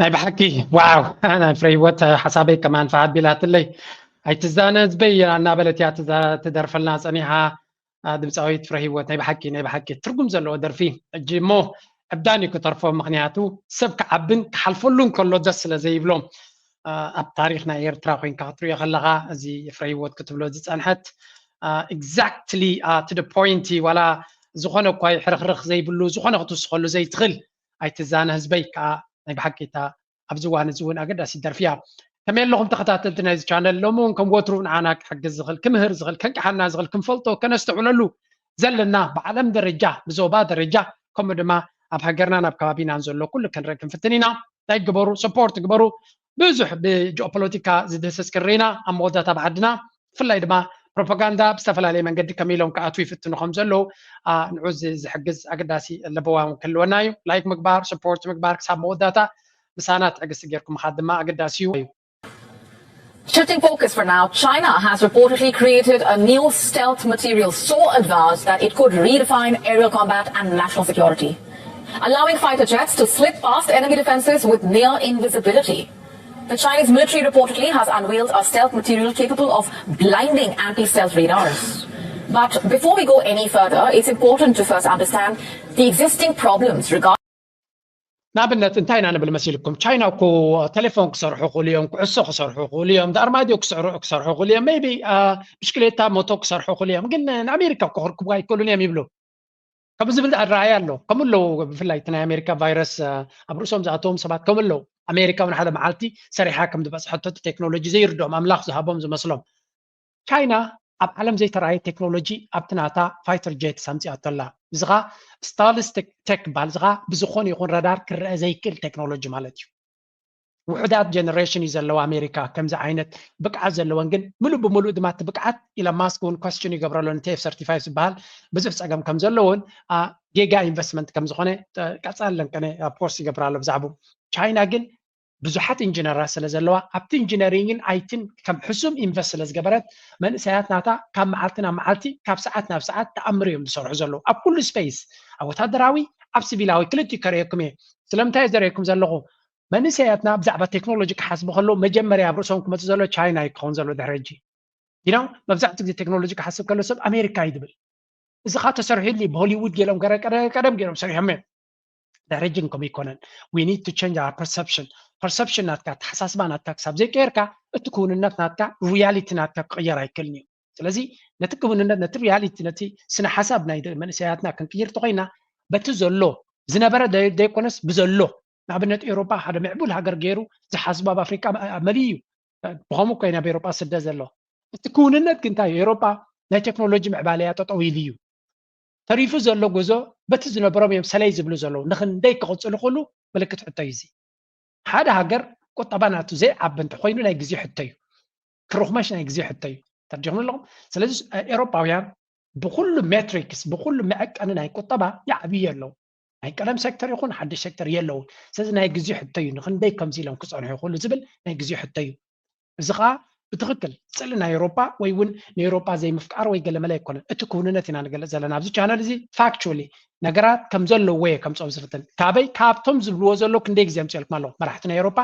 ናይ ብሓቂ ዋው። ናይ ፍረ ህይወት ሓሳበይ ከማን ፈሓት ቢላትለይ። ኣይትዛነ ህዝበይ እናበለት እያ ትደርፈልና ፀኒሓ። ድምፃዊት ፍረ ህይወት ናይ ብሓቂ ናይ ብሓቂ ትርጉም ዘለዎ ደርፊ። ሕጂ እሞ ዕብዳን እዩ ክተርፎ፣ ምክንያቱ ሰብ ክዓብን ክሓልፈሉን ከሎ ደስ ስለ ዘይብሎም። ኣብ ታሪክ ናይ ኤርትራ ኮይንካ ክትሪኦ ከለካ፣ እዚ ፍረ ህይወት ክትብሎ ዝፀንሐት exactly to the point፣ ዋላ ዝኾነ እኳ ሕርክርክ ዘይብሉ፣ ዝኾነ ክትውስኸሉ ዘይትኽእል። ኣይትዛነ ህዝበይ ከዓ ናይ ብሓቂ እታ ኣብዚ እዋን እዚ እውን ኣገዳሲት ደርፊ እያ። ከመይ ኣለኹም ተኸታተልቲ ናይዚ ቻነል? ሎሚ እውን ከም ወትሩ ንዓና ክሕግዝ ዝኽእል፣ ክምህር ዝኽእል፣ ከንቅሓና ዝኽእል፣ ክንፈልጦ ከነስተውዕለሉ ዘለና ብዓለም ደረጃ፣ ብዞባ ደረጃ፣ ከምኡ ድማ ኣብ ሃገርናን ኣብ ከባቢናን ዘሎ ኩሉ ክንርኢ ክንፍትን ኢና። እንታይ ግበሩ፣ ሰፖርት ግበሩ። ብዙሕ ብጂኦፖለቲካ ዝድህሰስ ክንርኢ ኢና ኣብ መወዳእታ ብዓድና። ብፍላይ ድማ ፕሮፓጋንዳ ብዝተፈላለየ መንገዲ ከመይ ኢሎም ክኣትዉ ይፍትኑ ከም ዘለዉ ንዑ ዝሕግዝ ኣገዳሲ ለበዋ ክህልወና እዩ። ላይክ ምግባር፣ ሰፖርት ምግባር ክሳብ መወዳእታ ምሳና ትዕግስቲ ጌርኩም ምኻድ ድማ ኣገዳሲ እዩ። Shifting focus for now, China has reportedly created a new stealth material so advanced that it could redefine aerial combat and national security, allowing fighter jets to slip past enemy defenses with near invisibility. The Chinese military reportedly has unveiled a stealth material capable of blinding anti-stealth radars. But before we go any further, it's important to first understand the existing problems regarding ንኣብነት እንታይ ኢና ንብል መሲልኩም? ቻይና እኮ ቴሌፎን ክሰርሑ ክእሉ እዮም፣ ኩዕሶ ክሰርሑ ክእሉ እዮም፣ ኣርማድዮ ክሰርሑ ክእሉ እዮም፣ ሜይቢ ብሽክሌታ ሞቶ ክሰርሑ ክእሉ እዮም። ግን ንኣሜሪካ እኮ ክርክቡ ኣይክእሉን እዮም ይብሉ። ከም ዝብል ኣረኣያ ኣሎ። ከም ኣለዉ ብፍላይ እቲ ናይ ኣሜሪካ ቫይረስ ኣብ ርእሶም ዝኣተዎም ሰባት ከም ኣለዉ፣ ኣሜሪካ እውን ሓደ መዓልቲ ሰሪሓ ከም ዝበፅሐቶ እቲ ቴክኖሎጂ ዘይርድኦም ኣምላኽ ዝሃቦም ዝመስሎም። ቻይና ኣብ ዓለም ዘይተረኣየ ቴክኖሎጂ ኣብቲ ናታ ፋይተር ጀትስ ኣምፂኣቶ ኣላ። እዚ ኸዓ ስታልስ ቴክ በሃል፣ እዚ ኸዓ ብዝኾነ ይኹን ረዳር ክረአ ዘይክእል ቴክኖሎጂ ማለት እዩ። ውሑዳት ጀነሬሽን እዩ ዘለዋ ኣሜሪካ ከምዚ ዓይነት ብቅዓት ዘለወን፣ ግን ምሉእ ብምሉእ ድማ እቲ ብቅዓት ኢሎን ማስክ እውን ኳስችን ይገብረሉ። ነቲ ኤፍ ሰርቲፋይቭ ዝበሃል ብዙሕ ፀገም ከም ዘለውን ጌጋ ኢንቨስትመንት ከም ዝኾነ ቀፃለን ቀነ ፖስት ይገብር ኣሎ ብዛዕባኡ። ቻይና ግን ብዙሓት ኢንጂነራት ስለ ዘለዋ ኣብቲ ኢንጂነሪንግን ኣይትን ከም ሕሱም ኢንቨስት ስለ ዝገበረት መንእሰያት ናታ ካብ መዓልቲ ናብ መዓልቲ ካብ ሰዓት ናብ ሰዓት ተኣምር እዮም ዝሰርሑ ዘለዉ ኣብ ኩሉ ስፔስ ኣብ ወታደራዊ ኣብ ሲቪላዊ ክልቲኡ ከርእየኩም እየ። ስለምንታይ እየ ዘርእየኩም ዘለኹ? መንእሰያትና ብዛዕባ ቴክኖሎጂ ክሓስቡ ከለዉ መጀመርያ ኣብ ርእሶም ክመፅእ ዘሎ ቻይና እዩ ክኸውን ዘሎ ድሕሪ ሕጂ። You know መብዛሕትኡ ግዜ ቴክኖሎጂ ክሓስብ ከሎ ሰብ ኣሜሪካ እዩ ዝብል። እዚ ኸዓ ተሰሪሑሉ ብሆሊውድ ገይሮም ገረ ቀደም ገይሮም ሰሪሖም እዮም። ድሕሪ ሕጂ ግን ከምኡ ኣይኮነን። We need to change our perception። ፐርሰፕሽን ናትካ ኣተሓሳስባ ናትካ ክሳብ ዘይቀየርካ እቲ ክውንነት ናትካ ሪያሊቲ ናትካ ክቕየር ኣይክእልን እዩ። ስለዚ ነቲ ክውንነት ነቲ ሪያሊቲ ነቲ ስነ ሓሳብ ናይ መንእሰያትና ክንቅይር ተኾይና በቲ ዘሎ ዝነበረ ዘይኮነስ ብዘሎ ንኣብነት ኤውሮጳ ሓደ ምዕቡል ሃገር ገይሩ ዝሓስቡ ኣብ ኣፍሪቃ መሊ እዩ። ብኸምኡ እኮ እዩ ናብ ኤውሮጳ ስደ ዘሎ። እቲ ክውንነት ግን እንታይ እዩ? ኤውሮጳ ናይ ቴክኖሎጂ ምዕባለያ ጠጠው ኢሉ እዩ። ተሪፉ ዘሎ ጉዞ በቲ ዝነበሮም እዮም ሰለይ ዝብሉ ዘለዉ። ንኽንደይ ክቕፅሉ ክእሉ ምልክት ሕቶ እዩ እዚ። ሓደ ሃገር ቁጠባ ናቱ ዘይዓቢ እንተኾይኑ ናይ ግዜ ሕቶ እዩ። ክርኽመሽ ናይ ግዜ ሕቶ እዩ። ተርዲኹም ኣለኹም። ስለዚ ኤውሮጳውያን ብኩሉ ሜትሪክስ ብኩሉ መዐቀኒ ናይ ቁጠባ ይዓብዩ ኣለዉ። ናይ ቀደም ሴክተር ይኹን ሓድሽ ሴክተር የለውን። ስለዚ ናይ ግዜ ሕቶ እዩ። ንኽንደይ ከምዚ ኢሎም ክፀንሑ ይኽእሉ ዝብል ናይ ግዜ ሕቶ እዩ። እዚ ከዓ ብትኽክል ፅልኢ ናይ ኤውሮጳ ወይ እውን ንኤውሮጳ ዘይምፍቃር ወይ ገለመለ ኣይኮነን። እቲ ክውንነት ኢና ንገልፅ ዘለና ኣብዚ ቻነል እዚ። ፋክቹዋሊ ነገራት ከም ዘለውዎ እየ ከምፅኦም ዝፍትን። ካበይ? ካብቶም ዝብልዎ ዘለዉ ክንደይ ግዜ ኣምፅኦልኩም ኣለኹ። መራሕቲ ናይ ኤውሮጳ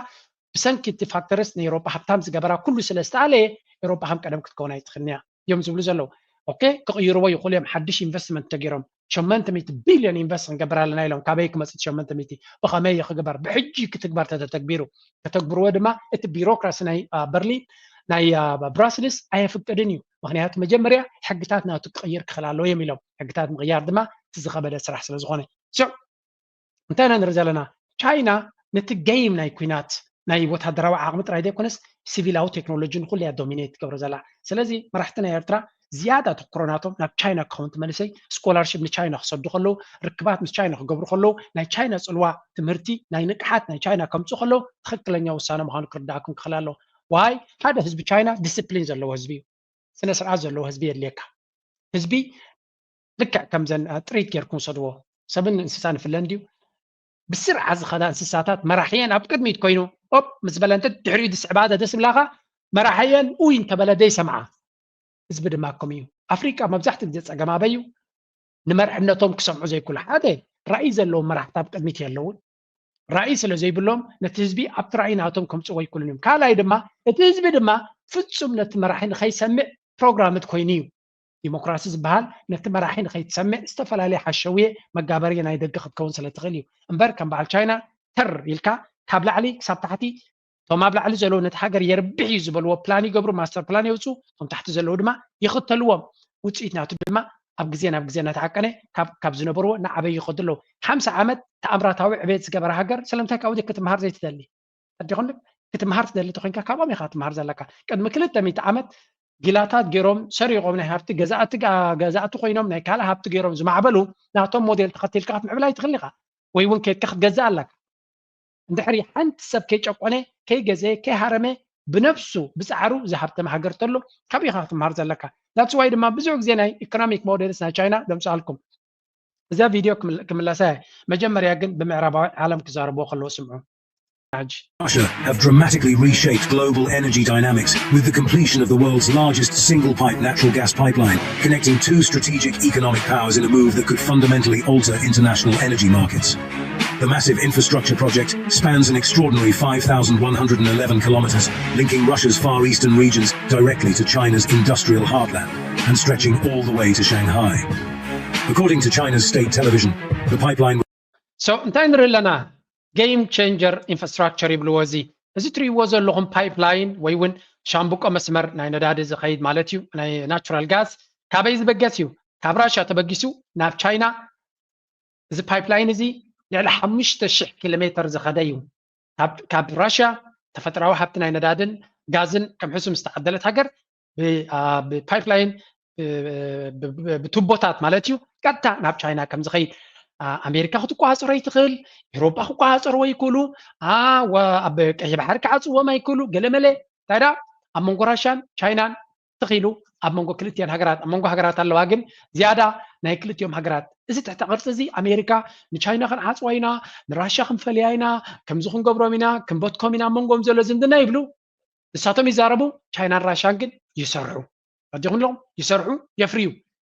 ብሰንኪ እቲ ፋክተርስ ንኤውሮጳ ሃብታም ዝገበራ ኩሉ ስለ ዝተኣለየ ኤውሮጳ ከም ቀደም ክትከውን ኣይትኽእልን እያ እዮም ዝብሉ ዘለዉ። ኦኬ ክቕይርዎ ይኽእሉ እዮም። ሓድሽ ኢንቨስትመንት ተገይሮም ሸመንተ ሚእቲ ቢልዮን ኢንቨስት ክንገብር ኣለና ኢሎም። ካበይ ክመፅእ ሸመንተ ሚእቲ? ብኸመይ ክግበር? ብሕጂ ክትግበር ተተተግቢሩ። ከተግብርዎ ድማ እቲ ቢሮክራሲ ናይ በርሊን ናይ ብራስልስ ኣየፍቅድን እዩ። ምክንያቱ መጀመርያ ሕግታት ናቱ ክቕይር ክኽእል ኣለዎ እዮም ኢሎም። ሕግታት ምቕያር ድማ እቲ ዝኸበደ ስራሕ ስለ ዝኾነ። ስዕ እንታይ ኢና ንርኢ ዘለና? ቻይና ነቲ ገይም ናይ ኩናት ናይ ወታደራዊ ዓቕሚ ጥራይ ዘይኮነስ ሲቪላዊ ቴክኖሎጂ ንኩሉ እያ ዶሚኔት ትገብሮ ዘላ። ስለዚ መራሕቲ ናይ ኤርትራ ዝያዳ ኣተኩሮ ናቶም ናብ ቻይና ክኸውን ትመልሰይ ስኮላርሽፕ ንቻይና ክሰዱ ከለዉ ርክባት ምስ ቻይና ክገብሩ ከለዉ ናይ ቻይና ፅልዋ ትምህርቲ ናይ ንቅሓት ናይ ቻይና ከምፅኡ ከለዉ ትኽክለኛ ውሳነ ምዃኑ ክርዳእኩም ክኽእል ኣለዎ። ዋይ ሓደ ህዝቢ ቻይና ዲስፕሊን ዘለዎ ህዝቢ እዩ። ስነ ስርዓት ዘለዎ ህዝቢ የድልየካ። ህዝቢ ልክዕ ከምዘን ጥሪት ጌርኩም ውሰድዎ። ሰብን እንስሳን ይፍለ እንድዩ። ብስርዓት ዝኸዳ እንስሳታት መራሕየን ኣብ ቅድሚት ኮይኑ ኦፕ ምስ በለ እንተ ድሕሪኡ ዝስዕባ ደስ ዝብላኻ መራሕየን ኡይ እንተበለ ዘይሰምዓ። ህዝቢ ድማ ከምኡ እዩ። ኣፍሪቃ መብዛሕትኡ ግዜ ፀገም ኣበይ እዩ? ንመርሕነቶም ክሰምዑ ዘይክእሉ ሓደ ራእይ ዘለዎም መራሕቲ ኣብ ቅድሚት የለውን። ራእይ ስለ ዘይብሎም ነቲ ህዝቢ ኣብቲ ራእይ ናቶም ከምፅዎ ኣይክእሉን እዮም። ካልኣይ ድማ እቲ ህዝቢ ድማ ፍፁም ነቲ መራሒ ንኸይሰምዕ ፕሮግራምድ ኮይኑ እዩ። ዲሞክራሲ ዝበሃል ነቲ መራሒ ንኸይትሰምዕ ዝተፈላለየ ሓሸውየ መጋበርየ ናይ ደገ ክትከውን ስለ ትኽእል እዩ። እምበር ከም በዓል ቻይና ተር ኢልካ ካብ ላዕሊ ክሳብ ታሕቲ እቶም ኣብ ላዕሊ ዘለዉ ነቲ ሃገር የርብሕ እዩ ዝበልዎ ፕላን ይገብሩ፣ ማስተር ፕላን የውፅኡ፣ እቶም ታሕቲ ዘለዉ ድማ ይኽተልዎም። ውፅኢት ናቱ ድማ ኣብ ግዜ ናብ ግዜ እናተዓቀነ ካብ ዝነበርዎ እናዓበዩ ይኸዱ ኣለዉ። ሓምሳ ዓመት ተኣምራታዊ ዕቤት ዝገበረ ሃገር ስለምንታይ ካብኡ ክትምሃር ዘይትደሊ? ኣዲኹም ክትምሃር ትደሊ ተኮይንካ ካብኦም ኢኻ ክትምሃር ዘለካ። ቅድሚ ክልተ ሚእቲ ዓመት ጊላታት ገይሮም ሰሪቖም ናይ ሃብቲ ገዛእቲ ገዛእቲ ኮይኖም ናይ ካልእ ሃብቲ ገይሮም ዝማዕበሉ ናቶም ሞዴል ተኸቲልካ ክትምዕብል ኣይትኽእል ኢኻ። ወይ እውን ከይድካ ክትገዝእ ኣለካ። እንድሕሪ ሓንቲ ሰብ ከይጨቆነ፣ ከይገዘየ፣ ከይሃረመ ብነብሱ ብፃዕሩ ዝሃብተመ ሃገር ተሎ ካብኡ ኢኻ ክትምሃር ዘለካ። That's why ድማ ብዙሕ ግዜ ናይ ኢኮኖሚክ ሞዴልስ ናይ ቻይና ደምፅኣልኩም። እዛ ቪድዮ ክምለሳ እየ። መጀመርያ ግን ብምዕራባዊ ዓለም ክዛረብዎ ከለዎ ስምዑ። Russia have dramatically reshaped global energy dynamics with the completion of the world's largest single-pipe natural gas pipeline, connecting two strategic economic powers in a move that could fundamentally alter international energy markets. The massive infrastructure project spans an extraordinary five thousand one hundred and eleven kilometers, linking Russia's far eastern regions directly to China's industrial heartland and stretching all the way to Shanghai. According to China's state television, the pipeline So እንታይ ንርኢ ኣለና? Game changer infrastructure ይብልዎ። እዚ እዚ ትርእይዎ ዘለኹም ፓይፕላይን ወይ እውን ሻምብቆ መስመር ናይ ነዳዲ ዝኸይድ ማለት እዩ፣ ናይ ናቹራል ጋዝ ካበይ ዝበገስ እዩ? ካብ ራሽያ ተበጊሱ ናብ ቻይና። እዚ ፓይፕላይን እዚ ልዕሊ ሓሙሽተ ሽሕ ኪሎ ሜትር ዝኸደ እዩ። ካብ ራሽያ ተፈጥራዊ ሃብቲ ናይ ነዳድን ጋዝን ከም ሕሱም ዝተዓደለት ሃገር ብፓይፕላይን ብቱቦታት ማለት እዩ ቀጥታ ናብ ቻይና ከም ዝኸይድ ኣሜሪካ ክትቆፃፀሮ ይትኽእል፣ ኤውሮጳ ክቆፃፀርዎ ይክእሉ፣ ኣብ ቀይሕ ባሕሪ ክዓፅዎም ኣይክእሉ። ገለመለ እንታይ ደኣ ኣብ መንጎ ራሽያን ቻይናን ትኽኢሉ ኣብ መንጎ ክልቲአን ሃገራት ኣብ መንጎ ሃገራት ኣለዋ። ግን ዝያዳ ናይ ክልቲኦም ሃገራት እዚ ትሕተ ቅርፂ እዚ ኣሜሪካ ንቻይና ክንዓፅዋ ኢና፣ ንራሽያ ክንፈልያ ኢና፣ ከምዚ ክንገብሮም ኢና፣ ክንበትኮም ኢና ኣብ መንጎም ዘሎ ዝምድና ይብሉ። ንሳቶም ይዛረቡ፣ ቻይናን ራሽያን ግን ይሰርሑ። ኣዲኹም ኣለኹም ይሰርሑ፣ የፍርዩ።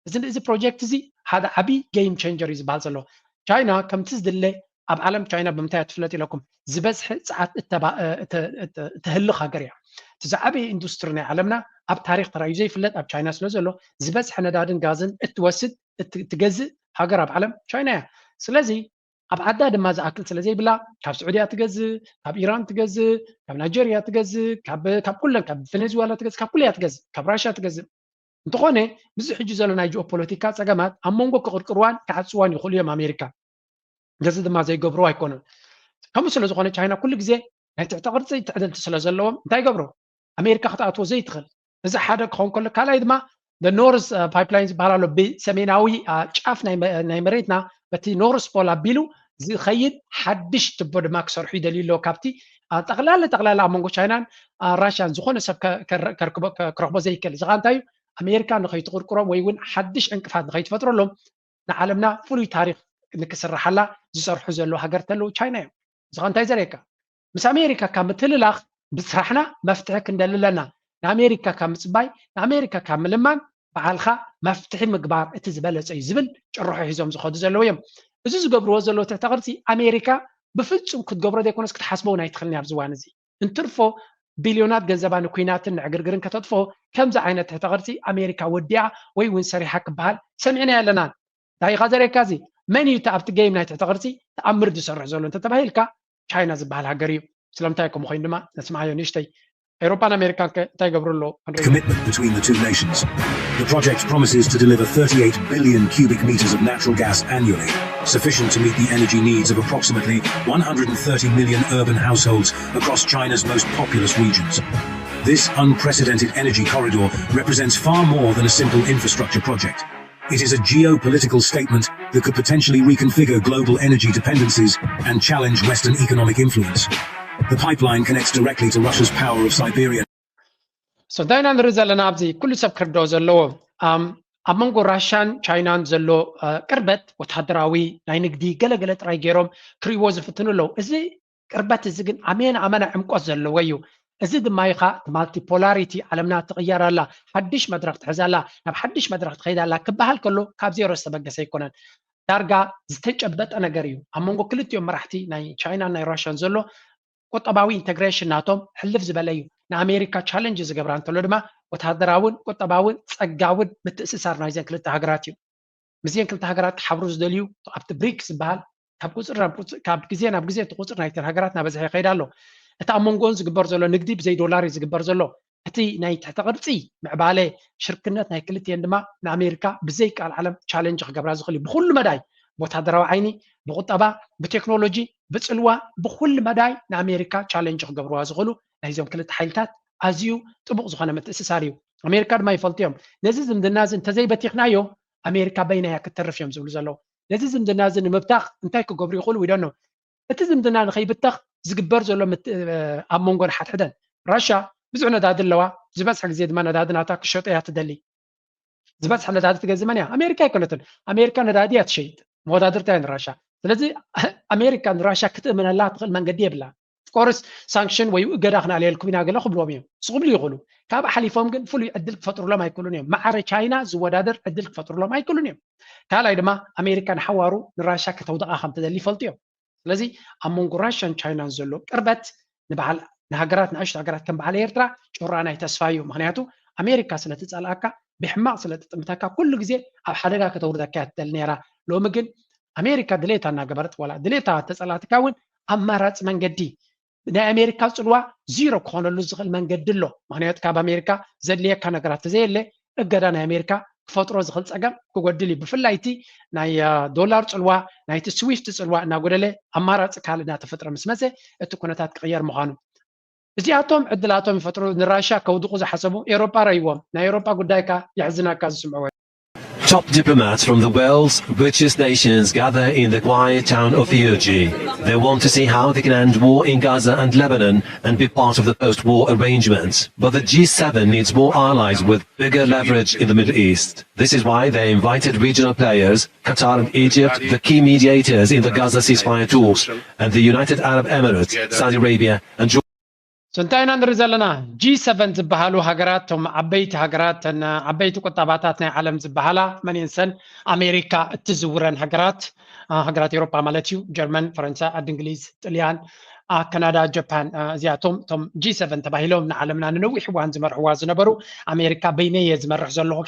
እዚ እዚ ፕሮጀክት እዚ ሓደ ዓብዪ ጌም ቼንጀር እዩ ዝበሃል ዘሎ። ቻይና ከምቲ ዝድለ ኣብ ዓለም ቻይና ብምንታይ እያ ትፍለጥ ኢለኩም ዝበዝሐ ፀዓት እተህልኽ ሃገር እያ። እቲ ዝዓበየ ኢንዱስትሪ ናይ ዓለምና ኣብ ታሪክ ተራእዩ ዘይፍለጥ ኣብ ቻይና ስለ ዘሎ ዝበዝሐ ነዳድን ጋዝን እትወስድ እትገዝእ ሃገር ኣብ ዓለም ቻይና እያ። ስለዚ ኣብ ዓዳ ድማ ዝኣክል ስለ ዘይብላ ካብ ስዑድያ ትገዝእ፣ ካብ ኢራን ትገዝእ፣ ካብ ናይጀርያ ትገዝእ፣ ካብ ኩለን ካብ ቬኔዙዌላ ትገዝእ፣ ካብ ኩሉ እያ ትገዝእ፣ ካብ ራሽያ ትገዝእ። እንተኾነ ምስዚ ሕጂ ዘሎ ናይ ጂኦፖለቲካ ፀገማት ኣብ መንጎ ክቕርቅርዋን ክዓፅዋን ይኽእሉ እዮም ኣሜሪካ። ገዚ ድማ ዘይገብርዎ ኣይኮኑን። ከምኡ ስለ ዝኾነ ቻይና ኩሉ ግዜ ናይ ትሕተ ቅርፂ ትዕድልቲ ስለ ዘለዎም እንታይ ይገብሩ? ኣሜሪካ ክትኣትዎ ዘይትኽእል። እዚ ሓደ ክኸውን ከሎ ካልኣይ ድማ ኖርዝ ፓይፕላይን ዝበሃል ኣሎ። ብሰሜናዊ ጫፍ ናይ መሬትና በቲ ኖርዝ ፖል ኣቢሉ ዝኸይድ ሓድሽ ትቦ ድማ ክሰርሑ ይደልዩ ኣለዉ። ካብቲ ጠቕላላ ጠቕላላ ኣብ መንጎ ቻይናን ራሽያን ዝኾነ ሰብ ክረኽቦ ዘይክእል። እዚ ከዓ እንታይ እዩ? ኣሜሪካ ንኸይትቕርቅሮም ወይ እውን ሓድሽ ዕንቅፋት ንኸይትፈጥረሎም ንዓለምና ፍሉይ ታሪክ ንክስርሓላ ዝሰርሑ ዘለዉ ሃገር ተለዉ ቻይና እዮም። እዚ እንታይ ዘርእየካ? ምስ ኣሜሪካ ካብ ምትልላኽ ብስራሕና መፍትሒ ክንደሊ ኣለና። ንኣሜሪካ ካብ ምፅባይ ንኣሜሪካ ካብ ምልማን በዓልካ መፍትሒ ምግባር እቲ ዝበለፀ እዩ ዝብል ጭርሖ ሒዞም ዝኸዱ ዘለዉ እዮም። እዚ ዝገብርዎ ዘለዉ ትሕተ ቅርፂ ኣሜሪካ ብፍፁም ክትገብሮ ዘይኮነስ ክትሓስበውን ኣይትኽልን ኣብዚ እዋን እዚ። እንትርፎ ቢልዮናት ገንዘባ ንኩናትን ንዕግርግርን ከተጥፍኦ ከምዚ ዓይነት ትሕተ ቅርፂ ኣሜሪካ ወዲኣ ወይ እውን ሰሪሓ ክበሃል ሰሚዕና የለናን። እንታይ ኢኻ ዘርእየካ እዚ? መን እዩ እቲ ኣብቲ ጌም ናይ ትሕተ ቅርፂ ተኣምር ዝሰርሕ ዘሎ እንተተባሂልካ ቻይና ዝበሃል ሃገር እዩ። ስለምንታይ ከምኡ ኮይኑ ድማ ነስምዓዮ ንእሽተይ። ኤውሮጳን ኣሜሪካን ከ እንታይ ይገብሩ ኣለዉ? Commitment between the two nations. The project promises to deliver thirty-eight billion cubic meters of natural gas annually, sufficient to meet the energy needs of approximately one hundred thirty million urban households across China's most populous regions. This unprecedented energy corridor represents far more than a simple infrastructure project. It is a geopolitical statement that could potentially reconfigure global energy dependencies and challenge Western economic influence. The pipeline connects directly to Russia's power of Siberian. So እንታይ ኢና ንርኢ ዘለና ኣብዚ? ኩሉ ሰብ ክርድኦ ዘለዎ ኣብ መንጎ ራሽያን ቻይናን ዘሎ ቅርበት ወታደራዊ ናይ ንግዲ ገለገለ ጥራይ ገይሮም ክርእይዎ ዝፍትኑ ኣለዉ። እዚ ቅርበት እዚ ግን ኣመና ኣመና ዕምቆት ዘለዎ እዩ። እዚ ድማ ኢኻ እቲ ማልቲፖላሪቲ ዓለምና ትቕየር ኣላ፣ ሓድሽ መድረኽ ትሕዝ ኣላ፣ ናብ ሓድሽ መድረኽ ትኸይድ ኣላ ክበሃል ከሎ ካብ ዜሮ ዝተበገሰ ኣይኮነን። ዳርጋ ዝተጨበጠ ነገር እዩ። ኣብ መንጎ ክልቲኦም መራሕቲ ናይ ቻይናን ናይ ራሽያን ዘሎ ቁጠባዊ ኢንተግሬሽን ናቶም ሕልፍ ዝበለ እዩ። ንኣሜሪካ ቻለንጅ ዝገብራ እንተሎ ድማ ወታደራውን ቁጠባውን ጸጋውን ምትእስሳር ናይዘን ክልተ ሃገራት እዩ። ምስዘን ክልተ ሃገራት ክሓብሩ ዝደልዩ ኣብቲ ብሪክስ ዝበሃል ካብ ቁፅር ናብ ቁፅር ካብ ግዜ ናብ ግዜ እቲ ቁፅር ናይተን ሃገራት እናበዝሐ ይኸይድ ኣሎ። እቲ ኣብ መንጎን ዝግበር ዘሎ ንግዲ ብዘይ ዶላር እዩ ዝግበር ዘሎ። እቲ ናይ ትሕተ ቅርፂ ምዕባለ ሽርክነት ናይ ክልቲኤን ድማ ንኣሜሪካ ብዘይ ቃል ዓለም ቻለንጅ ክገብራ ዝኽእል እዩ። ብኩሉ መዳይ፣ ብወታደራዊ ዓይኒ፣ ብቁጠባ፣ ብቴክኖሎጂ፣ ብፅልዋ፣ ብኩሉ መዳይ ንኣሜሪካ ቻለንጅ ክገብርዋ ዝኽእሉ ናይዞም ክልተ ሓይልታት ኣዝዩ ጥቡቕ ዝኾነ ምትእስሳር እዩ። ኣሜሪካ ድማ ይፈልጡ እዮም። ነዚ ዝምድና እዚ እንተዘይበቲኽናዮ ኣሜሪካ በይና እያ ክትተርፍ እዮም ዝብሉ ዘለዉ። ነዚ ዝምድና እዚ ንምብታኽ እንታይ ክገብሩ ይኽእሉ? We don't know። እቲ ዝምድና ንኸይብተኽ ዝግበር ዘሎ ኣብ መንጎን ሓድሕደን ራሻ ብዙሕ ነዳዲ ኣለዋ። ዝበዝሐ ግዜ ድማ ነዳዲ ናታ ክሸጦ እያ ትደሊ። ዝበዝሐ ነዳዲ ትገዝእ መን እያ? ኣሜሪካ ኣይኮነትን። ኣሜሪካ ነዳዲ እያ ትሸይጥ፣ መወዳድርታ እያ ንራሻ። ስለዚ ኣሜሪካ ንራሻ ክትእምነላ ትኽእል መንገዲ የብላ። ኦፍኮርስ ሳንክሽን ወይ እገዳ ክነኣልየልኩም ኢና ገለ ክብልዎም እዮም። እሱ ክብሉ ይኽእሉ። ካብ ሓሊፎም ግን ፍሉይ ዕድል ክፈጥሩሎም ኣይክእሉን እዮም። ማዕረ ቻይና ዝወዳደር ዕድል ክፈጥሩሎም ኣይክእሉን እዮም። ካልኣይ ድማ ኣሜሪካ ንሓዋሩ ንራሻ ከተውድቓ ከም ትደሊ ይፈልጡ እዮም። ስለዚ ኣብ መንጎ ራሽያን ቻይናን ዘሎ ቅርበት ንበዓል ንሃገራት ንኣሽቱ ሃገራት ከም በዓል ኤርትራ ጩራ ናይ ተስፋ እዩ። ምክንያቱ ኣሜሪካ ስለ ትጸልኣካ ብሕማቕ ስለ ትጥምተካ ኩሉ ግዜ ኣብ ሓደጋ ከተውርደካ እያ ትደሊ ነይራ። ሎሚ ግን ኣሜሪካ ድሌታ እናገበረት ዋላ ድሌታ ተጸላእትካ እውን ኣማራፂ መንገዲ ናይ ኣሜሪካ ፅልዋ ዚሮ ክኾነሉ ዝኽእል መንገዲ ኣሎ። ምክንያቱ ካብ ኣሜሪካ ዘድልየካ ነገራት ተዘየለ እገዳ ናይ ኣሜሪካ ክፈጥሮ ዝኽእል ፀገም ክጎድል እዩ። ብፍላይ እቲ ናይ ዶላር ፅልዋ ናይቲ ስዊፍት ፅልዋ እናጎደለ ኣማራፂ ካልእ እናተፈጥረ ምስ መፀ እቲ ኩነታት ክቕየር ምዃኑ እዚኣቶም ዕድላቶም ይፈጥሩ። ንራሻ ከውድቑ ዝሓሰቡ ኤውሮጳ ረይዎም ናይ ኤውሮጳ ጉዳይካ የሕዝናካ ዝስምዕዎ Top diplomats from the world's richest nations gather in the quiet town of Fiuji. They want to see how they can end war in Gaza and Lebanon and be part of the post-war arrangements. But the G seven needs more allies with bigger leverage in the Middle East. This is why they invited regional players, Qatar and Egypt, the key mediators in the Gaza ceasefire talks, and the United Arab Emirates, Saudi Arabia, and Jordan. So እንታይ ኢና ንርኢ ዘለና? ጂ ሰቨን ዝበሃሉ ሃገራት፣ እቶም ዓበይቲ ሃገራት፣ እተን ዓበይቲ ቁጠባታት ናይ ዓለም ዝበሃላ መን እየን? ሰን ኣሜሪካ እትዝውረን ሃገራት፣ ሃገራት ኤውሮጳ ማለት እዩ። ጀርመን፣ ፈረንሳ፣ ዓዲ እንግሊዝ፣ ጥልያን፣ ካናዳ፣ ጃፓን፣ እዚኣቶም እቶም ጂ ሰቨን ተባሂሎም ንዓለምና ንነዊሕ እዋን ዝመርሕዋ ዝነበሩ፣ ኣሜሪካ በይነይ እየ ዝመርሕ ዘለኹ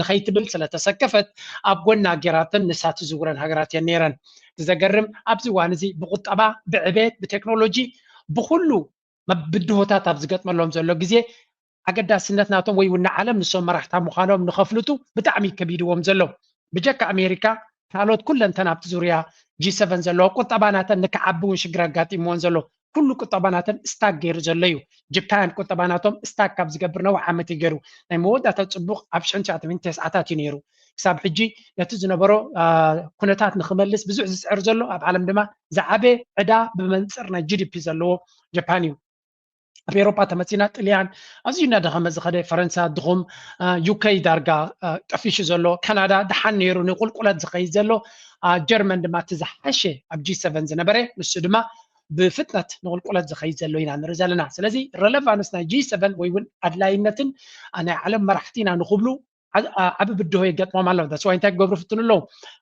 ንኸይትብል ስለተሰከፈት ኣብ ጎና ጌራተን ንሳ ትዝውረን ሃገራት እየን ነይረን። እቲ ዘገርም ኣብዚ እዋን እዚ ብቁጠባ፣ ብዕቤት፣ ብቴክኖሎጂ፣ ብኩሉ ብድሆታት ኣብ ዝገጥመሎም ዘሎ ግዜ ኣገዳስነት ናቶም ወይ እውን ንዓለም ንሶም መራሕታ ምዃኖም ንኸፍልጡ ብጣዕሚ ከቢድዎም ዘሎ። ብጀካ ኣሜሪካ ካልኦት ኩለንተን ኣብቲ ዙርያ ጂ ሰቨን ዘለዋ ቁጠባ ናተን ንክዓቢ እውን ሽግር ኣጋጢምዎን ዘሎ። ኩሉ ቁጠባ ናተን ስታክ ገይሩ ዘሎ እዩ። ጃፓን ቁጠባ ናቶም ስታክ ካብ ዝገብር ነዊሕ ዓመት እዩ ገይሩ። ናይ መወዳእታ ፅቡቕ ኣብ ሽሕን ትሽዓተ ሚእትን ተስዓታት እዩ ነይሩ። ክሳብ ሕጂ ነቲ ዝነበሮ ኩነታት ንክመልስ ብዙሕ ዝፅዕር ዘሎ ኣብ ዓለም ድማ ዝዓበየ ዕዳ ብመንፅር ናይ ጂ ዲ ፒ ዘለዎ ጃፓን እዩ። ኣብ ኤውሮጳ ተመፂና ጥልያን ኣዝዩ እናደኸመ ዝኸደ፣ ፈረንሳ ድኹም፣ ዩ ኬ ዳርጋ ጠፊሹ ዘሎ፣ ካናዳ ደሓን ነይሩ ንቁልቁለት ዝኸይድ ዘሎ፣ ጀርመን ድማ እቲ ዝሓሸ ኣብ ጂ ሰቨን ዝነበረ ንሱ ድማ ብፍጥነት ንቁልቁለት ዝኸይድ ዘሎ ኢና ንርኢ ዘለና። ስለዚ ረለቫንስ ናይ ጂ ሰቨን ወይ እውን ኣድላይነትን ናይ ዓለም መራሕቲ ኢና ንክብሉ ዓቢ ብድሆ የጋጥሞም ኣሎ። ዳስ ዋይ እንታይ ክገብሩ ፍትኑ ኣለዉ?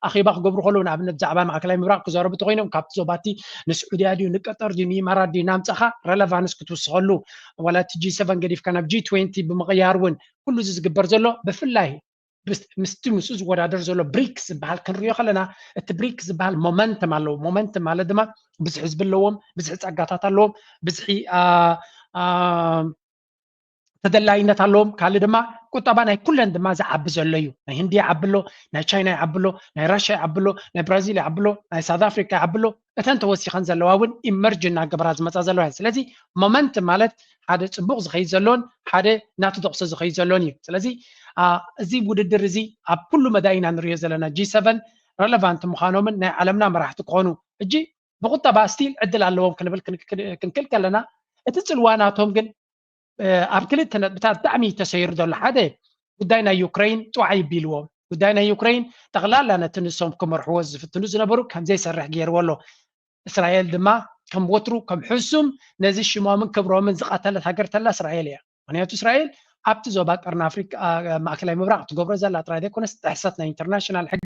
ኣኼባ ክገብሩ ከለዉ ንኣብነት ብዛዕባ ማእከላይ ምብራቕ ክዛረቡ ተኮይኖም ካብቲ ዞባቲ ንስዑድያ ድዩ ንቀጠር ድዩ ንኢማራት ድዩ ናምጻኻ ረለቫንስ ክትውስኸሉ ዋላ እቲ ጂ ሰቨን ገዲፍካ ናብ ጂ ትዌንቲ ብምቕያር እውን ኩሉ እዚ ዝግበር ዘሎ ብፍላይ ምስቲ ምስኡ ዝወዳደር ዘሎ ብሪክስ ዝበሃል ክንሪኦ ከለና እቲ ብሪክስ ዝበሃል ሞመንተም ኣለዎ። ሞመንተም ማለት ድማ ብዙሕ ህዝቢ ኣለዎም፣ ብዙሕ ጸጋታት ኣለዎም፣ ብዝሒ ተደላይነት ኣለዎም። ካልእ ድማ ቁጠባ ናይ ኩለን ድማ ዝዓቢ ዘሎ እዩ። ናይ ህንዲ ይዓቢ ኣሎ፣ ናይ ቻይና ይዓቢ ኣሎ፣ ናይ ራሽያ ይዓቢ ኣሎ፣ ናይ ብራዚል ይዓቢ ኣሎ፣ ናይ ሳውት ኣፍሪካ ይዓቢ ኣሎ። እተን ተወሲኸን ዘለዋ እውን ኢመርጅ እናገበራ ዝመፃ ዘለዋ እየን። ስለዚ ሞመንት ማለት ሓደ ፅቡቕ ዝኸይድ ዘሎን ሓደ ናቱ ደቕሶ ዝኸይድ ዘሎን እዩ። ስለዚ እዚ ውድድር እዚ ኣብ ኩሉ መዳይ ኢና ንሪኦ ዘለና። ጂ ሰቨን ረለቫንት ምዃኖምን ናይ ዓለምና መራሕቲ ክኾኑ ሕጂ ብቁጠባ ስቲል ዕድል ኣለዎም ክንብል ክንክል ከለና እቲ ፅልዋ ናቶም ግን ኣብ ክልተ ነጥብታት ብጣዕሚ ተሰይሩ ዘሎ ሓደ ጉዳይ ናይ ዩክሬን ጥዋዕ ይቢልዎም ጉዳይ ናይ ዩክሬን ጠቕላላ ነቲ ንሶም ክመርሕዎ ዝፍትኑ ዝነበሩ ከምዘይሰርሕ ገይርዎ ኣሎ። እስራኤል ድማ ከም ወትሩ ከም ሕሱም ነዚ ሽሞምን ክብሮምን ዝቐተለት ሃገር ተላ እስራኤል እያ። ምክንያቱ እስራኤል ኣብቲ ዞባ ቀርኒ ኣፍሪካ ማእከላይ ምብራቕ ትገብሮ ዘላ ጥራይ ዘይኮነስ ጥሕሰት ናይ ኢንተርናሽናል ሕጊ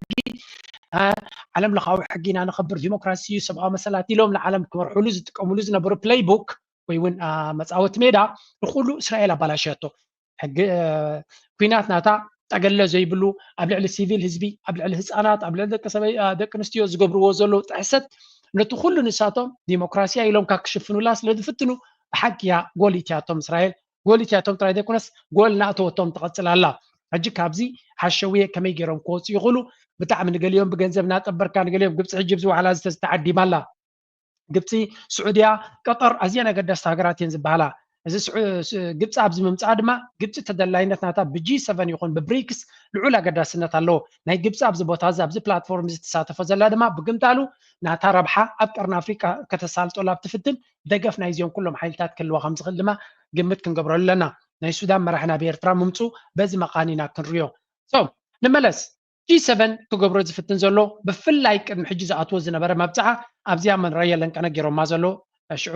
ዓለም ለኻዊ ሕጊ ኢና ነኸብር፣ ዲሞክራሲ እዩ፣ ሰብኣዊ መሰላት ኢሎም ንዓለም ክመርሕሉ ዝጥቀምሉ ዝነበሩ ፕለይቡክ ወይ እውን መፃወቲ ሜዳ ንኩሉ እስራኤል ኣባላሸቶ። ሕጊ ኩናት ናታ ጠገለ ዘይብሉ ኣብ ልዕሊ ሲቪል ህዝቢ፣ ኣብ ልዕሊ ህፃናት፣ ኣብ ልዕሊ ደቂ ኣንስትዮ ዝገብርዎ ዘለዉ ጥሕሰት ነቲ ኩሉ ንሳቶም ዲሞክራሲያ ኢሎም ካብ ክሽፍኑላ ስለ ዝፍትኑ ብሓቂ እያ ጎል ኢትያቶም እስራኤል ጎል ኢትያቶም ጥራይ ዘይኮነስ ጎል እናእተወቶም ትቐፅል ኣላ። ሕጂ ካብዚ ሓሸውየ ከመይ ገይሮም ክወፁ ይኽእሉ? ብጣዕሚ ንገሊኦም ብገንዘብ እናጠበርካ ንገሊኦም ግብፂ ሕጂ ብዚ ዋዕላ ዝተዓዲማ ኣላ። ግብፂ፣ ስዑድያ፣ ቀጠር ኣዝየን ኣገዳስቲ ሃገራት እየን ዝበሃላ። እዚ ግብፂ ኣብዚ ምምፃኣ ድማ ግብፂ ተደላይነት ናታ ብጂ ሰቨን ይኹን ብብሪክስ ልዑል ኣገዳስነት ኣለዎ። ናይ ግብፂ ኣብዚ ቦታ እዚ ኣብዚ ፕላትፎርም እዚ ትሳተፎ ዘላ ድማ ብግምጣሉ ናታ ረብሓ ኣብ ቀርኒ ኣፍሪቃ ከተሳልጦላ ብትፍትን ደገፍ ናይዚኦም ኩሎም ሓይልታት ክህልዋ ከም ዝኽእል ድማ ግምት ክንገብረሉ ኣለና። ናይ ሱዳን መራሒ ናብ ኤርትራ ምምፁ በዚ መቓኒና ክንሪዮ። ንመለስ። ጂ ሰቨን ክገብሮ ዝፍትን ዘሎ ብፍላይ ቅድሚ ሕጂ ዝኣትዎ ዝነበረ መብፅዓ ኣብዚኣ መንረየ ለንቀነ ገይሮማ ዘሎ ሽዑ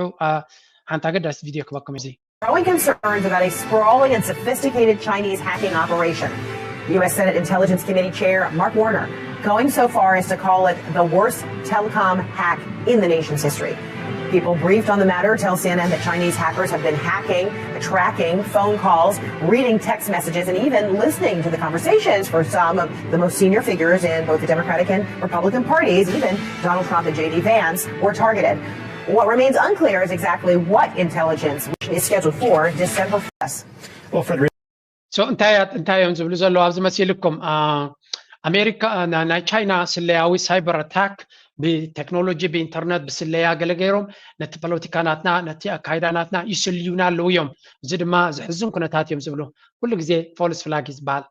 ሓንቲ ኣገዳሲ ቪድዮ ክበኩም እዚ Growing concerns about a sprawling and sophisticated Chinese hacking operation. U S Senate Intelligence Committee Chair Mark Warner going so far as to call it the worst telecom hack in the nation's history. People briefed on the matter tell C N N that Chinese hackers have been hacking, tracking phone calls, reading text messages, and even listening to the conversations for some of the most senior figures in both the Democratic and Republican parties. Even Donald Trump and J D Vance were targeted. What remains unclear is exactly what intelligence is scheduled for December first. Well, Frederick. So እንታይ እንታይ እዮም ዝብሉ ዘለዉ ኣብዚ መሲልኩም ኣሜሪካ ናይ ቻይና ስለያዊ ሳይበር ኣታክ ብቴክኖሎጂ ብኢንተርነት ብስለያ ገለ ገይሮም ነቲ ፖለቲካ ናትና ነቲ ኣካይዳ ናትና ይስልዩና ኣለዉ እዮም። እዚ ድማ ዝሕዝን ኩነታት እዮም ዝብሉ። ኩሉ ግዜ ፎልስ ፍላግ ዝበሃል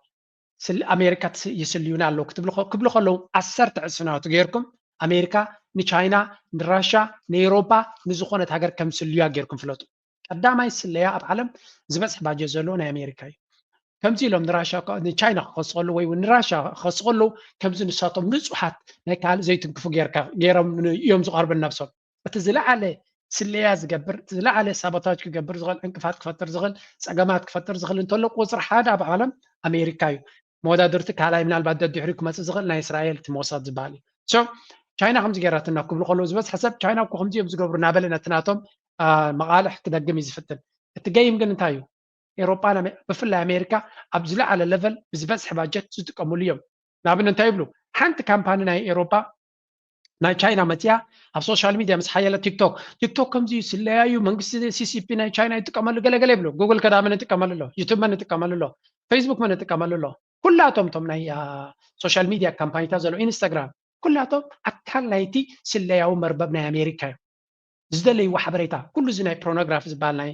ኣሜሪካ ይስልዩና ኣለዉ ክብሉ ከለዉ ዓሰርተ ዕፅፍናቱ ገይርኩም ኣሜሪካ ንቻይና ንራሻ ንኤሮፓ ንዝኾነት ሃገር ከም ስልያ ገይርኩም ፍለጡ። ቀዳማይ ስለያ ኣብ ዓለም ዝበፅሕ ባጀት ዘለዎ ናይ ኣሜሪካ እዩ። ከምዚ ኢሎም ንራሻ ንቻይና ክኸስቐሉ ወይ እውን ንራሻ ክኸስቐሉ ከምዚ ንሳቶም ንፁሓት ናይ ካልእ ዘይትንክፉ ገይርካ ገይሮም እዮም ዝቐርቡ ነብሶም። እቲ ዝለዓለ ስለያ ዝገብር እቲ ዝለዓለ ሳቦታጅ ክገብር ዝኽእል ዕንቅፋት ክፈጥር ዝኽእል ፀገማት ክፈጥር ዝኽእል እንተሎ ቁፅሪ ሓደ ኣብ ዓለም ኣሜሪካ እዩ። መወዳድርቲ ካልኣይ ምናልባት ደድሕሪ ክመፅእ ዝኽእል ናይ እስራኤል እቲ ሞሳድ ዝበሃል እዩ። ቻይና ከምዚ ገይራትና ክብሉ ከለዉ ዝበዝሐ ሰብ ቻይና እኮ ከምዚ እዮም ዝገብሩ እናበለ ነቲ ናቶም መቓልሕ ክደግም እዩ ዝፍትን። እቲ ገይም ግን እንታይ እዩ? ኤሮጳ ብፍላይ ኣሜሪካ ኣብ ዝለዓለ ለቨል ብዝበዝሐ ባጀት ዝጥቀምሉ እዮም። ንኣብነት እንታይ ይብሉ? ሓንቲ ካምፓኒ ናይ ኤሮጳ ናይ ቻይና መፅያ ኣብ ሶሻል ሚድያ ምስ ሓየለ ቲክቶክ ቲክቶክ ከምዚ ስለያዩ መንግስቲ ሲሲፒ ናይ ቻይና ይጥቀመሉ ገለገለ ይብሉ። ጉግል ከዳ መን ይጥቀመሉ ኣሎ? ዩቱብ መን ይጥቀመሉ ኣሎ? ፌስቡክ መን ይጥቀመሉ ኣሎ? ኩላቶም ቶም ናይ ሶሻል ሚድያ ካምፓኒታት ዘሎ ኢንስታግራም ኩላቶም ኣካል ናይቲ ስለያዊ መርበብ ናይ ኣሜሪካ እዮም። ዝደለይዎ ሓበሬታ ኩሉ እዚ ናይ ፖርኖግራፊ ዝበሃል ናይ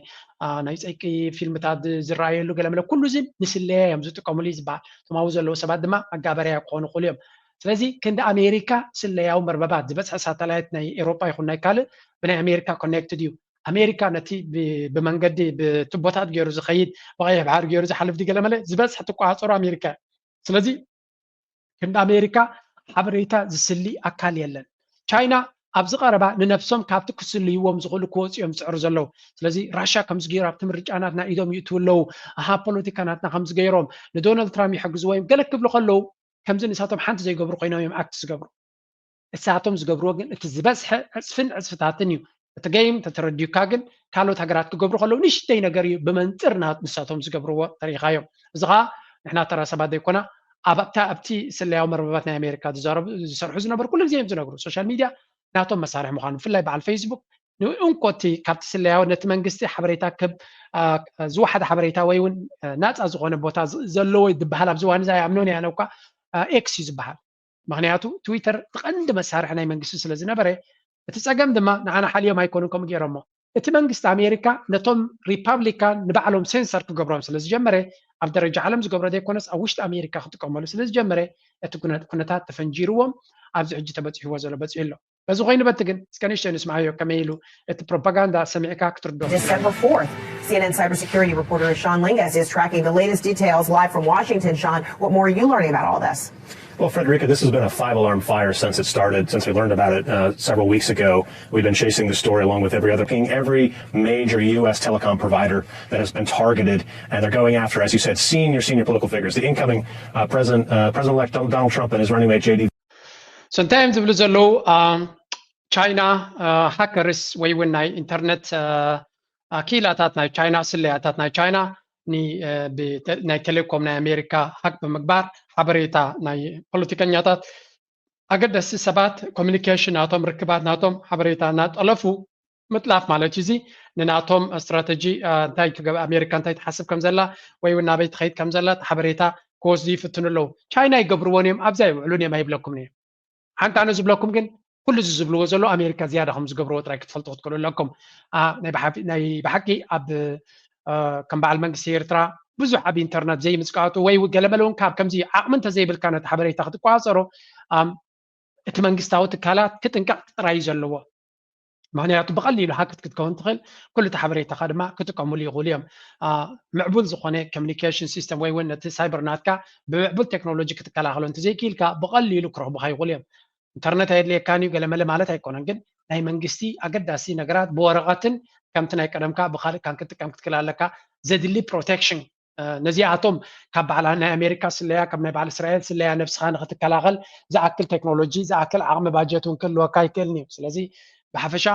ናይ ፀይቂ ፊልምታት ዝረኣየሉ ገለመለ ኩሉ እዚ ንስለያ እዮም ዝጥቀምሉ እዩ ዝበሃል። እቶም ኣብኡ ዘለዉ ሰባት ድማ መጋበርያ ክኾኑ ይኽእሉ እዮም። ስለዚ ክንዲ ኣሜሪካ ስለያዊ መርበባት ዝበፅሐ ሳተላይት ናይ ኤሮጳ ይኹን ናይ ካልእ ብናይ ኣሜሪካ ኮኔክትድ እዩ። ኣሜሪካ ነቲ ብመንገዲ ብቱቦታት ገይሩ ዝኸይድ ብቐይሕ ባሕሪ ገይሩ ዝሓልፍ ድዩ ገለመለ ዝበፅሐ ትቆፃፀሮ ኣሜሪካ እያ። ስለዚ ክንዲ ኣሜሪካ ሓበሬታ ዝስሊ ኣካል የለን። ቻይና ኣብዚ ቀረባ ንነብሶም ካብቲ ክስልይዎም ዝኽእሉ ክወፁ እዮም ዝፅዕሩ ዘለዉ። ስለዚ ራሻ ከምዚ ገይሩ ኣብቲ ምርጫ ናትና ኢዶም ይእትዉ ኣለዉ። ኣሃ ፖለቲካ ናትና ከምዚ ገይሮም ንዶናልድ ትራምፕ ይሕግዝዎ እዮም ገለ ክብሉ ከለዉ ከምዚ ንሳቶም ሓንቲ ዘይገብሩ ኮይኖም እዮም ኣክት ዝገብሩ። እሳቶም ዝገብርዎ ግን እቲ ዝበዝሐ ዕፅፍን ዕፅፍታትን እዩ። እቲ ገይም ተተረዲዩካ ግን ካልኦት ሃገራት ክገብሩ ከለዉ ንሽተይ ነገር እዩ ብመንፅር ንሳቶም ዝገብርዎ ተሪኢኻዮም። እዚ ከዓ ንሕና ተራ ሰባት ዘይኮና ኣብታ ኣብቲ ስለያዊ መርበባት ናይ ኣሜሪካ ዝዛረቡ ዝሰርሑ ዝነበሩ ኩሉ ግዜ እዮም ዝነግሩ ሶሻል ሚድያ ናቶም መሳርሒ ምዃኑ ብፍላይ በዓል ፌስቡክ ንእንኮ እቲ ካብቲ ስለያዊ ነቲ መንግስቲ ሓበሬታ ክብ ዝወሓደ ሓበሬታ ወይ እውን ናፃ ዝኾነ ቦታ ዘለዎ ዝበሃል ኣብዚ ዋን እዚ ኣይኣምኖን እያ ነኳ ኤክስ እዩ ዝበሃል ምክንያቱ ትዊተር እቲ ቀንዲ መሳርሒ ናይ መንግስቲ ስለ ዝነበረ እቲ ፀገም ድማ ንዓና ሓልዮም ኣይኮኑን ከምኡ ገይሮሞ እቲ መንግስቲ ኣሜሪካ ነቶም ሪፓብሊካን ንባዕሎም ሴንሰር ክገብሮም ስለ ዝጀመረ ኣብ ደረጃ ዓለም ዝገብሮ ዘይኮነስ ኣብ ውሽጢ ኣሜሪካ ክጥቀመሉ ስለ ዝጀመረ እቲ ኩነታት ተፈንጂርዎም ኣብዚ ሕጂ ተበፂሕዎ ዘሎ በፂሑ ኣሎ በዚ ኮይኑ በቲ ግን እስከ ንእሽተይ ንስምዓዮ ከመይ ኢሉ እቲ ፕሮፓጋንዳ ሰሚዕካ ክትርዶ December fourth. C N N cybersecurity reporter Sean Lingus is tracking the latest details live from Washington. Sean, what more are you learning about all this? Well, Frederica, this has been a five alarm fire since it started, since we learned about it uh, several weeks ago. We've been chasing the story along with every other, every major U S telecom provider that has been targeted. And they're going after, as you said, senior, senior political figures. The incoming uh, President, uh, President-elect Donald Trump and his running mate, J D. So እንታይ እዮም ዝብሉ ዘለዉ? ቻይና ሃከርስ ወይ እውን ናይ ኢንተርነት ክኢላታት ናይ ቻይና፣ ስለያታት ናይ ቻይና ናይ ቴሌኮም ናይ ኣሜሪካ ሃክ ብምግባር ሓበሬታ ናይ ፖለቲከኛታት፣ ኣገደስቲ ሰባት፣ ኮሚኒኬሽን ናቶም፣ ርክባት ናቶም ሓበሬታ እናጠለፉ ምጥላፍ ማለት እዩ። እዚ ንናቶም ስትራተጂ እንታይ ኣሜሪካ እንታይ ትሓስብ ከም ዘላ ወይ እውን ናበይ ትኸይድ ከም ዘላ ሓበሬታ ክወስዱ ይፍትኑ ኣለዉ። ቻይና ይገብርዎን እዮም፣ ኣብዛ ይውዕሉን እዮም ኣይብለኩምን እዮም። ሓንቲ ኣነ ዝብለኩም ግን ኩሉ እዚ ዝብልዎ ዘሎ ኣሜሪካ ዝያዳ ከም ዝገብርዎ ጥራይ ክትፈልጡ ክትክእሉ ኣለኩም። ናይ ብሓቂ ኣብ ከም በዓል መንግስቲ ኤርትራ ብዙሕ ኣብ ኢንተርነት ዘይምፅቃቱ ወይ ገለመለ እውን ካብ ከምዚ ዓቕሚ እንተዘይብልካ ነቲ ሓበሬታ ክትቆፃፀሮ እቲ መንግስታዊ ትካላት ክጥንቀቕ ጥራይ እዩ ዘለዎ። ምክንያቱ ብቐሊሉ ሃክት ክትከውን ትኽእል፣ ኩሉ እቲ ሓበሬታኻ ድማ ክጥቀምሉ ይኽእሉ እዮም። ምዕቡል ዝኾነ ኮሚኒኬሽን ሲስተም ወይ እውን ነቲ ሳይበር ናትካ ብምዕቡል ቴክኖሎጂ ክትከላኸሎ እንተዘይክኢልካ ብቐሊሉ ክረኽቡኻ ይኽእሉ እዮም። ኢንተርነት ኣየድልየካን እዩ ገለመለ ማለት ኣይኮነን፣ ግን ናይ መንግስቲ ኣገዳሲ ነገራት ብወረቐትን ከምቲ ናይ ቀደምካ ብካልእ ካን ክትጥቀም ክትክእል ኣለካ። ዘድሊ ፕሮቴክሽን ነዚኣቶም ካብ በዓል ናይ ኣሜሪካ ስለያ፣ ካብ ናይ በዓል እስራኤል ስለያ ነብስኻ ንክትከላኸል ዝኣክል ቴክኖሎጂ፣ ዝኣክል ዓቕሚ ባጀት እውን ክህልወካ ኣይክእልን እዩ። ስለዚ ብሓፈሻ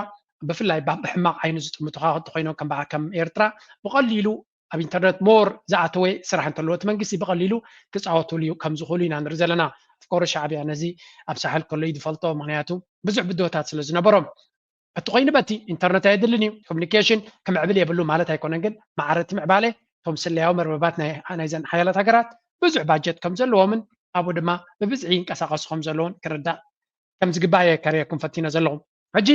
ብፍላይ ብሕማቕ ዓይኒ ዝጥምቱኻ እንተኮይኖም ከም ኤርትራ ብቐሊሉ ኣብ ኢንተርነት ሞር ዝኣተወ ስራሕ እንተለዎ እቲ መንግስቲ ብቐሊሉ ክፃወትሉ እዩ ከም ዝኽእሉ ኢና ንርኢ ዘለና። ኣፍቀሮ ሻዕብያ ነዚ ኣብ ሳሕል ከሎ እዩ ዝፈልጦ፣ ምክንያቱ ብዙሕ ብድሆታት ስለ ዝነበሮም። እቲ ኮይኑ በቲ ኢንተርነት ኣየድልን እዩ፣ ኮሚኒኬሽን ክምዕብል የብሉ ማለት ኣይኮነን፣ ግን ማዕረ እቲ ምዕባለ እቶም ስለያዊ መርበባት ናይዘን ሓያላት ሃገራት ብዙሕ ባጀት ከም ዘለዎምን ኣብኡ ድማ ብብዝሒ ይንቀሳቐሱ ከም ዘለዎን ክርዳእ ከም ዝግባእ እየ ከርእየኩም ፈቲነ ዘለኹ። ሕጂ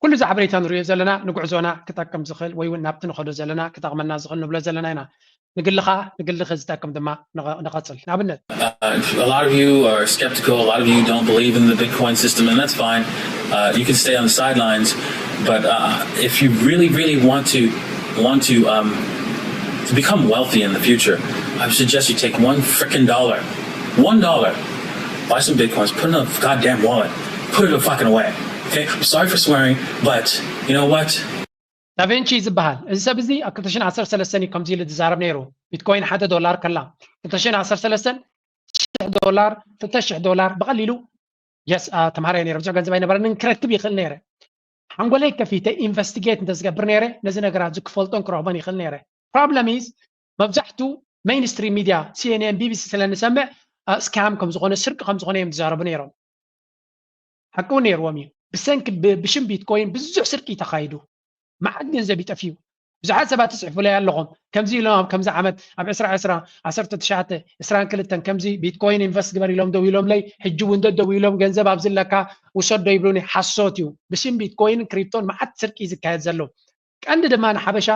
ኩሉ እዚ ሓበሬታ ንሪኦ ዘለና ንጉዕዞና ክጠቅም ዝኽእል ወይ እውን ናብቲ ንኸዶ ዘለና ክጠቕመና ዝኽእል ንብሎ ዘለና ኢና። ንግልኻ ንግልኺ ዝጠቅም ድማ ንቐፅል። ንኣብነት a lot of you are skeptical, a lot of you don't believe in the Bitcoin system, and that's fine. Uh, you can stay on the sidelines, but uh, if you really, really want to want to um, to become wealthy in the future, I would suggest you take one freaking dollar, one dollar, buy some Bitcoins, put it in a goddamn wallet, put it the fucking away. Okay, I'm sorry for swearing, but you know what? ዳቪንቺ ዝበሃል እዚ ሰብ እዚ ኣብ ክልተ ሽሕን ዓሰርተ ሰለስተን እዩ ከምዚ ኢሉ ዝዛረብ ነይሩ። ቢትኮይን ሓደ ዶላር ከላ ክልተ ሽሕን ዓሰርተ ሰለስተን ሽሕ ዶላር፣ ክልተ ሽሕ ዶላር ብቐሊሉ የስ ተምሃራይ ነይረ፣ ብዙሕ ገንዘብ ኣይነበረንን፣ ክረክብ ይኽእል ነይረ። ሓንጎለይ ከፊተ ኢንቨስቲጌት እንተዝገብር ነይረ ነዚ ነገራት ዝክፈልጦን ክረኽቦን ይኽእል ነይረ። ፕሮብለም ኢዝ መብዛሕቱ ሜይንስትሪም ሚድያ ሲኤንኤን ቢቢሲ ስለ ንሰምዕ ስካም ከም ዝኾነ ስርቂ ከም ዝኾነ እዮም ዝዛረቡ ነይሮም። ሓቂ እውን ነይርዎም እዩ። ብሰንኪ ብሽም ቢትኮይን ብዙሕ ስርቂ ተኻይዱ፣ መዓት ገንዘብ ይጠፍዩ። ብዙሓት ሰባት ትፅሕፉለይ ኣለኹም፣ ከምዚ ኢሎም ኣብ ከምዚ ዓመት ኣብ ዕስራ ዕስራ፣ ዓሰርተ ትሽዓተ፣ ዕስራን ክልተን ከምዚ ቢትኮይን ኢንቨስት ግበር ኢሎም ደው ኢሎምለይ፣ ሕጂ እውን ደደው ኢሎም ገንዘብ ኣብዚ ኣለካ ውሰዶ ይብሉኒ። ሓሶት እዩ። ብሽም ቢትኮይንን ክሪፕቶን መዓት ስርቂ እዩ ዝካየድ ዘሎ። ቀንዲ ድማ ንሓበሻ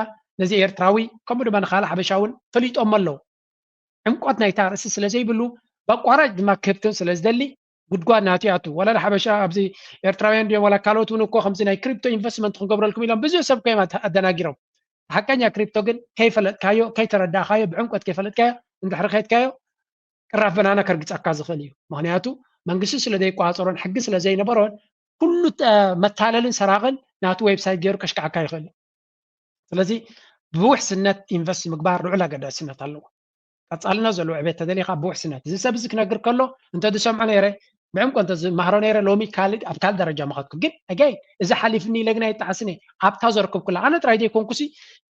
ነዚ ኤርትራዊ ከምኡ ድማ ንካልእ ሓበሻ እውን ፈሊጦሞ ኣለዉ። ዕምቆት ናይታ ርእሲ ስለ ዘይብሉ ብኣቋራጭ ድማ ክህብትም ስለ ዝደሊ ጉድጓድ ናቱ ይኣቱ። ዋላ ሓበሻ ኣብዚ ኤርትራውያን ድዮም ዋላ ካልኦት እውን እኮ ከምዚ ናይ ክሪፕቶ ኢንቨስትመንት ክንገብረልኩም ኢሎም ብዙሕ ሰብ ኮይም ኣደናጊሮም። ሓቀኛ ክሪፕቶ ግን ከይፈለጥካዮ ከይተረዳእካዮ ብዕምቆት ከይፈለጥካዮ እንድሕሪ ከድካዮ ቅራፍ በናና ከርግፀካ ዝኽእል እዩ። ምክንያቱ መንግስቲ ስለ ዘይቋፀሮን ሕጊ ስለ ዘይነበሮን ኩሉ መታለልን ሰራቕን ናቱ ዌብሳይት ገይሩ ከሽካዕካ ይኽእል እዩ። ስለዚ ብውሕስነት ኢንቨስት ምግባር ልዑል ኣገዳስነት ኣለዎ። ቀፃልነት ዘለዎ ዕቤት ተደሊኻ ብውሕስነት እዚ ሰብ እዚ ክነግር ከሎ እንተ ዝሰምዖ ነይረ ብዕምቆ እንተ ዝማሃሮ ነይረ ሎሚ ካልእ ኣብ ካልእ ደረጃ ምኸድኩ። ግን ኣጋይ እዚ ሓሊፍኒ ኢለ ግን ኣይጠዓስን እየ። ኣብታ ዘርክብኩላ ኣነ ጥራይ ዘይኮንኩሲ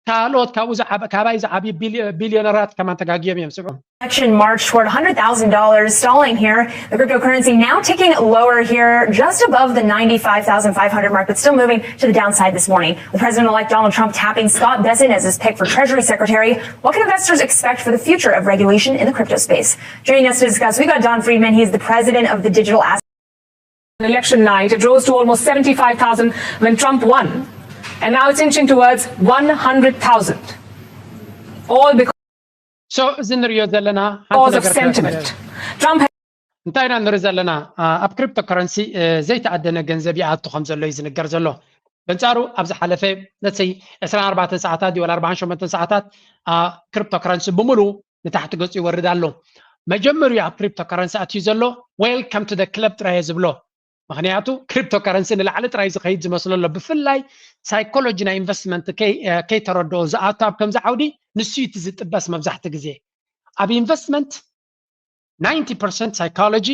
ካልኦት ካብኡ ዝዓበ- ካባይ ዝዓብዩ ቢሊ- ቢልዮነራት ከማን ተጋግዮም እዮም። ስምዑ። Election March scored one hundred thousand dollars, stalling here. The cryptocurrency now ticking lower here, just above the ninety-five thousand five hundred mark, but still moving to the downside this morning. With President-elect Donald Trump tapping Scott Bessent as his pick for Treasury Secretary, what can investors expect for the future of regulation in the crypto space? Joining us to discuss, we got Don Friedman. He's the president of the Digital Asset. On election night, it rose to almost seventy-five thousand when Trump won. And now it's inching towards one hundred thousand. All because So እዚ ንሪኦ ዘለና ሓንቲ cause of ነገር sentiment. Trump እንታይ ኢና ንርኢ ዘለና? ኣብ ክሪፕቶ ከረንሲ ዘይተኣደነ ገንዘብ ይኣቱ ከም ዘሎ እዩ ዝንገር ዘሎ። በንጻሩ ኣብ ዝሓለፈ ነሰይ ዕስራን ኣርባዕተን ሰዓታት ድዩ ወላ ኣርባዓን ሸሞንተን ሰዓታት ክሪፕቶ ከረንሲ ብምሉ ንታሕቲ ገጹ ይወርድ ኣሎ። መጀመርዩ ኣብ ክሪፕቶ ከረንሲ ኣትዩ ዘሎ ዌልካም ቱ ክለብ ጥራይ እየ ዝብሎ። ምክንያቱ ክሪፕቶ ከረንሲ ንላዕሊ ጥራይ ዝኸይድ ዝመስሎ ኣሎ። ብፍላይ ሳይኮሎጂ ናይ ኢንቨስትመንት ከይተረድኦ ዝኣቱ ኣብ ከምዚ ዓውዲ ንሱ እዩ እቲ ዝጥበስ። መብዛሕቲ ግዜ ኣብ ኢንቨስትመንት ናይንቲ ፐርሰንት ሳይኮሎጂ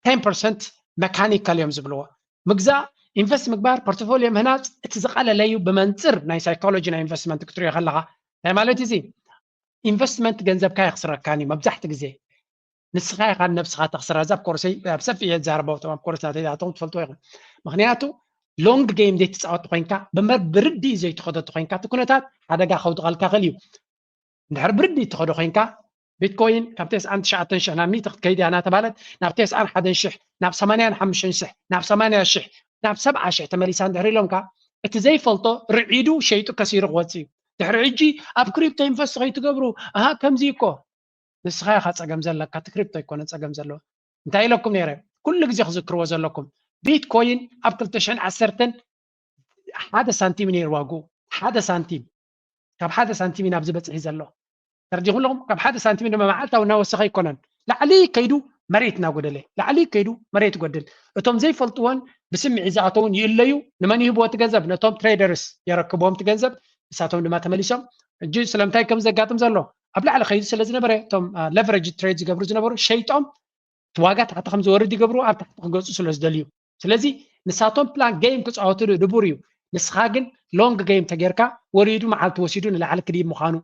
ten percent mechanical እዮም ዝብልዎ። ምግዛእ፣ ኢንቨስት ምግባር፣ ፖርትፎሊዮ ምህናፅ እቲ ዝቐለለ እዩ ብመንፅር ናይ ሳይኮሎጂ ናይ ኢንቨስትመንት ክትሪኦ ከለኻ። እንታይ ማለት እዚ? ኢንቨስትመንት ገንዘብካ የኽስረካን እዩ መብዛሕቲ ግዜ። ንስኻ ኢኻ ንነብስኻ ተኽስራ። እዛ ኣብ ኮርሰይ ኣብ ሰፊሕ እየ ዝዛረቦ፣ እቶም ኣብ ኮርስ ናተይ ዝኣተኹም ትፈልጥዎ ኢኹም። ምክንያቱ ሎንግ ጌም ዘይትፃወት ኮይንካ፣ ብመ- ብርድኢ ዘይትኸዶ ኮይንካ፣ እቲ ኩነታት ሓደጋ ከውድቐልካ ክእል እዩ። እንድሕር ብርድኢ ትኸዶ ኮይንካ፣ ቢትኮይን ካብ ተስዓን ትሽዓተን ሽሕ ናብ ሚእቲ ክትከይድ እያ እናተባለት ናብ ተስዓን ሓደን ሽሕ፣ ናብ ሰማንያን ሓሙሽተን ሽሕ፣ ናብ ሰማንያ ሽሕ፣ ናብ ሰብዓ ሽሕ ተመሊሳ እንድሕር ኢሎምካ፣ እቲ ዘይፈልጦ ርዒዱ ሸይጡ ከሲሩ ክወፅእ እዩ። ድሕሪ ሕጂ ኣብ ክሪፕቶ ኢንቨስት ከይትገብሩ፣ ኣሃ ከምዚ እኮ። ንስኻ ኢኻ ፀገም ዘለካ፣ እቲ ክሪፕቶ ኣይኮነ ፀገም ዘለዎ። እንታይ ኢለኩም ነይረ? ኩሉ ግዜ ክዝክርዎ ዘለኩም፣ ቢትኮይን ኣብ ክልተ ሽሕን ዓሰርተን ሓደ ሳንቲም ነይሩ ዋግኡ። ሓደ ሳንቲም፣ ካብ ሓደ ሳንቲም እዩ ናብ ዝበፅሕ ዘሎ። ተረዲኹም ኣለኹም? ካብ ሓደ ሳንቲም ድማ መዓልታዊ እናወሰኸ ኣይኮነን። ላዕሊ ከይዱ መሬት እናጎደለ፣ ላዕሊ ከይዱ መሬት ይጎድል። እቶም ዘይፈልጥዎን ብስምዒት ዝኣተውን ይእለዩ። ንመን ይህብዎ እቲ ገንዘብ? ነቶም ትሬደርስ የረክብዎም እቲ ገንዘብ። ንሳቶም ድማ ተመሊሶም፣ ሕጂ ስለምንታይ ከም ዘጋጥም ዘሎ፣ ኣብ ላዕሊ ከይዱ ስለ ዝነበረ፣ እቶም ለቨሬጅ ትሬድ ዝገብሩ ዝነበሩ ሸይጦም እቲ ዋጋ ታሕቲ ከም ዝወርድ ይገብሩ፣ ኣብ ታሕቲ ክገፁ ስለ ዝደልዩ። ስለዚ ንሳቶም ፕላን ጌም ክፃወቱ ንቡር እዩ። ንስኻ ግን ሎንግ ጌም ተጌርካ፣ ወሪዱ መዓልቲ ወሲዱ ንላዕሊ ክድይብ ምዃኑ።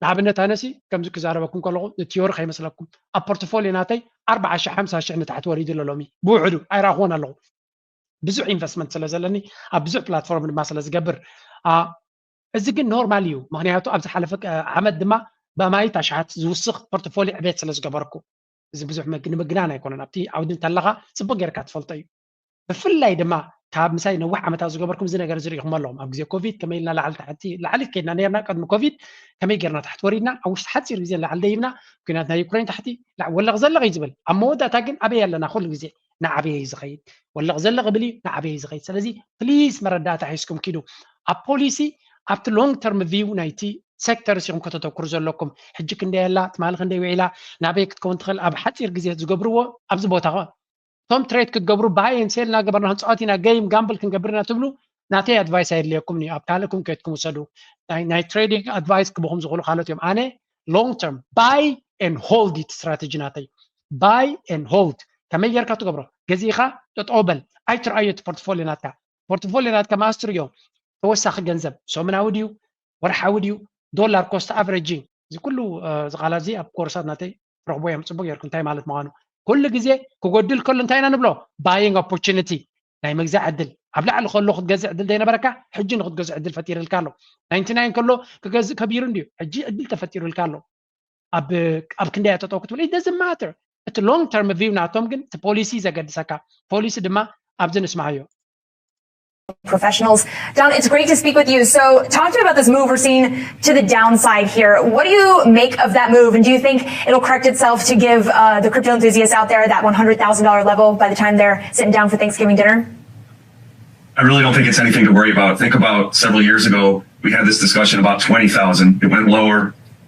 ንኣብነት ኣነሲ ከምዚ ክዛረበኩም ከለኹ ንቲዮሪ ከይመስለኩም፣ ኣብ ፖርትፎሊዮ ናተይ ኣርባዓ ሽሕ ሓምሳ ሽሕ ንታሕቲ ወሪዱ ኣሎ። ሎሚ ብውሕዱ ኣይረኣኽዎን ኣለኹ፣ ብዙሕ ኢንቨስትመንት ስለ ዘለኒ፣ ኣብ ብዙሕ ፕላትፎርም ድማ ስለ ዝገብር። አ፣ እዚ ግን ኖርማል እዩ። ምክንያቱ ኣብ ዝሓለፈ ቀ- ዓመት ድማ ብኣማይት ኣሽሓት ዝውስኽ ፖርትፎሊዮ ዕቤት ስለ ዝገበርኩ፣ እዚ ብዙሕ መግ- ንምግናን ኣይኮነን። ኣብቲ ዓውዲ እንተለኻ ፅቡቅ ጌርካ ትፈልጦ እዩ። ብፍላይ ድማ ካብ ምሳይ ነዊሕ ዓመታት ዝገበርኩም እዚ ነገር ዝሪኢኹም ኣለኹም። ኣብ ግዜ ኮቪድ ከመይ ኢልና ላዕሊ ታሕቲ፣ ላዕሊ ከይድና ነርና። ቅድሚ ኮቪድ ከመይ ጌርና ታሕቲ ወሪድና፣ ኣብ ውሽጢ ሓፂር ግዜ ላዕሊ ደይብና። ኩናት ናይ ዩክሬን ታሕቲ፣ ላ- ወለቕ ዘለቕ እዩ ዝብል። ኣብ መወዳእታ ግን ኣበይ ኣለና? ኩሉ ግዜ ንዓበየ እዩ ዝኸይድ። ወለቕ ዘለቕ ብል እዩ፣ ንዓበየ እዩ ዝኸይድ። ስለዚ ፕሊዝ መረዳእታ ሒዝኩም ኪዱ። ኣብ ፖሊሲ፣ ኣብቲ ሎንግ ተርም ቪው ናይቲ ሴክተር ኢኹም ከተተኩሩ ዘለኩም። ሕጂ ክንደይ ኣላ፣ ትማሊ ክንደይ ውዒላ፣ ናበይ ክትከውን ትኽእል፣ ኣብ ሓፂር ግዜ ዝገብርዎ ኣብዚ ቦታ ኸ እቶም ትሬድ ክትገብሩ፣ ባይ ኤን ሴል እናገበርና ክንፃወት ኢና፣ ጌም ጋምብል ክንገብር ኢና ትብሉ፣ ናተይ ኣድቫይስ ኣየድልየኩም እዩ። ኣብ ካልእኩም ከይድኩም ውሰዱ። ናይ- ናይ ትሬዲንግ ኣድቫይስ ክበኹም ዝኽእሉ ካልኦት እዮም። ኣነ ሎንግ ተርም፣ ባይ ኤን ሆልድ እቲ ስትራቴጂ ናተይ። ባይ ኤን ሆልድ። ከመይ ጌርካ ትገብሮ? ገዚእኻ ጠጠው በል፣ ኣይትርኣዮ እቲ ፖርትፎሊዮ ናትካ። ፖርትፎሊዮ ናትካ ማስትር እዮም። ተወሳኺ ገንዘብ ሰሙናዊ ድዩ፣ ወርሓዊ ድዩ፣ ዶላር ኮስት ኣቨሬጂንግ፣ እዚ ኩሉ፣ እ፣ እዚ ቃላት እዚ ኣብ ኮርሳት ናተይ ረኽቦ እዮም። ፅቡቅ ጌርኩም እንታይ ማለት ምዃኑ። ኩሉ ግዜ ክጎድል ከሎ እንታይ ኢና ንብሎ? ባይንግ ኦፖርቹኒቲ፣ ናይ ምግዛእ ዕድል። ኣብ ላዕሊ ከሎ ክትገዝእ ዕድል ዘይነበረካ፣ ሕጂ ንክትገዝእ ዕድል ፈጢርልካ ኣሎ። ናይንቲ ናይን ከሎ ክገዝእ ከቢሩ እንድዩ፣ ሕጂ ዕድል ተፈጢሩልካ ኣሎ። ኣብ ኣብ ክንደይ ጠጠው ክትብል፣ it doesn't matter። እቲ ሎንግ ተርም ቪው ናቶም ግን እቲ ፖሊሲ ዘገድሰካ። ፖሊሲ ድማ ኣብዚ ንስማዓዮ። Professionals. Don, it's great to speak with you. So, talk to me about this move we're seeing to the downside here. What do you make of that move? And do you think it'll correct itself to give uh, the crypto enthusiasts out there that one hundred thousand dollar level by the time they're sitting down for Thanksgiving dinner? I really don't think it's anything to worry about. Think about several years ago, we had this discussion about twenty thousand. It went lower.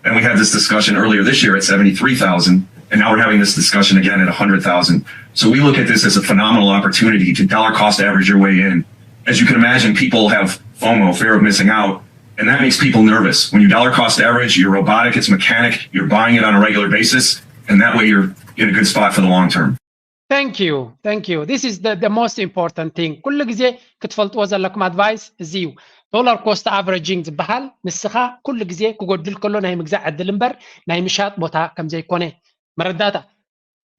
And we had this discussion earlier this year at seventy-three thousand. And now we're having this discussion again at one hundred thousand. So we look at this as a phenomenal opportunity to dollar cost average your way in. As you can imagine, people have FOMO, fear of missing out. And that makes people nervous. When you dollar cost average, you're robotic, it's mechanic, you're buying it on a regular basis. And that way you're in a good spot for the long term. Thank you, thank you. This is the, the most important thing. ኩሉ ግዜ ክትፈልጥዎ ዘለኩም ኣድቫይስ እዚ እዩ። ዶላር ኮስት ኣቨሬጂንግ ዝበሃል ንስኻ ኩሉ ግዜ ክጎድል ከሎ ናይ ምግዛእ ዕድል እምበር ናይ ምሻጥ ቦታ ከም ዘይኮነ መረዳእታ።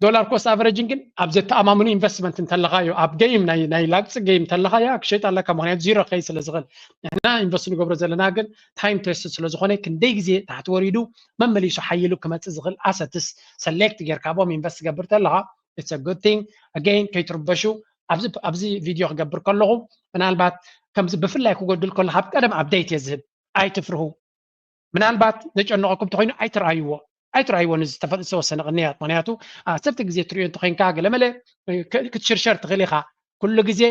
ዶላር ኮስት ኣቨሬጂንግ ግን ኣብ ዘተኣማምኑ ኢንቨስትመንት እንተለኻዮ፣ ኣብ ጌም ናይ ናይ ላግፂ ጌም እንተለኻዮ ክሸጥ ኣለካ፣ ምክንያቱ ዚሮ ከይ ስለ ዝኽእል። ንሕና ኢንቨስት ንገብሮ ዘለና ግን ታይም ቴስት ስለ ዝኾነ ክንደይ ግዜ ታሕቲ ወሪዱ መመሊሱ ሓይሉ ክመፅእ ዝኽእል ኣሰትስ ሰሌክት ጌርካ ኣብኦም ኢንቨስት ትገብር ተለኻ፣ it's a good thing። ኣገይን ከይትርበሹ፣ ኣብዚ ኣብዚ ቪድዮ ክገብር ከለኹ ምናልባት ከምዚ ብፍላይ ክጎድል ከሎ ካብ ቀደም ኣፕዴት እየ ዝህብ፣ ኣይትፍርሁ። ምናልባት ዘጨነቐኩም እንተኾይኑ ኣይትርኣይዎ፣ ኣይትርኣይዎ። ንዝተፈ- ዝተወሰነ ቅንያት፣ ምክንያቱ ዓሰርተ ግዜ ትሪኦ እንተኮይንካ ገለመለ ክ- ክትሽርሸር ትኽእል ኢኻ። ኩሉ ግዜ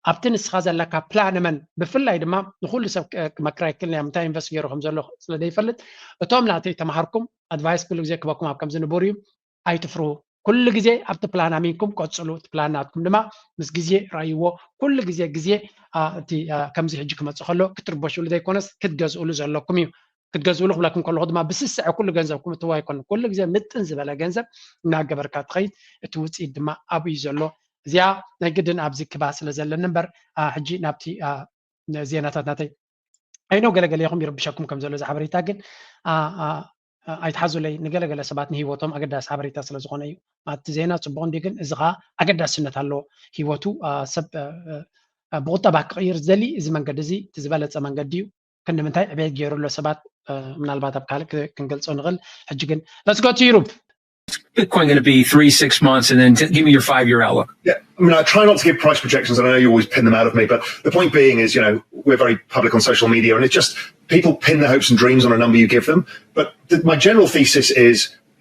ኣብቲ ንስኻ ዘለካ ፕላን እመን። ብፍላይ ድማ ንኩሉ ሰብ ክ- ክመክራ ይክእል ናይ ምንታይ ኢንቨስት ገይሩ ከም ዘሎ ስለ ዘይፈልጥ፣ እቶም ናተይ ተምሃርኩም ኣድቫይስ ኩሉ ግዜ ክበኩም ኣብ ከምዚ ንቡር እዩ። ኣይትፍርሁ። ኩሉ ግዜ ኣብቲ ፕላን ኣሚንኩም ቀፅሉ። እቲ ፕላን ናትኩም ድማ ምስ ግዜ ራይዎ። ኩሉ ግዜ ግዜ አ፣ እቲ አ፣ ከምዚ ሕጂ ክመፅእ ከሎ ክትርበሽሉ ዘይኮነስ ክትገዝእሉ ዘለኩም እዩ። ክትገዝእሉ ክብለኩም ከለኹ ድማ ብስስዐ ኩሉ ገንዘብኩም እትዋ ኣይኮን ኩሉ ግዜ ምጥን ዝበለ ገንዘብ እናገበርካ ትኸይድ። እቲ ውፅኢት ድማ ኣብኡ እዩ ዘሎ። እዚኣ ናይ ግድን ኣብዚ ክባ ስለ ዘለኒ እምበር ሕጂ ናብቲ ዜናታት ናተይ ኣይኖ ገለገለ ኢኹም ይርብሸኩም ከም ዘሎ እዚ ሓበሬታ ግን ኣይትሓዙለይ። ንገለገለ ሰባት ንሂወቶም ኣገዳሲ ሓበሬታ ስለ ዝኾነ እዩ። ኣብቲ ዜና ፅቡቕ እንዲ ግን እዚ ከዓ ኣገዳስነት ኣለዎ። ሂወቱ ሰብ ብቁጠባ ክቕይር ዝደሊ እዚ መንገዲ እዚ እቲ ዝበለፀ መንገዲ እዩ። ክንዲ ምንታይ ዕቤት ገይሩ ኣሎ ሰባት ምናልባት ኣብ ካልእ ክንገልፆ ንኽእል። ሕጂ ግን let's go to Europe. Bitcoin going to be three, six months, and then t- give me your five year outlook? Yeah, I mean, I try not to give price projections, and I know you always pin them out of me. But the point being is, you know, we're very public on social media, and it's just people pin their hopes and dreams on a number you give them. But th- my general thesis is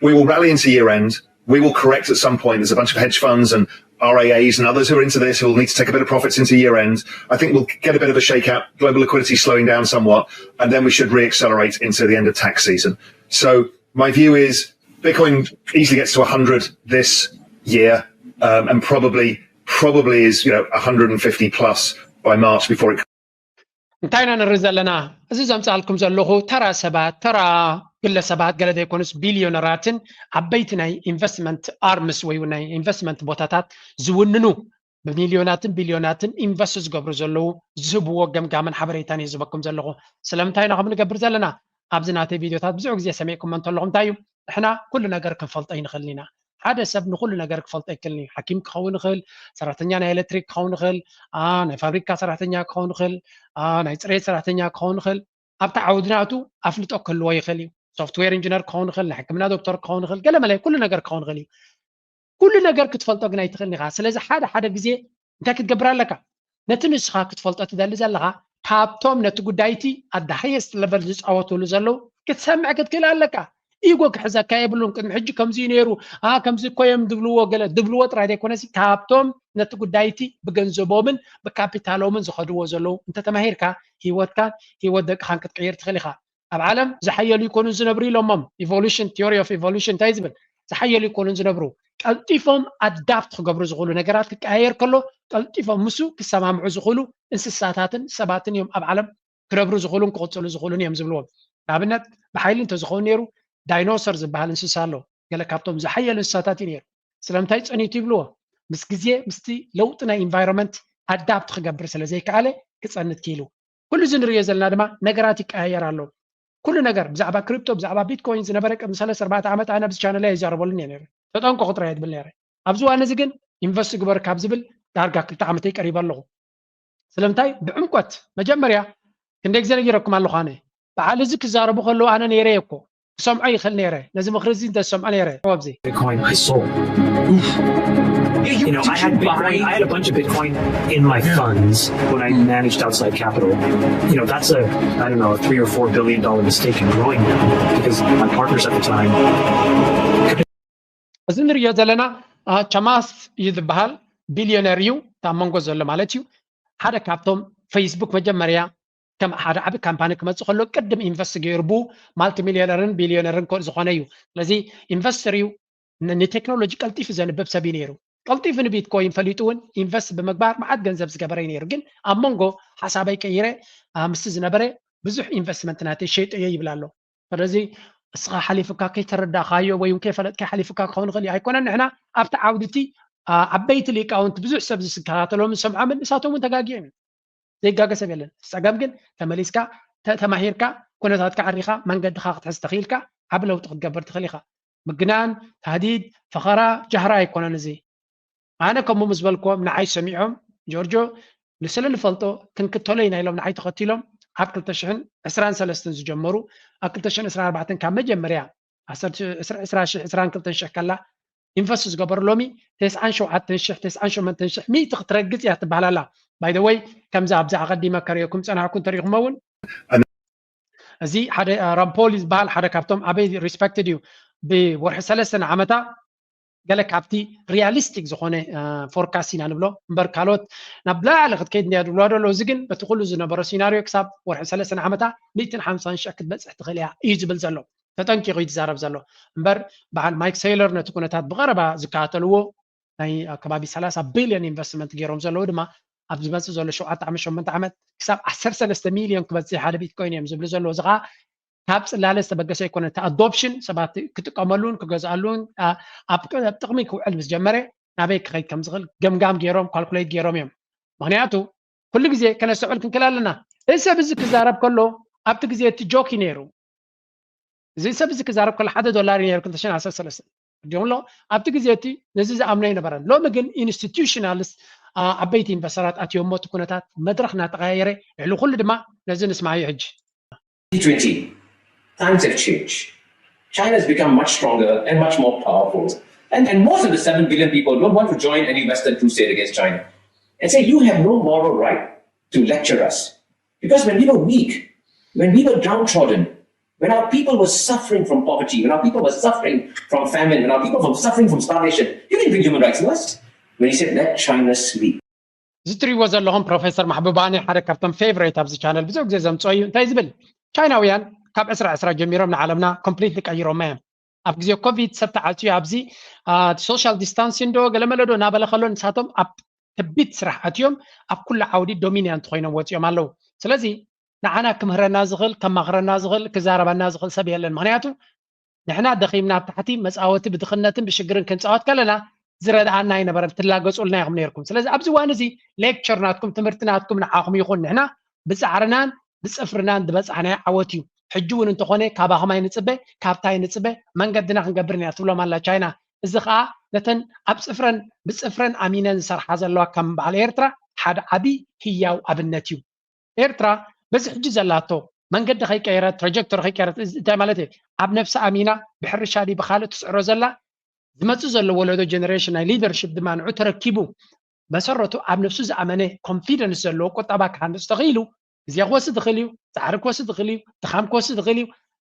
we will rally into year end, we will correct at some point. There's a bunch of hedge funds and R I As and others who are into this who will need to take a bit of profits into year end. I think we'll get a bit of a shakeout, global liquidity slowing down somewhat, and then we should re-accelerate into the end of tax season. So my view is Bitcoin easily gets to one hundred this year, um, and probably probably is you know one hundred fifty plus by March before it. እንታይ ኢና ንርኢ ዘለና? እዚ ዘምፃልኩም ዘለኹ ተራ ሰባት፣ ተራ ግለሰባት፣ ገለ ዘይኮኑስ ቢልዮነራትን ዓበይቲ ናይ ኢንቨስትመንት ኣርምስ ወይ ናይ ኢንቨስትመንት ቦታታት ዝውንኑ ብሚልዮናትን ቢልዮናትን ኢንቨስት ዝገብሩ ዘለዉ ዝህብዎ ገምጋምን ሓበሬታን እዩ ዝበኩም ዘለኹ። ስለምንታይ ኢና ከም ንገብር ዘለና ኣብዚ ናተይ ቪድዮታት ብዙሕ ግዜ ሰሚዕኩሞ እንተለኹም እንታይ እዩ ንሕና ኩሉ ነገር ክንፈልጦ ይንኽእል ኢና። ሓደ ሰብ ንኩሉ ነገር ክፈልጦ ይክእል እዩ። ሓኪም ክኸውን ይኽእል፣ ሰራሕተኛ ናይ ኤሌክትሪክ ክኸውን ይኽእል፣ ናይ ፋብሪካ ሰራሕተኛ ክኸውን ይኽእል፣ ናይ ፅሬት ሰራሕተኛ ክኸውን ይኽእል። ኣብቲ ዓውዲ ናቱ ኣፍልጦ ክህልዎ ይኽእል እዩ። ሶፍትዌር ኢንጂነር ክኸውን ይኽእል፣ ናይ ሕክምና ዶክተር ክኸውን ይኽእል፣ ገለ መለ ኩሉ ነገር ክኸውን ይኽእል እዩ። ኩሉ ነገር ክትፈልጦ ግን ኣይትኽእልን ኢኻ። ስለዚ ሓደ ሓደ ግዜ እንታይ ክትገብር ኣለካ? ነቲ ንስኻ ክትፈልጦ ትደሊ ዘለኻ ካብቶም ነቲ ጉዳይቲ ኣደ ሃየስት ለቨል ዝፃወትሉ ዘለዉ ክትሰምዕ ክትክእል ኣለካ። ኢጎ ክሕዘካ የብሉን። ቅድሚ ሕጂ ከምዚ እዩ ነይሩ፣ ኣ ከምዚ እኮ እዮም ድብልዎ ገለ ድብልዎ ጥራይ ዘይኮነሲ ካብቶም ነቲ ጉዳይቲ ብገንዘቦምን ብካፒታሎምን ዝኸድዎ ዘለዉ እንተተማሂርካ ህይወትካን ህይወት ደቅኻን ክትቅይር ትኽእል ኢኻ። ኣብ ዓለም ዝሓየሉ ይኮኑን ዝነብሩ ኢሎሞም። Evolution theory of evolution እንታይ ዝብል ዝሓየሉ ይኮኑን ዝነብሩ ቀልጢፎም ኣዳፕት ክገብሩ ዝኽእሉ ነገራት ክቀያየር ከሎ ቀልጢፎም ምሱ ክሰማምዑ ዝኽእሉ እንስሳታትን ሰባትን እዮም ኣብ ዓለም ክነብሩ ዝኽእሉን ክቕፅሉ ዝኽእሉን እዮም ዝብልዎም። ንኣብነት ብሓይሊ እንተዝኸውን ነይሩ ዳይኖሰር ዝበሃል እንስሳ ኣሎ። ገለ ካብቶም ዝሓየሉ እንስሳታት እዩ ነይሩ። ስለምንታይ ፀኒቱ ይብልዎ? ምስ ግዜ ምስቲ ለውጢ ናይ ኢንቫይሮንመንት ኣዳፕት ክገብር ስለ ዘይከኣለ ክፀንት ክኢሉ። ኩሉ እዚ ንሪኦ ዘለና ድማ ነገራት ይቀያየር ኣሎ። ኩሉ ነገር ብዛዕባ ክሪፕቶ ብዛዕባ ቢትኮይን ዝነበረ ቅድሚ ሰለስተ ኣርባዕተ ዓመት ኣነ ኣብዚ ቻነል ኣይዛረበሉን እየ ነይረ። ተጠንቀቑ ጥራይ እየ ዝብል ነይረ። ኣብዚ እዋን እዚ ግን ኢንቨስት ግበር ካብ ዝብል ዳርጋ ክልተ ዓመተይ ቀሪበ ኣለኹ። ስለምንታይ ብዕምቆት መጀመርያ ክንደይ ግዜ ነጊረኩም ኣለኹ ኣነ በዓል እዚ ክዛረቡ ከለዉ ኣነ ነይረ እየ እኮ ክሰምዖ ይኽእል ነይረ ነዚ ምኽሪ እዚ እንተዝሰምዖ ነይረ ኣብዚ Bitcoin I sold. You know, I had Bitcoin, I had a bunch of Bitcoin in my funds when I managed outside capital. You know, that's a, I don't know, a three or four billion dollar mistake in growing them because my partners at the time እዚ ንሪኦ ዘለና ቻማስ እዩ ዝበሃል ቢልዮነር እዩ። ኣብ መንጎ ዘሎ ማለት እዩ። ሓደ ካብቶም ፌስቡክ መጀመርያ ከም ሓደ ዓቢ ካምፓኒ ክመፅእ ከሎ ቅድም ኢንቨስት ገይሩ ብ ማልቲ ሚልዮነርን ቢልዮነርን ዝኾነ እዩ። ስለዚ ኢንቨስተር እዩ። ንቴክኖሎጂ ቀልጢፉ ዘንብብ ሰብ እዩ ነይሩ። ቀልጢፉ ንቢትኮይን ፈሊጡ እውን ኢንቨስት ብምግባር መዓት ገንዘብ ዝገበረ እዩ ነይሩ። ግን ኣብ መንጎ ሓሳበይ ቀይረ ምስቲ ዝነበረ ብዙሕ ኢንቨስትመንት ናተይ ሸይጠዮ ይብል ኣሎ። ስለዚ እስኻ ሓሊፍካ ከይተረዳእካዮ ወይ እውን ከይፈለጥካ ሓሊፍካ ክኸውን ይኽእል እዩ። ኣይኮነን ንሕና ኣብቲ ዓውዲ እቲ ዓበይቲ ሊቃውንቲ ብዙሕ ሰብ ዝከታተሎምን ዝሰምዖምን ንሳቶም እውን ተጋጊዮም እዮም። ዘይጋገ ሰብ የለን። እቲ ፀገም ግን ተመሊስካ ተማሂርካ ኩነታትካ ዓሪኻ መንገድኻ ክትሕዝ ተኽኢልካ ዓቢ ለውጢ ክትገብር ትኽእል ኢኻ። ምግናን፣ ታህዲድ፣ ፈኸራ፣ ጃህራ ኣይኮነን እዚ። ኣነ ከምኡ ምስ በልክዎም ንዓይ ሰሚዖም ጆርጆ ንስለ ንፈልጦ ክንክተሎ ኢና ኢሎም ንዓይ ተኸቲሎም ኣብ ክልተ ሽሕን ዕስራን ሰለስተን ዝጀመሩ ኣብ ክልተ ሽሕን ዕስራን ኣርባዕተን ካብ መጀመርያ ዓሰርተ ዕስራ ሺሕ ዕስራን ክልተን ሽሕ ከላ ኢንቨስት ዝገበሩ ሎሚ ተስዓን ሸውዓተን ሽሕ ተስዓን ሸሞንተን ሽሕ ሚእቲ ክትረግፅ እያ ትበሃል ኣላ። ባይ ዘ ወይ ከምዚ ኣብዚ ኣቐዲመ ከርእየኩም ፀናሕኩ እንተሪኹሞ እውን እዚ ሓደ ራምፖል ዝበሃል ሓደ ካብቶም ኣበይ ሪስፐክትድ እዩ ብወርሒ ሰለስተ ንዓመታ ገለ ካብቲ ሪያሊስቲክ ዝኾነ ፎርካስት ኢና ንብሎ እምበር ካልኦት ናብ ላዕሊ ክትከይድ እንድያ ዝብልዋ ዘሎ እዚ ግን በቲ ኩሉ ዝነበሮ ሲናሪዮ ክሳብ ወርሒ ሰለስተ ንዓመታ ሚእትን ሓምሳን ሽሕ ክትበፅሕ ትኽእል እያ እዩ ዝብል ዘሎ። ተጠንቂቑ እዩ ዝዛረብ ዘሎ እምበር በዓል ማይክ ሰይለር ነቲ ኩነታት ብቐረባ ዝከታተልዎ ናይ ከባቢ ሰላሳ ቢልዮን ኢንቨስትመንት ገይሮም ዘለዉ ድማ ኣብ ዝመፅእ ዘሎ ሸውዓተ ዓመት ሸሞንተ ዓመት ክሳብ ዓሰርተ ሰለስተ ሚልዮን ክበፅሕ ሓደ ቢትኮይን እዮም ዝብሉ ዘለዉ እዚ ከዓ ካብ ፅላለ ዝተበገሰ ኣይኮነ። እቲ ኣዶፕሽን ሰባት ክጥቀመሉን ክገዝኣሉን ኣብ ጥቕሚ ክውዕል ምስ ጀመረ ናበይ ክኸይድ ከም ዝኽእል ገምጋም ገይሮም፣ ካልኩሌት ገይሮም እዮም። ምክንያቱ ኩሉ ግዜ ከነስተውዕል ክንክእል ኣለና። እዚ ሰብ እዚ ክዛረብ ከሎ ኣብቲ ግዜ እቲ ጆክ እዩ ነይሩ። እዚ ሰብ እዚ ክዛረብ ከሎ ሓደ ዶላር እዩ ነይሩ ክልተ ሽሕን ዓሰርተ ሰለስተን። ዲኹም ኣሎ ኣብቲ ግዜ እቲ ነዚ ዝኣምኖ ኣይነበረን። ሎሚ ግን ኢንስቲትዩሽናልስ ዓበይቲ ኢንቨስተራት ኣትዮሞ እቲ ኩነታት መድረኽ እናተቐያየረ ልዕሊ ኩሉ ድማ ነዚ ንስማዮ ሕጂ። G twenty, times have changed. China has become much stronger and much more powerful. And, and most of the seven billion people don't want to join any Western crusade against China and say, you have no moral right to lecture us. Because when we were weak, when we were downtrodden, when our people were suffering from poverty, when our people were suffering from famine, when our people were suffering from starvation, you didn't bring human rights west. When he said, let China sleep. እዚ ትሪእዎ ዘለኹም ፕሮፌሰር ማሕቡባኒ ሓደ ካብቶም ፌቨሬት ኣብዚ ቻነል ብዙሕ ግዜ ዘምፅኦ እዩ። እንታይ ዝብል ቻይናውያን ካብ ዕስራ ዕስራ ጀሚሮም ንዓለምና ኮምፕሊትሊ ቀይሮማ እዮም። ኣብ ግዜ ኮቪድ ሰብ ተዓፅዩ ኣብዚ ሶሻል ዲስታንሲንግ ዶ ገለመለ ዶ እናበለ ከሎ ንሳቶም ኣብ ከቢድ ስራሕ ኣትዮም ኣብ ኩሉ ዓውዲ ዶሚኒያንት ኮይኖም ወፂኦም ኣለዉ። ስለዚ ንዓና ክምህረና ዝኽእል ከማኽረና ዝኽእል ክዛረበና ዝኽእል ሰብ የለን። ምክንያቱ ንሕና ደኺምና ኣብ ታሕቲ መፃወቲ ብድኽነትን ብሽግርን ክንፃወት ከለና ዝረድኣና ኣይነበረን፣ ትላገፁልና ኢኹም ነይርኩም። ስለዚ ኣብዚ እዋን እዚ ሌክቸር ናትኩም ትምህርቲ ናትኩም ንዓኹም ይኹን። ንሕና ብፃዕርናን ብፅፍርናን ዝበፃሕናዮ ዓወት እዩ። ሕጂ እውን እንተኾነ ካባኹም ኣይንፅበ፣ ካብታ ኣይንፅበ፣ መንገድና ክንገብር ኢና ትብሎም ኣላ ቻይና። እዚ ከዓ ነተን ኣብ ፅፍረን ብፅፍረን ኣሚነን ዝሰርሓ ዘለዋ ከም በዓል ኤርትራ ሓደ ዓብዪ ህያው ኣብነት እዩ። ኤርትራ በዚ ሕጂ ዘላቶ መንገዲ ከይቀየረት ትራጀክቶሪ ከይቀየረት እዚ እንታይ ማለት እዩ? ኣብ ነብሳ ኣሚና ብሕርሻ ድዩ ብኻልእ ትስዕሮ ዘላ ዝመፅእ ዘሎ ወለዶ ጀነሬሽን ናይ ሊደርሽፕ ድማ ንዑ ተረኪቡ መሰረቱ ኣብ ነብሱ ዝኣመነ ኮንፊደንስ ዘለዎ ቁጠባ ክሃንፅ ተኽኢሉ ግዜ ክወስድ ይኽእል እዩ፣ ፃዕሪ ክወስድ ይኽእል እዩ፣ ድኻም ክወስድ ይኽእል እዩ።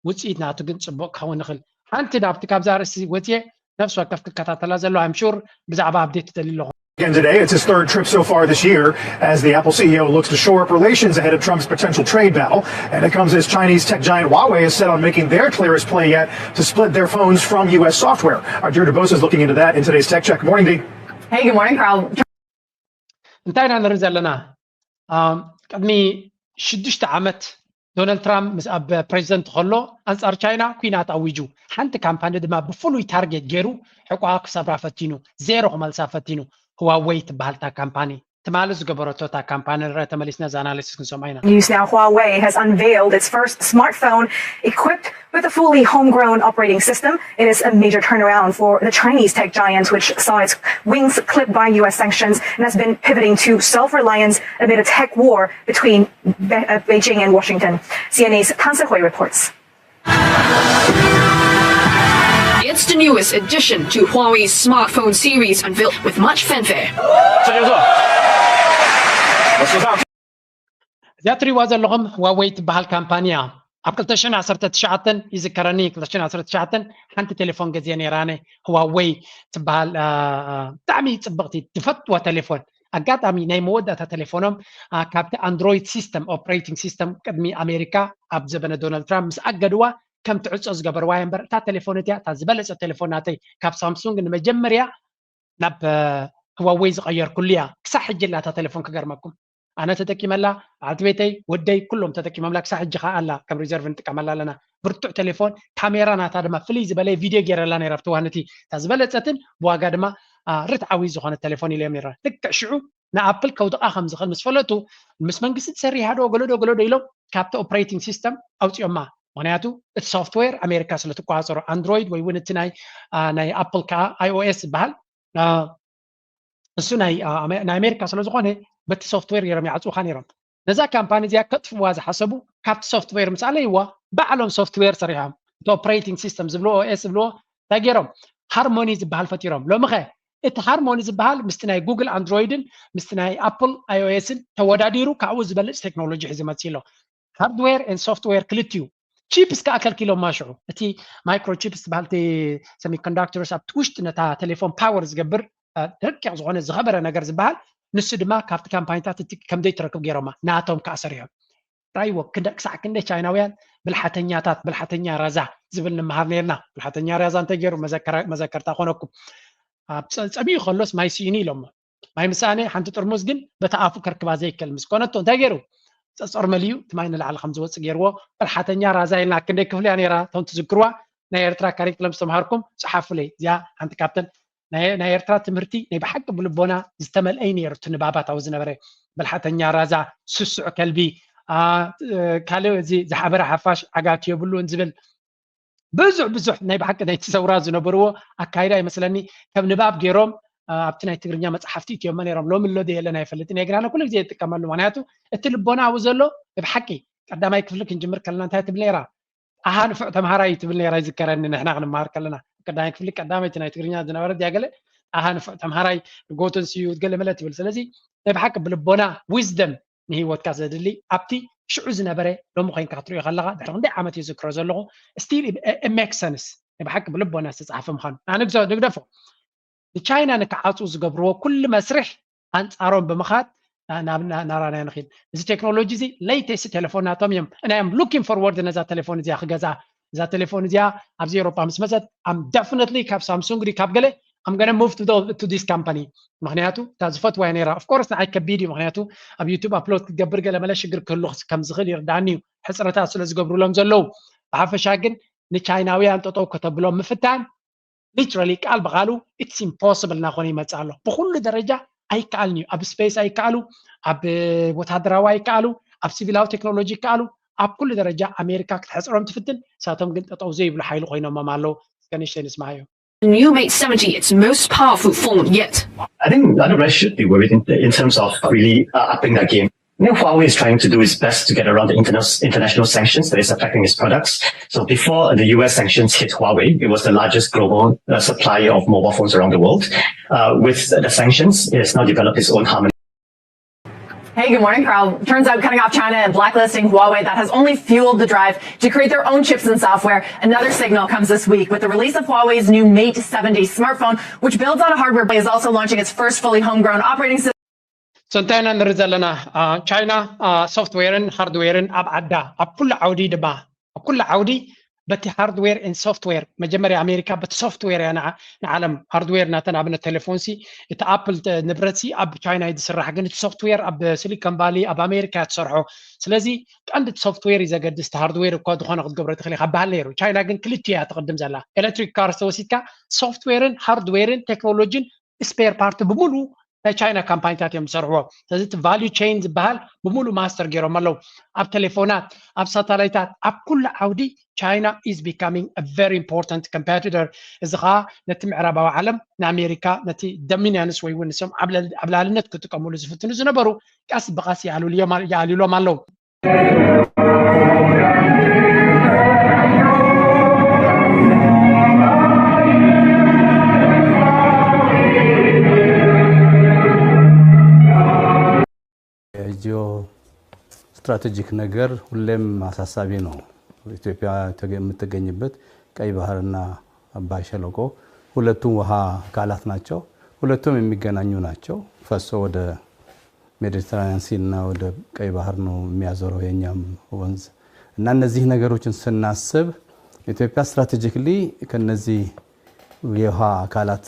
ውፅኢት ናቱ ግን ፅቡቅ ክኸውን ይኽእል። ሓንቲ ናብቲ ካብዛ ኣርእስቲ ወፅየ ነፍሲ ወከፍ ክከታተላ ዘሎ I'm sure ብዛዕባ ኣፕዴት ትደሊ ኣለኹ። Again today, it's his third trip so far this year as the Apple C E O looks to shore up relations ahead of Trump's potential trade battle. And it comes as Chinese tech giant Huawei is set on making their clearest play yet to split their phones from U S software. Our Deirdre Bosa is looking into that in today's Tech Check. Morning, Dee. Hey, good morning, Carl. እንታይ ኢና ንርኢ ዘለና? ቅድሚ ሽዱሽተ ዓመት ዶናልድ ትራምፕ ምስ ኣብ ፕሬዚደንት ከሎ ኣንፃር ቻይና ኩናት ኣዊጁ ሓንቲ ካምፓኒ ድማ ብፍሉይ ታርጌት ገይሩ ሕቋ ክሰብራ ፈቲኑ ዜሮ ክመልሳ ፈቲኑ ህዋወይ ትበሃል እታ ካምፓኒ ትማሊ ዝገበረቶ እታ ካምፓኒ ንረ ተመሊስና እዛ ኣናሊሲስ ክንሰምዖ ኢና። News now, Huawei has unveiled its first smartphone equipped with a fully homegrown operating system. It is a major turnaround for the Chinese tech giant, which saw its wings clipped by U S sanctions and has been pivoting to self-reliance amid a tech war between Be- uh, Beijing and Washington. C N A's Tan Sehui reports. It's the newest addition to Huawei's smartphone series, unveiled with much fanfare. እዚኣ ትሪእዋ ዘለኹም ህዋወይ ትበሃል ካምፓኒ እያ። ኣብ ክልተ ሽሕን ዓሰርተ ትሽዓተን ይዝከረኒ፣ ክልተ ሽሕን ዓሰርተ ትሽዓተን ሓንቲ ቴሌፎን ገዝየ ነይረ ኣነ፣ ህዋወይ ትበሃል። ብጣዕሚ ፅብቕቲ ዝፈትዋ ቴሌፎን። ኣጋጣሚ ናይ መወዳእታ ቴሌፎኖም ካብቲ ኣንድሮይድ ሲስተም ኦፕሬቲንግ ሲስተም ቅድሚ ኣሜሪካ ኣብ ዘበነ ዶናልድ ትራምፕ ምስ ኣገድዋ ከም ትዕፆ ዝገበርዋ እምበር እታ ቴሌፎን እቲያ እታ ዝበለፀ ቴሌፎን ናተይ ካብ ሳምሱንግ ንመጀመርያ ናብ ህዋወይ ዝቐየርኩሉ እያ። ክሳብ ሕጂ ኣላ እታ ቴሌፎን ክገርመኩም። ኣነ ተጠቂመላ፣ በዓልቲ ቤተይ፣ ወደይ ኩሎም ተጠቂሞምላ። ክሳብ ሕጂ ከዓ ኣላ ከም ሪዘርቭ ንጥቀመላ ኣለና። ብርቱዕ ቴሌፎን ካሜራ ናታ ድማ ፍልይ ዝበለ ቪድዮ ገይረላ ነይራ ኣብቲ እዋን እቲ እታ ዝበለፀትን ብዋጋ ድማ ርትዓዊ ዝኾነት ቴሌፎን ኢሎም ነይራ። ልክዕ ሽዑ ንኣፕል ከውድቓ ከም ዝኽእል ምስ ፈለጡ ምስ መንግስቲ ትሰርሕ ዶ ገለዶ ገለዶ ኢሎም ካብቲ ኦፕሬቲንግ ሲስተም ኣውፂኦማ። ምክንያቱ እቲ ሶፍትዌር ኣሜሪካ ስለ ትቆፃፀሮ ኣንድሮይድ ወይ እውን እቲ ናይ ኣፕል ከዓ ኣይኦኤስ ዝበሃል እሱ ናይ ኣሜሪካ ስለ ዝኾነ በቲ ሶፍትዌር ገይሮም ይዓፅውካ ነይሮም። ነዛ ካምፓኒ እዚኣ ከጥፍዋ ዝሓሰቡ ካብቲ ሶፍትዌር ምስ ኣለይዋ ባዕሎም ሶፍትዌር ሰሪሖም እቲ ኦፕሬቲንግ ሲስተም ዝብልዎ ኦኤስ ዝብልዎ እንታይ ገይሮም ሃርሞኒ ዝበሃል ፈጢሮም። ሎሚ ኸ እቲ ሃርሞኒ ዝበሃል ምስቲ ናይ ጉግል ኣንድሮይድን ምስቲ ናይ ኣፕል ኣይኦኤስን ተወዳዲሩ ካብኡ ዝበልፅ ቴክኖሎጂ ሒዙ መፅእ ኣሎ። ሃርድዌር ን ሶፍትዌር ክልቲኡ ቺፕስ ከዓ ከልኪሎማ ሽዑ እቲ ማይክሮ ቺፕስ ዝበሃል እቲ ሰሚኮንዳክተርስ ኣብቲ ውሽጢ ነታ ቴሌፎን ፓወር ዝገብር ረቂቕ ዝኾነ ዝኸበረ ነገር ዝበሃል ንሱ ድማ ካብቲ ካምፓኒታት እቲ ከም ዘይትረክብ ገይሮማ ናቶም ከዓ ሰሪሖም። ራይዎ ክሳዕ ክንደይ ቻይናውያን ብልሓተኛታት ብልሓተኛ ራዛ ዝብል ንምሃር ነርና። ብልሓተኛ ራዛ እንተ ገይሩ መዘከርታ ኮነኩም ጸሚኡ ከሎስ ማይ ስኢኑ ኢሎሞ። ማይ ምሳኣነ ሓንቲ ጥርሙዝ ግን በቲ ኣፉ ከርክባ ዘይክእል ምስ ኮነቶ እንታይ ገይሩ ጸጸር መሊኡ እቲ ማይ ንላዕሊ ከም ዝወፅእ ገይርዎ። መልሓተኛ ራዛ ኢልና ክንደይ ክፍሊ እያ ነይራ? እቶም ትዝክርዋ ናይ ኤርትራ ካሪክለም ዝተምሃርኩም ፀሓፉለይ። እዚኣ ሓንቲ ካብተን ናይ ናይ ኤርትራ ትምህርቲ ናይ ብሓቂ ብልቦና ዝተመልአ እዩ ነይሩ። እቲ ንባባት ኣብኡ ዝነበረ መልሓተኛ ራዛ፣ ስሱዕ ከልቢ፣ አ፣ ካልእ እዚ ዝሓበረ ሓፋሽ ዓጋት የብሉን ዝብል ብዙሕ ብዙሕ ናይ ብሓቂ ናይቲ ሰውራ ዝነበርዎ ኣካይዳ ይመስለኒ ከም ንባብ ገይሮም ኣብቲ ናይ ትግርኛ መፅሓፍቲ እትዮሞ ነይሮም። ሎሚ ኣሎ ዶ የለን ኣይፈልጥን እየ፣ ግና ኩሉ ግዜ ይጥቀመሉ። ምክንያቱ እቲ ልቦና ኣብኡ ዘሎ ብሓቂ ቀዳማይ ክፍሊ ክንጅምር ከለና እንታይ ትብል ነይራ? ኣሃ ንፉዕ ተምሃራይ ትብል ነይራ ይዝከረኒ። ንሕና ክንመሃር ከለና ቀዳማይ ክፍሊ ቀዳመይቲ ናይ ትግርኛ ዝነበረት ድያ ገለ ኣሃ ንፉዕ ተምሃራይ ንጎተን ስዩ ገለ መለ ትብል። ስለዚ ናይ ብሓቂ ብልቦና ዊዝደም ንህይወትካ ዘድሊ ኣብቲ ሽዑ ዝነበረ ሎሚ ኮይንካ ክትሪኦ ከለካ ድሕሪ ክንደይ ዓመት እዩ ዝክሮ ዘለኹ። ስቲል ሜክ ሰንስ ናይ ብሓቂ ብልቦና ዝተፃሓፈ ምዃኑ ኣነ ብዞ ንግደፎ። ንቻይና ንክዓፁ ዝገብርዎ ኩሉ መስርሕ ኣንፃሮም ብምኻድ ናብና ናራናዮ ንኽእል። እዚ ቴክኖሎጂ እዚ ሌተስት ቴሌፎን ናቶም እዮም። And I am looking forward ነዛ ቴሌፎን እዚኣ ክገዛ። እዛ ቴሌፎን እዚኣ ኣብዚ ኤውሮጳ ምስ መፀት ኣም ደፍነትሊ ካብ ሳምሱንግ ድዩ ካብ ገለ I'm gonna move to, the, to this company። ምክንያቱ እታ ዝፈትዋ ነይራ። Of course ንዓይ ከቢድ እዩ፣ ምክንያቱ ኣብ ዩቱብ ኣፕሎድ ክትገብር ገለ መለ ሽግር ክህሉ ከም ዝኽእል ይርዳኒ እዩ፣ ሕፅረታት ስለ ዝገብሩሎም ዘለዉ። ብሓፈሻ ግን ንቻይናውያን ጠጠው ከተብሎም ምፍታን ሊትራሊ ቃል ብቃሉ it's impossible እናኾነ ይመፅእ ኣሎ። ብኩሉ ደረጃ ኣይከኣልን እዩ። ኣብ ስፔስ ኣይከኣሉ፣ ኣብ ወታደራዊ ኣይከኣሉ፣ ኣብ ሲቪላዊ ቴክኖሎጂ ይከኣሉ። ኣብ ኩሉ ደረጃ ኣሜሪካ ክትሕፅሮም ትፍትን፣ ንሳቶም ግን ጠጠው ዘይብሉ ሓይሊ ኮይኖሞም ኣለዉ። እስከ ንእሽተይ ንስማዓዮ። New Mate seventy, its most powerful phone yet. I think other brands should be worried in, in terms of really uh, upping that game. You know, Huawei is trying to do its best to get around the interna- international sanctions that is affecting its products. So before the U S sanctions hit Huawei, it was the largest global uh, supplier of mobile phones around the world. Uh, with the sanctions, it has now developed its own harmony. Hey, good morning, Carl. Turns out cutting off China and blacklisting Huawei, that has only fueled the drive to create their own chips and software. Another signal comes this week with the release of Huawei's new Mate seventy smartphone, which builds on a hardware play, is also launching its first fully homegrown operating system. So እንታይ ኢና ንርኢ ዘለና? ቻይና ሶፍትዌርን ሃርድዌርን ኣብ ዓዳ ኣብ ኩሉ ዓውዲ ድማ ኣብ ኩሉ ዓውዲ በቲ ሃርድዌር ን ሶፍትዌር። መጀመርያ ኣሜሪካ በቲ ሶፍትዌር እያ ንዓለም ሃርድዌር ናተን ኣብነት ቴሌፎን ሲ እቲ ኣፕል ንብረት ሲ ኣብ ቻይና እዩ ዝስራሕ፣ ግን እቲ ሶፍትዌር ኣብ ሲሊኮን ቫሊ ኣብ ኣሜሪካ እያ ትሰርሖ። ስለዚ ቀንዲ እቲ ሶፍትዌር እዩ ዘገድስ፣ እቲ ሃርድዌር እኳ ዝኾነ ክትገብሮ ትኽእል ኢኻ በሃል ነይሩ። ቻይና ግን ክልቲኡ እያ ትቕድም ዘላ። ኤሌክትሪክ ካር ዝተወሲድካ ሶፍትዌርን ሃርድዌርን ቴክኖሎጂን ስፔር ፓርቲ ብምሉ ናይ ቻይና ካምፓኒታት እዮም ዝሰርሕዎ። ስለዚ እቲ ቫልዩ ቼን ዝበሃል ብምሉ ማስተር ገይሮም ኣለዉ። ኣብ ቴሌፎናት፣ ኣብ ሳተላይታት፣ ኣብ ኩሉ ዓውዲ ቻይና is becoming a very important competitor። እዚ ከዓ ነቲ ምዕራባዊ ዓለም ንኣሜሪካ ነቲ ዶሚናንስ ወይ እውን ንሶም ዓብላልነት ክጥቀሙሉ ዝፍትኑ ዝነበሩ ቀስ ብቐስ ይኣልሉሎም ኣለዉ። የጂኦ ስትራቴጂክ ነገር ሁሌም አሳሳቢ ነው። ኢትዮጵያ የምትገኝበት ቀይ ባህርና አባይ ሸለቆ ሁለቱም ውሃ አካላት ናቸው። ሁለቱም የሚገናኙ ናቸው። ፈሶ ወደ ሜዲትራኒያን ሲ እና ወደ ቀይ ባህር ነው የሚያዞረው የኛም ወንዝ እና እነዚህ ነገሮችን ስናስብ ኢትዮጵያ ስትራቴጂክሊ ከነዚህ የውሃ አካላት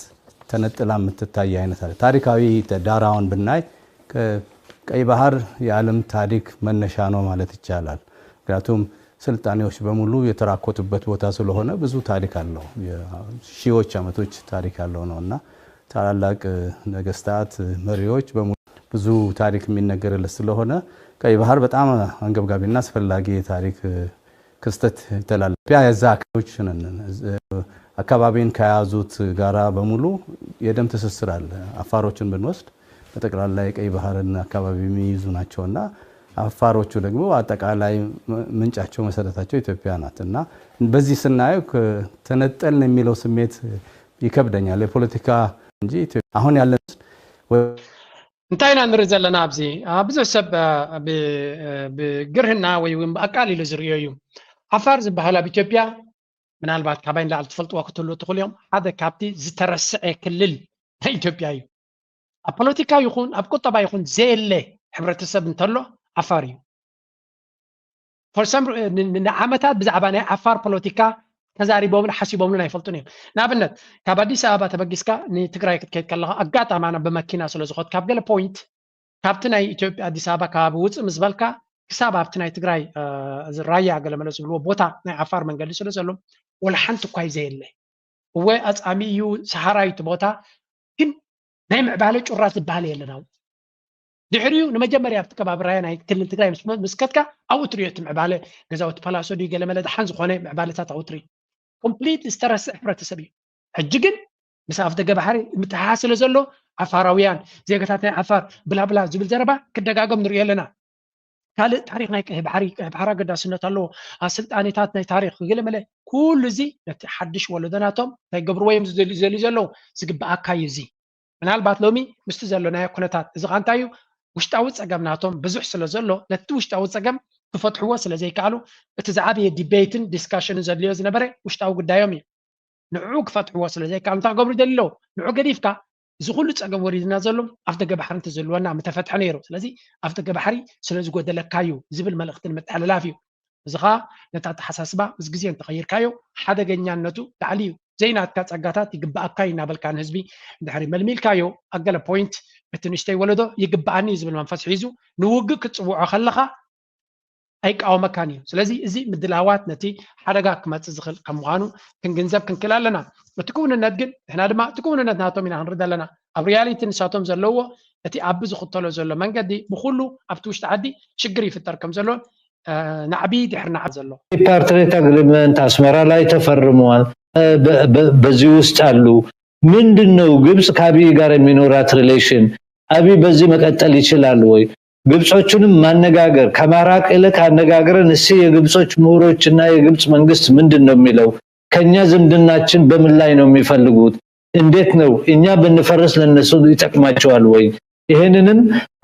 ተነጥላ የምትታይ አይነት አለ። ታሪካዊ ዳራውን ብናይ ቀይ ባህር የዓለም ታሪክ መነሻ ነው ማለት ይቻላል። ምክንያቱም ስልጣኔዎች በሙሉ የተራኮቱበት ቦታ ስለሆነ ብዙ ታሪክ አለው። ሺዎች ዓመቶች ታሪክ ያለው ነው እና ታላላቅ ነገስታት፣ መሪዎች በሙሉ ብዙ ታሪክ የሚነገርለት ስለሆነ ቀይ ባህር በጣም አንገብጋቢና አስፈላጊ የታሪክ ክስተት ይተላል። ኢትዮጵያ የዛ አካባቢዎች ነን። አካባቢን ከያዙት ጋራ በሙሉ የደም ትስስር አለ። አፋሮችን ብንወስድ በጠቅላላ የቀይ ባህርን አካባቢ የሚይዙ ናቸው እና አፋሮቹ ደግሞ አጠቃላይ ምንጫቸው መሰረታቸው ኢትዮጵያ ናት እና በዚህ ስናየው ተነጠልን የሚለው ስሜት ይከብደኛል። የፖለቲካ እንጂ አሁን ያለን እንታይ ኢና ንርኢ ዘለና ኣብዚ ብዙሕ ሰብ ብግርህና ወይ እውን ብኣቃሊሉ ዝርእዮ እዩ። ዓፋር ዝበሃል ኣብ ኢትዮጵያ ምናልባት ካባይ ንላዕሊ ትፈልጥዎ ክትህልዉ ትኽእሉ እዮም። ሓደ ካብቲ ዝተረስዐ ክልል ናይ ኢትዮጵያ እዩ። ኣብ ፖለቲካ ይኹን ኣብ ቁጠባ ይኹን ዘየለ ሕብረተሰብ እንተሎ ዓፋር እዩ። ንዓመታት ብዛዕባ ናይ ዓፋር ፖለቲካ ተዛሪቦምን ሓሲቦምሉን ኣይፈልጡን እዮም። ንኣብነት ካብ ኣዲስ ኣበባ ተበጊስካ ንትግራይ ክትከይድ ከለኻ ኣጋጣሚ ኣነ ብመኪና ስለ ዝኾድ ካብ ገለ ፖይንት ካብቲ ናይ ኢትዮጵያ ኣዲስ ኣበባ ከባቢ ውፅእ ምስ በልካ ክሳብ ኣብቲ ናይ ትግራይ ራያ ገለመለ ዝብልዎ ቦታ ናይ ዓፋር መንገዲ ስለ ዘሎ ወላ ሓንቲ እኳ እዩ ዘየለ። እወ ኣፃሚ እዩ፣ ሰሃራይ እቲ ቦታ፣ ግን ናይ ምዕባለ ጩራ ዝበሃል የለን ኣብኡ። ድሕሪኡ ንመጀመርያ ኣብቲ ከባቢ ራያ ናይ ክልል ትግራይ ምስ ከድካ ኣብኡ ትሪኦ እቲ ምዕባለ፣ ገዛውቲ ፓላሶ ድዩ ገለመለ ደሓን ዝኾነ ምዕባለታት ኣብኡ ትርኢ። ኮምፕሊት ዝተረስዐ ሕብረተሰብ እዩ። ሕጂ ግን ምስ ኣፍደገ ባሕሪ ምትሕሓዝ ስለ ዘሎ ዓፋራውያን ዜጋታት ናይ ዓፋር ብላብላ ዝብል ዘረባ ክደጋገም ንሪኦ ኣለና። ካልእ ታሪኽ ናይ ቀይሕ ባሕሪ፣ ቀይሕ ባሕሪ ኣገዳስነት ኣለዎ። ኣስልጣኔታት ናይ ታሪኽ ገለመለ ኩሉ እዚ ነቲ ሓድሽ ወለዶ ናቶም እንታይ ገብርዎ እዮም ዝደልዩ ዘለዉ? ዝግብኣካ እዩ እዚ። ምናልባት ሎሚ ምስቲ ዘሎ ናይ ኩነታት እዚ ኸ እንታይ እዩ? ውሽጣዊ ጸገም ናቶም ብዙሕ ስለ ዘሎ ነቲ ውሽጣዊ ጸገም ክፈትሕዎ ስለ ዘይከኣሉ እቲ ዝዓበየ ዲቤትን ዲስካሽንን ዘድልዮ ዝነበረ ውሽጣዊ ጉዳዮም እዩ። ንዕኡ ክፈትሕዎ ስለ ዘይከኣሉ እንታይ ክገብሩ ይደልዩ ኣለዉ? ንዑ ገዲፍካ እዚ ኩሉ ጸገም ወሪድና ዘሎ ኣፍ ደገ ባሕሪ እንተዝህልወና ምተፈትሐ ነይሩ። ስለዚ ኣፍ ደገ ባሕሪ ስለ ዝጎደለካ እዩ ዝብል መልእኽቲ ንምትሕልላፍ እዩ። እዚ ኸኣ ነቲ ኣተሓሳስባ ምስ ግዜ እንተቐይርካዮ ሓደገኛነቱ ላዕሊ እዩ። ዘይናትካ ጸጋታት ይግብኣካ እዩ እናበልካ ንህዝቢ እንድሕሪ መልሚልካዮ ኣብ ገለ ፖይንት እቲ ንእሽተይ ወለዶ ይግብኣኒ እዩ ዝብል መንፈስ ሒዙ ንውግእ ክትጽውዖ ከለኻ ኣይቃወመካን እዩ። ስለዚ እዚ ምድላዋት ነቲ ሓደጋ ክመጽእ ዝኽእል ከም ምዃኑ ክንግንዘብ ክንክእል ኣለና። እቲ ክውንነት ግን ንሕና ድማ እቲ ክውንነት ናቶም ኢና ክንርኢ ዘለና። ኣብ ሪያሊቲ ንሳቶም ዘለዎ እቲ ኣቢ ዝኽተሎ ዘሎ መንገዲ ብኹሉ ኣብቲ ውሽጢ ዓዲ ሽግር ይፍጠር ከም ዘሎ ናዕቢ ድሕሪ ናዕቢ ዘሎ ፓርትሬት አግሪመንት አስመራ ላይ ተፈርመዋል። በዚህ ውስጥ አሉ። ምንድን ነው ግብጽ ከአብይ ጋር የሚኖራት ሪሌሽን? አብይ በዚህ መቀጠል ይችላል ወይ? ግብጾቹንም ማነጋገር ከማራቅ ይልቅ አነጋግረን እስኪ የግብጾች ምሁሮች እና የግብጽ መንግስት ምንድን ነው የሚለው? ከኛ ዝምድናችን በምን ላይ ነው የሚፈልጉት? እንዴት ነው እኛ ብንፈርስ ለነሱ ይጠቅማቸዋል ወይ? ይሄንንም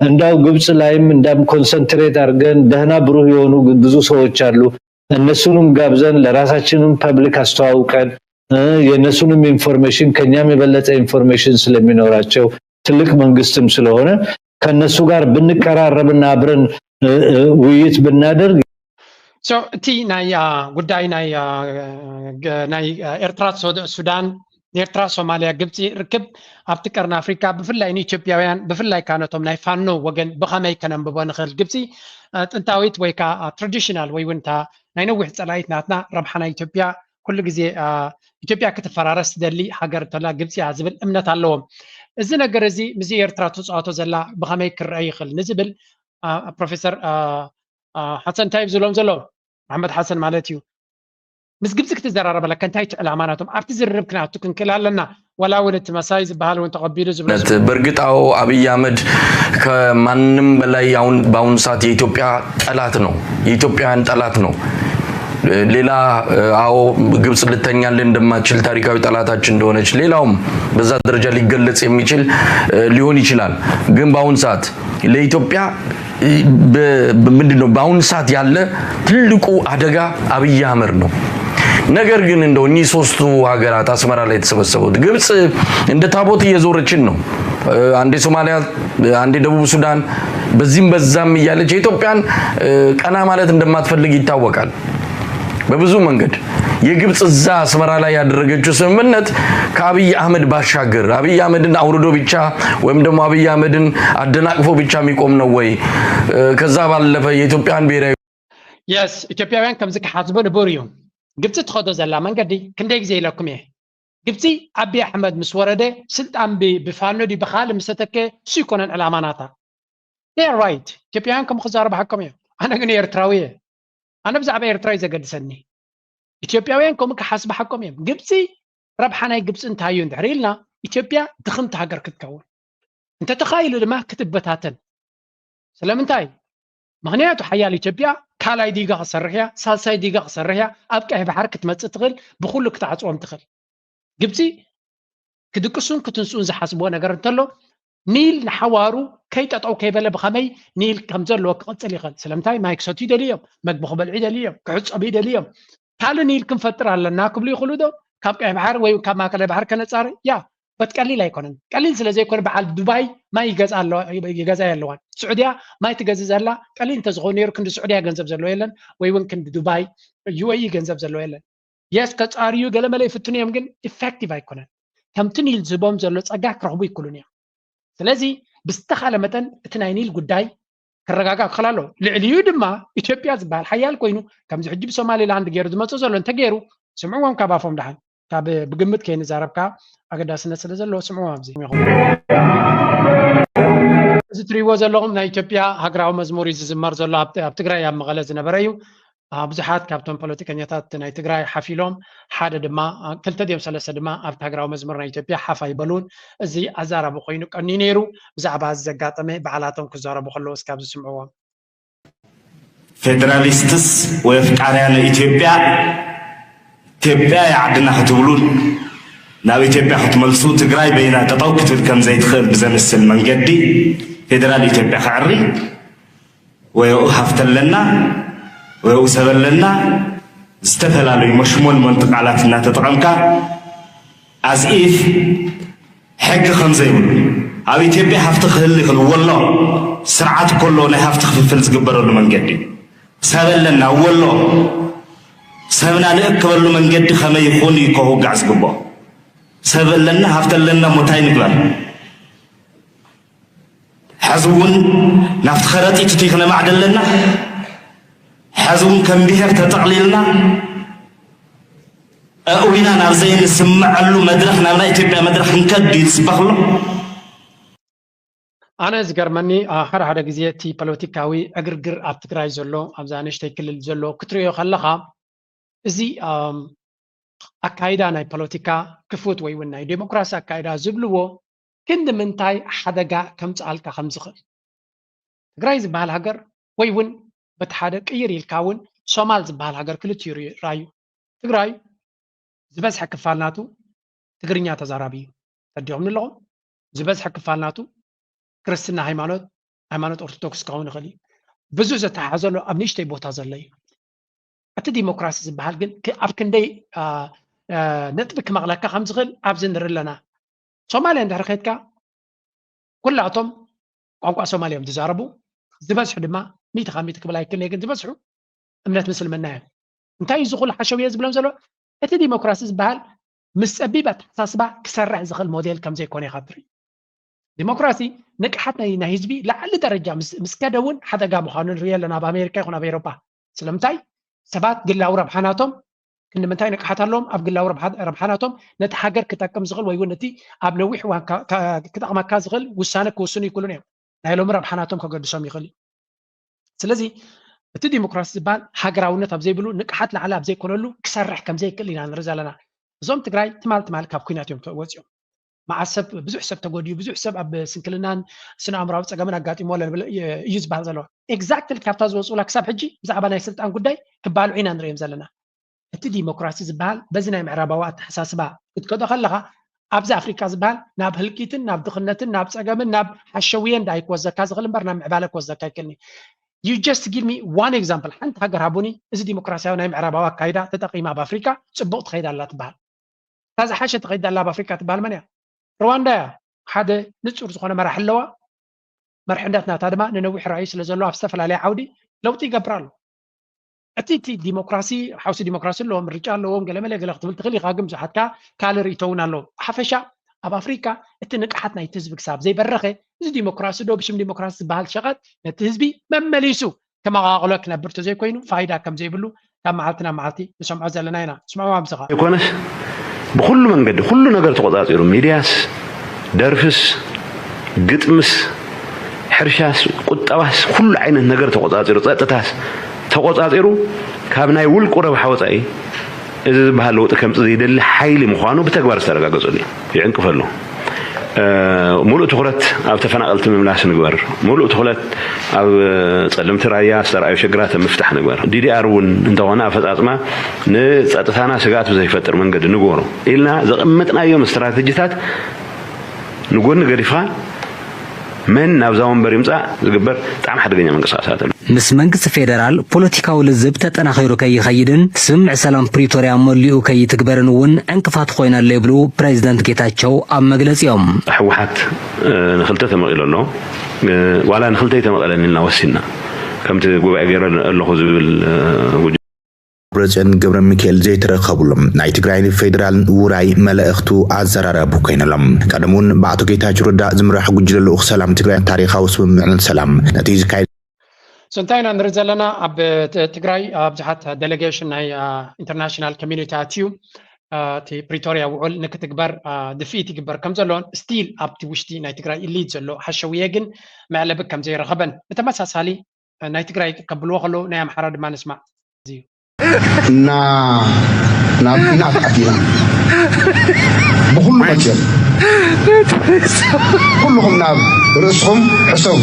እንዳው ግብጽ ላይም እንዳም ኮንሰንትሬት አድርገን ደህና ብሩህ የሆኑ ብዙ ሰዎች አሉ። እነሱንም ጋብዘን ለራሳችንም ፐብሊክ አስተዋውቀን የእነሱንም ኢንፎርሜሽን ከኛም የበለጠ ኢንፎርሜሽን ስለሚኖራቸው ትልቅ መንግስትም ስለሆነ ከነሱ ጋር ብንቀራረብና አብረን ውይይት ብናደርግ እቲ ናይ ጉዳይ ናይ ኤርትራ ሱዳን ኤርትራ ሶማልያ ግብፂ ርክብ ኣብቲ ቀርኒ ኣፍሪካ ብፍላይ ንኢትዮጵያውያን ብፍላይ ካነቶም ናይ ፋኖ ወገን ብኸመይ ከነንብቦ ንኽእል? ግብፂ ጥንታዊት ወይ ከዓ ትራዲሽናል ወይ እውን ናይ ነዊሕ ፀላኢት ናትና ረብሓ ናይ ኢትዮጵያ ኩሉ ግዜ ኢትዮጵያ ክትፈራረስ ትደሊ ሃገር እንተላ ግብፂ እያ ዝብል እምነት ኣለዎም። እዚ ነገር እዚ ምስ ኤርትራ ትፃወቶ ዘላ ብኸመይ ክረአ ይኽእል ንዝብል ፕሮፌሰር ሓሰን እንታይ ዝብሎም ዘሎ መሓመድ ሓሰን ማለት እዩ። ምስ ግብፂ ክትዘራረበለካ እንታይ እቲ ዕላማ ናቶም ኣብቲ ዝርርብ ክነኣቱ ክንክእል ኣለና። ዋላ እውን እቲ መሳይ ዝበሃል እውን ተቐቢሉ ዝብሎ በእርግጥ አዎ፣ አብይ አህመድ ከማንም በላይ አሁን በአሁኑ ሰዓት የኢትዮጵያ ጠላት ነው፣ የኢትዮጵያውያን ጠላት ነው። ሌላ አዎ ግብጽ ልተኛልን እንደማትችል ታሪካዊ ጠላታችን እንደሆነች ሌላውም በዛ ደረጃ ሊገለጽ የሚችል ሊሆን ይችላል። ግን በአሁኑ ሰዓት ለኢትዮጵያ ምንድን ነው በአሁኑ ሰዓት ያለ ትልቁ አደጋ አብይ አህመድ ነው። ነገር ግን እንደው እኒህ ሶስቱ ሀገራት አስመራ ላይ የተሰበሰቡት ግብጽ እንደ ታቦት እየዞረችን ነው። አንዴ ሶማሊያ፣ አንዴ ደቡብ ሱዳን፣ በዚህም በዛም እያለች የኢትዮጵያን ቀና ማለት እንደማትፈልግ ይታወቃል። በብዙ መንገድ የግብጽ እዛ አስመራ ላይ ያደረገችው ስምምነት ከአብይ አህመድ ባሻገር አብይ አህመድን አውርዶ ብቻ ወይም ደግሞ አብይ አህመድን አደናቅፎ ብቻ የሚቆም ነው ወይ? ከዛ ባለፈ የኢትዮጵያን ብሔራዊ የስ ኢትዮጵያውያን ከምዚ ክሓስቡ ንቡር እዩ። ግብፂ ትኸዶ ዘላ መንገዲ ክንደይ ግዜ ኢለኩም እየ። ግብፂ ኣቢ ኣሕመድ ምስ ወረደ ስልጣን ብፋኖ ድዩ ብካልእ ምስ ተተከ እሱ ይኮነን ዕላማ ናታ። ራይት ኢትዮጵያውያን ከም ክዛረቡ ሓቆም እዮም። ኣነ ግን ኤርትራዊ እየ። ኣነ ብዛዕባ ኤርትራ እዩ ዘገድሰኒ። ኢትዮጵያውያን ከምኡ ክሓስቡ ሓቆም እዮም። ግብፂ ረብሓ ናይ ግብፂ እንታይ እዩ እንድሕር ኢልና ኢትዮጵያ ድኽምቲ ሃገር ክትከውን እንተተኻኢሉ ድማ ክትበታተን። ስለምንታይ? ምኽንያቱ ሓያል ኢትዮጵያ ካልኣይ ዲጋ ክሰርሕ እያ፣ ሳልሳይ ዲጋ ክሰርሕ እያ፣ ኣብ ቀይሕ ባሕሪ ክትመፅእ ትኽእል፣ ብኩሉ ክትዓፅዎም ትኽእል። ግብፂ ክድቅሱን ክትንስኡን ዝሓስብዎ ነገር እንተሎ ኒል ንሓዋሩ ከይጠጠው ከይበለ ብኸመይ ኒል ከም ዘለዎ ክቕፅል ይኽእል። ስለምንታይ ማይ ክሰትዩ ይደልዩ እዮም፣ መግቢ ክበልዑ ይደልዩ እዮም፣ ክሕፀቡ ይደልዩ እዮም። ካልእ ኒል ክንፈጥር ኣለና ክብሉ ይኽእሉ ዶ? ካብ ቀይሕ ባሕሪ ወይ ካብ ማእከላይ ባሕሪ ከነፃሪ ያ በት ቀሊል ኣይኮነን። ቀሊል ስለ ዘይኮነ በዓል ዱባይ ማይ ይገዛ ኣለዋ ይገዛ ኣለዋን። ስዑድያ ማይ ትገዝእ ዘላ ቀሊል እንተዝኸውን ነይሩ ክንዲ ስዑድያ ገንዘብ ዘለዎ የለን ወይ እውን ክንዲ ዱባይ ዩኤኢ ገንዘብ ዘለዎ የለን። የስ ከፃርዩ ገለመለ ይፍትኑ እዮም ግን ኢፌክቲቭ ኣይኮነን። ከምቲ ኒል ዝህቦም ዘሎ ፀጋ ክረኽቡ ይክሉን እዮም። ስለዚ ብዝተኻለ መጠን እቲ ናይ ኒል ጉዳይ ክረጋጋእ ክኽእል ኣለዎ። ልዕሊኡ ድማ ኢትዮጵያ ዝበሃል ሓያል ኮይኑ ከምዚ ሕጂ ብሶማሌላንድ ገይሩ ዝመፅእ ዘሎ እንተገይሩ ስምዕዎም ካብ ኣፎም ደሓን ካብ ብግምት ከይንዛረብካ ኣገዳስነት ስለ ዘለዎ ስምዕዎም ኣብዚ ይኹን እዚ ትሪእዎ ዘለኹም ናይ ኢትዮጵያ ሃገራዊ መዝሙር እዩ ዝዝመር ዘሎ ኣብ ትግራይ ኣብ መቐለ ዝነበረ እዩ። ብዙሓት ካብቶም ፖለቲከኛታት ናይ ትግራይ ሓፍ ኢሎም ሓደ ድማ ክልተ ድዮም ሰለስተ ድማ ኣብቲ ሃገራዊ መዝሙር ናይ ኢትዮጵያ ሓፍ ኣይበሉን። እዚ ኣዛራቢ ኮይኑ ቀንዩ ነይሩ። ብዛዕባ እዚ ዘጋጠመ ባዕላቶም ክዛረቡ ከለዉ እስካብ ዝስምዕዎም። ፌደራሊስትስ ወይ ኣፍቃርያ ለኢትዮጵያ ኢትዮጵያ የዓድና ክትብሉን ናብ ኢትዮጵያ ክትመልሱ ትግራይ በይና ጠጠው ክትብል ከም ዘይትኽእል ብዘምስል መንገዲ ፌደራል ኢትዮጵያ ከዕሪ ወይ ኣብኡ ሃፍቲ ኣለና ወይ ኣብኡ ሰብ ኣለና ዝተፈላለዩ መሽሞንሞንቲ ቃላት እናተጠቐምካ ኣዝኢፍ ሕጊ ከም ዘይብሉ ኣብ ኢትዮጵያ ሃፍቲ ክህል ይኽእል ወሎ ስርዓት ከሎ ናይ ሃፍቲ ክፍፍል ዝግበረሉ መንገዲ ሰብ ኣለና ወሎ ሰብና ንእክበሉ መንገዲ ከመይ ይኹን እዩ ከውጋዕ ዝግብኦ ሰብ ኣለና ሃፍቲ ኣለና ሞታይ ንግበር ሕዚ እውን ናብቲ ከረጢት እቲ ክነማዕድ ኣለና ሕዚ እውን ከም ብሄር ተጠቕሊልና ኣእዊና ናብ ዘይንስምዐሉ መድረኽ ናብ ናይ ኢትዮጵያ መድረኽ ክንከድ ድዩ ዝስበኽ ኣሎ ኣነ ዝገርመኒ ሓደ ሓደ ግዜ እቲ ፖለቲካዊ ዕግርግር ኣብ ትግራይ ዘሎ ኣብዛ ንእሽተይ ክልል ዘሎ ክትሪኦ ከለኻ እዚ ኣካይዳ ናይ ፖለቲካ ክፉት ወይ እውን ናይ ዴሞክራሲ ኣካይዳ ዝብልዎ ክንዲ ምንታይ ሓደጋ ከምፅኣልካ ከም ዝኽእል ትግራይ ዝበሃል ሃገር ወይ እውን በቲ ሓደ ቅይር ኢልካ እውን ሶማል ዝበሃል ሃገር ክልቲኡ ራዩ ትግራይ ዝበዝሐ ክፋል ናቱ ትግርኛ ተዛራቢ እዩ ተዲኹም ኣለኹም ዝበዝሐ ክፋል ናቱ ክርስትና ሃይማኖት ሃይማኖት ኦርቶዶክስ ክኸውን ይኽእል እዩ ብዙ ዘተሓዘሉ ኣብ ንእሽተይ ቦታ ዘሎ እዩ እቲ ዲሞክራሲ ዝበሃል ግን ኣብ ክንደይ ነጥቢ ክመቕለካ ከም ዝኽእል ኣብዚ ንርኢ ኣለና ሶማልያ እንድሕር ከድካ ኩላቶም ቋንቋ ሶማል እዮም ዝዛረቡ ዝበዝሑ ድማ ሚእቲ ካብ ሚእቲ ክብል ኣይክእል ግን ዝበዝሑ እምነት ምስልምና እዮም እንታይ እዩ ዝኹሉ ሓሸውየ ዝብሎም ዘሎ እቲ ዲሞክራሲ ዝበሃል ምስ ፀቢብ ኣተሓሳስባ ክሰርሕ ዝኽእል ሞዴል ከም ዘይኮነ ኢኻ ትርኢ ዲሞክራሲ ንቅሓት ናይ ናይ ህዝቢ ላዕሊ ደረጃ ምስ ከደ እውን ሓደጋ ምዃኑ ንርኢ ኣለና ኣብ ኣሜሪካ ይኹን ኣብ ኤሮፓ ስለምንታይ ሰባት ግላዊ ረብሓ ናቶም ክንዲ ምንታይ ንቅሓት ኣለዎም ኣብ ግላዊ ረብሓ ናቶም ነቲ ሃገር ክጠቅም ዝኽእል ወይ እውን ነቲ ኣብ ነዊሕ እዋን ክጠቕመካ ዝኽእል ውሳነ ክውስኑ ይክእሉን እዮም ናይ ሎሚ ረብሓ ናቶም ከገድሶም ይኽእል እዩ ስለዚ እቲ ዲሞክራሲ ዝበሃል ሃገራውነት ኣብ ዘይብሉ ንቅሓት ላዕሊ ኣብ ዘይኮነሉ ክሰርሕ ከም ዘይክእል ኢና ንርኢ ዘለና እዞም ትግራይ ትማል ትማል ካብ ኩናት እዮም ወፂኦም መዓት ሰብ ብዙሕ ሰብ ተጎድዩ ብዙሕ ሰብ ኣብ ስንክልናን ስነ ኣእምራዊ ፀገምን ኣጋጢሞ እዩ ዝበሃል ዘሎ exactly ካብታ ዝወፅኡላ ክሳብ ሕጂ ብዛዕባ ናይ ስልጣን ጉዳይ ክባልዑ ኢና ንሪኦም ዘለና እቲ ዲሞክራሲ ዝበሃል በዚ ናይ ምዕራባዊ ኣተሓሳስባ ክትከዶ ከለኻ ኣብዚ ኣፍሪካ ዝበሃል ናብ ህልቂትን ናብ ድኽነትን ናብ ፀገምን ናብ ሓሸውየን ዳይ ክወዘካ ዝኽእል እምበር ናብ ምዕባለ ክወዘካ ይክእልኒ you just give me one example ሓንቲ ሃገር ሃቡኒ እዚ ዲሞክራሲያዊ ናይ ምዕራባዊ ኣካይዳ ተጠቂማ ኣብ ኣፍሪካ ፅቡቅ ትኸይድ ኣላ ትበሃል እታ ዝሓሸ ትኸይድ ኣላ ኣብ ኣፍሪካ ትበሃል መን እያ ሩዋንዳ እያ ሓደ ንፁር ዝኾነ መራሕ ኣለዋ መርሕነት ናታ ድማ ንነዊሕ ራእዩ ስለ ዘለዎ ኣብ ዝተፈላለየ ዓውዲ ለውጢ ይገብር ኣሎ እቲ እቲ ዲሞክራሲ ሓውሲ ዲሞክራሲ ኣለዎ ምርጫ ኣለዎም ገለመለ ገለ ክትብል ትኽእል ኢኻ ግን ብዙሓትካ ካልእ ርእቶ እውን ኣለዎ ሓፈሻ ኣብ ኣፍሪካ እቲ ንቅሓት ናይቲ ህዝቢ ክሳብ ዘይበረኸ እዚ ዲሞክራሲ ዶ ብሽም ዲሞክራሲ ዝበሃል ሸቐጥ ነቲ ህዝቢ መመሊሱ ከመቓቕሎ ክነብር ተዘይኮይኑ ፋይዳ ከም ዘይብሉ ካብ መዓልቲ ናብ መዓልቲ ንሰምዖ ዘለና ኢና ስምዖ ኣብዝኻ ኣይኮነስ ብኩሉ መንገዲ ኩሉ ነገር ተቆፃፂሩ ሚድያስ ደርፍስ ግጥምስ ሕርሻስ ቁጠባስ ኩሉ ዓይነት ነገር ተቆፃፂሩ ፀጥታስ ተቆፃፂሩ ካብ ናይ ውልቁ ረብሓ ወፃኢ እዚ ዝበሃል ለውጢ ከምፅእ ዘይደሊ ሓይሊ ምዃኑ ብተግባር ዝተረጋገፀሉ እዩ። ይዕንቅፈሉ። ሙሉእ ትኹረት ኣብ ተፈናቐልቲ ምምላስ ንግበር። ሙሉእ ትኹረት ኣብ ፀለምቲ ራያ ዝተረኣዩ ሽግራት ኣብ ምፍታሕ ንግበር። ዲዲኣር እውን እንተኾነ ኣፈፃፅማ ንፀጥታና ስግኣት ብዘይፈጥር መንገዲ ንግበሮ ኢልና ዘቐመጥናዮም ስትራተጂታት ንጎኒ ገዲፍኻ መን ናብዛ ወንበር ይምፃእ ዝግበር ብጣዕሚ ሓደገኛ ምንቅስቃሳት ኣሎ። ምስ መንግስቲ ፌደራል ፖለቲካዊ ልዝብ ተጠናኺሩ ከይኸይድን ስምምዕ ሰላም ፕሪቶርያ መሊኡ ከይትግበርን እውን ዕንቅፋት ኮይና ኣሎ ይብሉ ፕሬዚደንት ጌታቸው ኣብ መግለፂኦም። ህወሓት ንክልተ ተመቒሉ ኣሎ። ዋላ ንክልተ ኣይተመቐለን ኢልና ወሲንና ከምቲ ጉባኤ ገይረ ኣለኹ ዝብል ደብረፅዮን ገብረሚካኤል ዘይተረኸብሎም ናይ ትግራይን ፌደራልን ውራይ መለእኽቱ ኣዘራረቡ ኮይነሎም። ቀደም እውን ብኣቶ ጌታቸው ረዳ ዝምራሕ ጉጅለ ልኡኽ ሰላም ትግራይ ታሪኻዊ ስምምዕነት ሰላም ነቲ ዝካየድ So እንታይ ኢና ንርኢ ዘለና? ኣብ ትግራይ ብዙሓት ዴሌጌሽን ናይ ኢንተርናሽናል ኮሚኒቲ ኣትዩ እቲ ፕሪቶሪያ ውዕል ንክትግበር ድፍኢት ይግበር ከም ዘሎን ስቲል ኣብቲ ውሽጢ ናይ ትግራይ ኢሊት ዘሎ ሓሸውየ ግን መዕለቢ ከም ዘይረኸበን ብተመሳሳሊ ናይ ትግራይ ከብልዎ ከለዉ ናይ ኣምሓራ ድማ ንስማዕ። እና ናብ ኩናት ኣቲና ብኩሉ መፅኦም ኩልኹም ናብ ርእስኹም ሕሰቡ።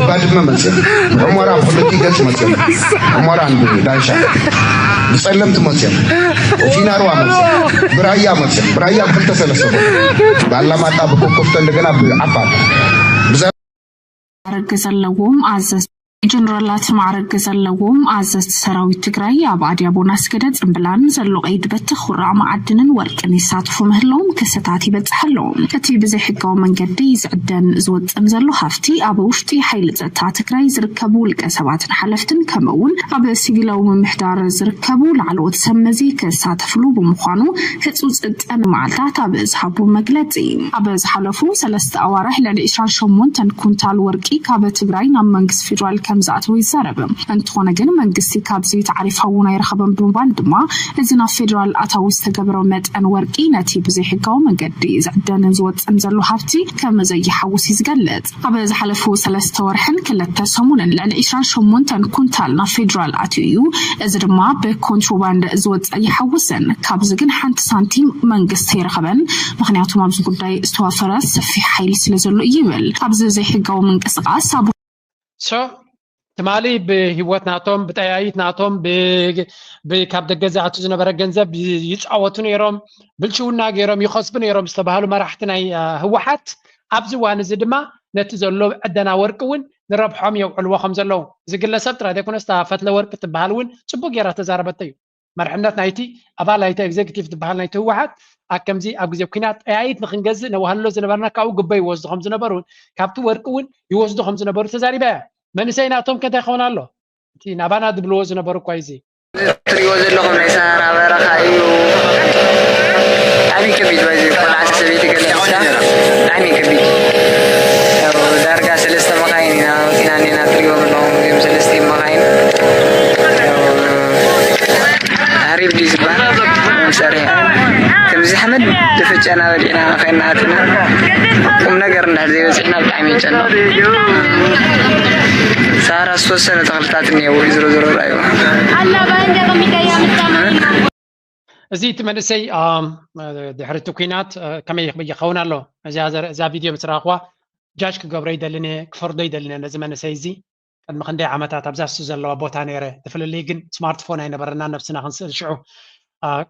ባድመ መፅኦም ብዕሞራ ብክልቲ ገፅ መፅኦም ዕሞራን ብዳንሻ ብፀለምቲ መፅኦም ፊናርዋ መፅኦም ብራያ መፅኦም ብራያ ብክልተ ሰለስተ ባላማጣ ብኮኮፍቶ እንደገና ብዓፋር ማዕረግ ዘለዎም ኣዘዝቲ ጀነራላት ማዕረግ ዘለዎም ኣዘዝቲ ሰራዊት ትግራይ ኣብ ኣድያቦን ኣስገደ ጽምብላን ዘሎ ቀይዲ በቲ ኩራዕ መዓድንን ወርቅን ይሳተፉ ምህላዎም ክሰታት ይበጽሕ ኣሎ። እቲ ብዘይሕጋዊ መንገዲ ዝዕደን ዝወጽእን ዘሎ ሃፍቲ ኣብ ውሽጢ ሓይሊ ጸጥታ ትግራይ ዝርከቡ ውልቀ ሰባትን ሓለፍትን ከምኡ እውን ኣብ ሲቪላዊ ምምሕዳር ዝርከቡ ላዕለዎት ሰብ መዚ ክሳተፍሉ ብምዃኑ ህፁፅ ቀዳማይ መዓልታት ኣብ ዝሃቦ መግለፂ፣ ኣብ ዝሓለፉ ሰለስተ ኣዋርሕ ልዕሊ ዕስራን ሸሞንተን ኩንታል ወርቂ ካብ ትግራይ ናብ መንግስቲ ፌዴራል ከም ዝኣተወ ይዛረብ። እንተኾነ ግን መንግስቲ ካብዚ ታዕሪፍ ሃቡን ኣይረኸበን ብምባል ድማ እዚ ናብ ፌዴራል ኣታዊ ዝተገበረ መጠን ወርቂ ነቲ ብዘይሕጋዊ መንገዲ ዝዕደንን ዝወፅእን ዘሎ ሃፍቲ ከም ዘይሓውስ እዩ ዝገልፅ። ኣብ ዝሓለፉ ሰለስተ ወርሕን ክልተ ሰሙንን ልዕሊ ዕስራን ሸሞንተን ኩንታል ናብ ፌዴራል ኣትዩ እዩ። እዚ ድማ ብኮንትሮባንድ ዝወፅእ ኣይሓውስን። ካብዚ ግን ሓንቲ ሳንቲም መንግስቲ ኣይረኸበን። ምኽንያቱም ኣብዚ ጉዳይ ዝተዋፈረ ሰፊሕ ሓይሊ ስለ ዘሎ እዩ ይብል። ኣብዚ ዘይሕጋዊ ምንቅስቓስ ኣብ So ትማሊ ብህይወት ናቶም ብጠያይት ናቶም ብ- ብ- ካብ ደገ ዝኣቱ ዝነበረ ገንዘብ ይ- ይፃወቱ ነይሮም፣ ብልሽውና ገይሮም ይኸስቡ ነይሮም ዝተባህሉ መራሕቲ ናይ አ፣ ህወሓት ኣብዚ እዋን እዚ ድማ ነቲ ዘሎ ዕደና ወርቂ እውን ንረብሖም የውዕልዎ ከም ዘለዉ እዚ ግለሰብ ጥራይ ዘይኮነስ እታ ፈትለ ወርቂ ትበሃል እውን ፅቡቅ ገይራ ተዛረበቶ እዩ። መርሕነት ናይቲ ኣባል ናይቲ ኤግዜክቲቭ ዝበሃል ናይቲ ህወሓት ኣከምዚ ኣብ ግዜ ኩናት ጠያይት ንክንገዝእ ነዋህልሎ ዝነበርና ካብኡ ግቦ ይወስዱ ከም ዝነበሩን ካብቲ ወርቂ እውን ይወስዱ ከም ዝነበሩ ተዛሪባ እያ። መንእሰይ ናቶም ከ እንታይ ክኸውን ኣሎ? እቲ ናባና ዝብልዎ ዝነበሩ እኳ እዚ ትሪእዎ ዘለኹም ናይ ሰሃራ በረኻ እዩ። ብጣዕሚ ከቢድ ባይዚ ቆልዓ ሰበይቲ ገለ ምስላ ብጣዕሚ ከቢድ። ያው ዳርጋ ሰለስተ መኻይን ኢና ወፂና እኒና ትሪእዎም ኣለኹም እዚኦም ሰለስተ መኻይን። ያው ኣሪፍ ድዩ ዝበሃል? መምሰሪ ከምዚ ሓመድ ተፈጨና በሊዕና ከይና ኣቲና ቁም ነገር እንድሕር ዘይበፂሕና ብጣዕሚ የጨንቕ። ሳራ ዝተወሰነ ተኽልታት እኒሄው ዝሮ ዝሮ ራእዩ። እዚ እቲ መንእሰይ ድሕሪ እቲ ኩናት ከመይ ይኸውን ኣሎ? እዛ ቪድዮ ምስ ረኣኽዋ ጃጅ ክገብሮ ይደልን እየ ክፈርዶ ይደልን እየ ነዚ መንእሰይ እዚ። ቅድሚ ክንደይ ዓመታት ኣብዛ እሱ ዘለዋ ቦታ ነይረ። እቲ ፍልልይ ግን ስማርትፎን ኣይነበረና ነብስና ክንስእል ሽዑ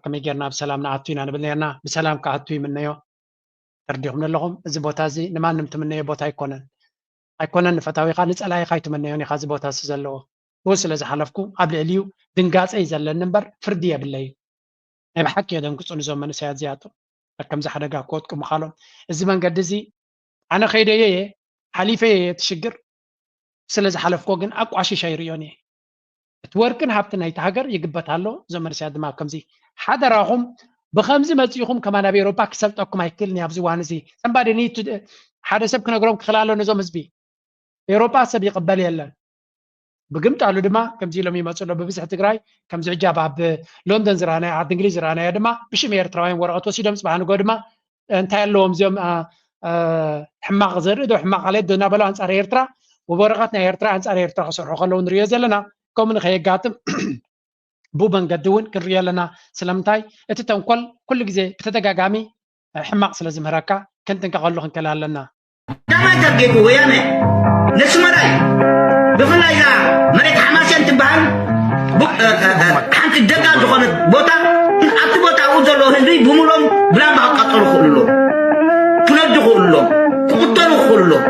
ከመይ ጌርና ብሰላም ንኣቱ ኢና ንብል ነርና። ብሰላም ክኣቱ ይምነዮ። ተርዲኹም ኣለኹም። እዚ ቦታ እዚ ንማንም ትምነዮ ቦታ ኣይኮነን። ኣይኮነን ንፈታዊኻ ንጸላኢኻ ኣይትመነዮን ኢኻ እዚ ቦታ እዚ ዘለዎ። ብኡ ስለ ዝሓለፍኩ ኣብ ልዕሊኡ ድንጋጸ እዩ ዘለኒ እምበር ፍርዲ የብለይን። ናይ ብሓቂ የደንግጹ ንዞም መንእሰያት እዚኣቶም ኣብ ከምዚ ሓደጋ ክወድቁ ምኻሎም። እዚ መንገዲ እዚ ኣነ ከይደዮ እየ ሓሊፈዮ እየ እቲ ሽግር ስለ ዝሓለፍኮ ግን ኣቋሽሽ ኣይርእዮን እየ። እቲ ወርቅን ሃብትን ናይቲ ሃገር ይግበት ኣሎ። እዞም መንእሰያት ድማ ከምዚ ሓደራኹም ብኸምዚ መፂእኹም ከማ ናብ ኤሮፓ ክሰልጠኩም ኣይክእልን እዩ ኣብዚ እዋን እዚ ሰንባዲ ሓደ ሰብ ክነግሮም ክኽእል ኣሎ ነዞም ህዝቢ ኤሮፓ ሰብ ይቕበል የለን። ብግምጣሉ ድማ ከምዚ ኢሎም ይመፁ ኣሎ ብብዝሒ ትግራይ ከምዚ ሕጃብ ኣብ ሎንደን ዝረኣናዮ ዓዲ እንግሊዝ ዝረኣናዮ ድማ ብሽም ኤርትራውያን ወረቐት ወሲዶም ፅባሕ ንጎ ድማ እንታይ ኣለዎም እዚኦም ሕማቕ ዘርኢ ዶ ሕማቕ ኣለት ዶ እናበሉ ኣንፃር ኤርትራ ወረቐት ናይ ኤርትራ ኣንፃር ኤርትራ ክሰርሑ ከለዉ ንሪኦ ዘለና። ከምኡ ንኸየጋጥም ብኡ መንገዲ እውን ክንሪኦ ኣለና። ስለምንታይ እቲ ተንኮል ኩሉ ግዜ ብተደጋጋሚ ሕማቕ ስለ ዝምህረካ ክንጥንቀቐሉ ክንክእል ኣለና። ቀዳማይ ታርጌቱ ወያነ ነስመራ እዩ። ብፍላይ እዛ መሬት ሓማሴን ትበሃል ሓንቲ ደጋ ዝኾነት ቦታ ኣብቲ ቦታ ኣብኡ ዘለዉ ህዝቢ ብምሎም ብላምባ ክቃጠሉ ክኽእሉ ኣለዎም። ክነዱ ክኽእሉ ኣለዎም። ክቕተሉ ክኽእሉ ኣለዎም።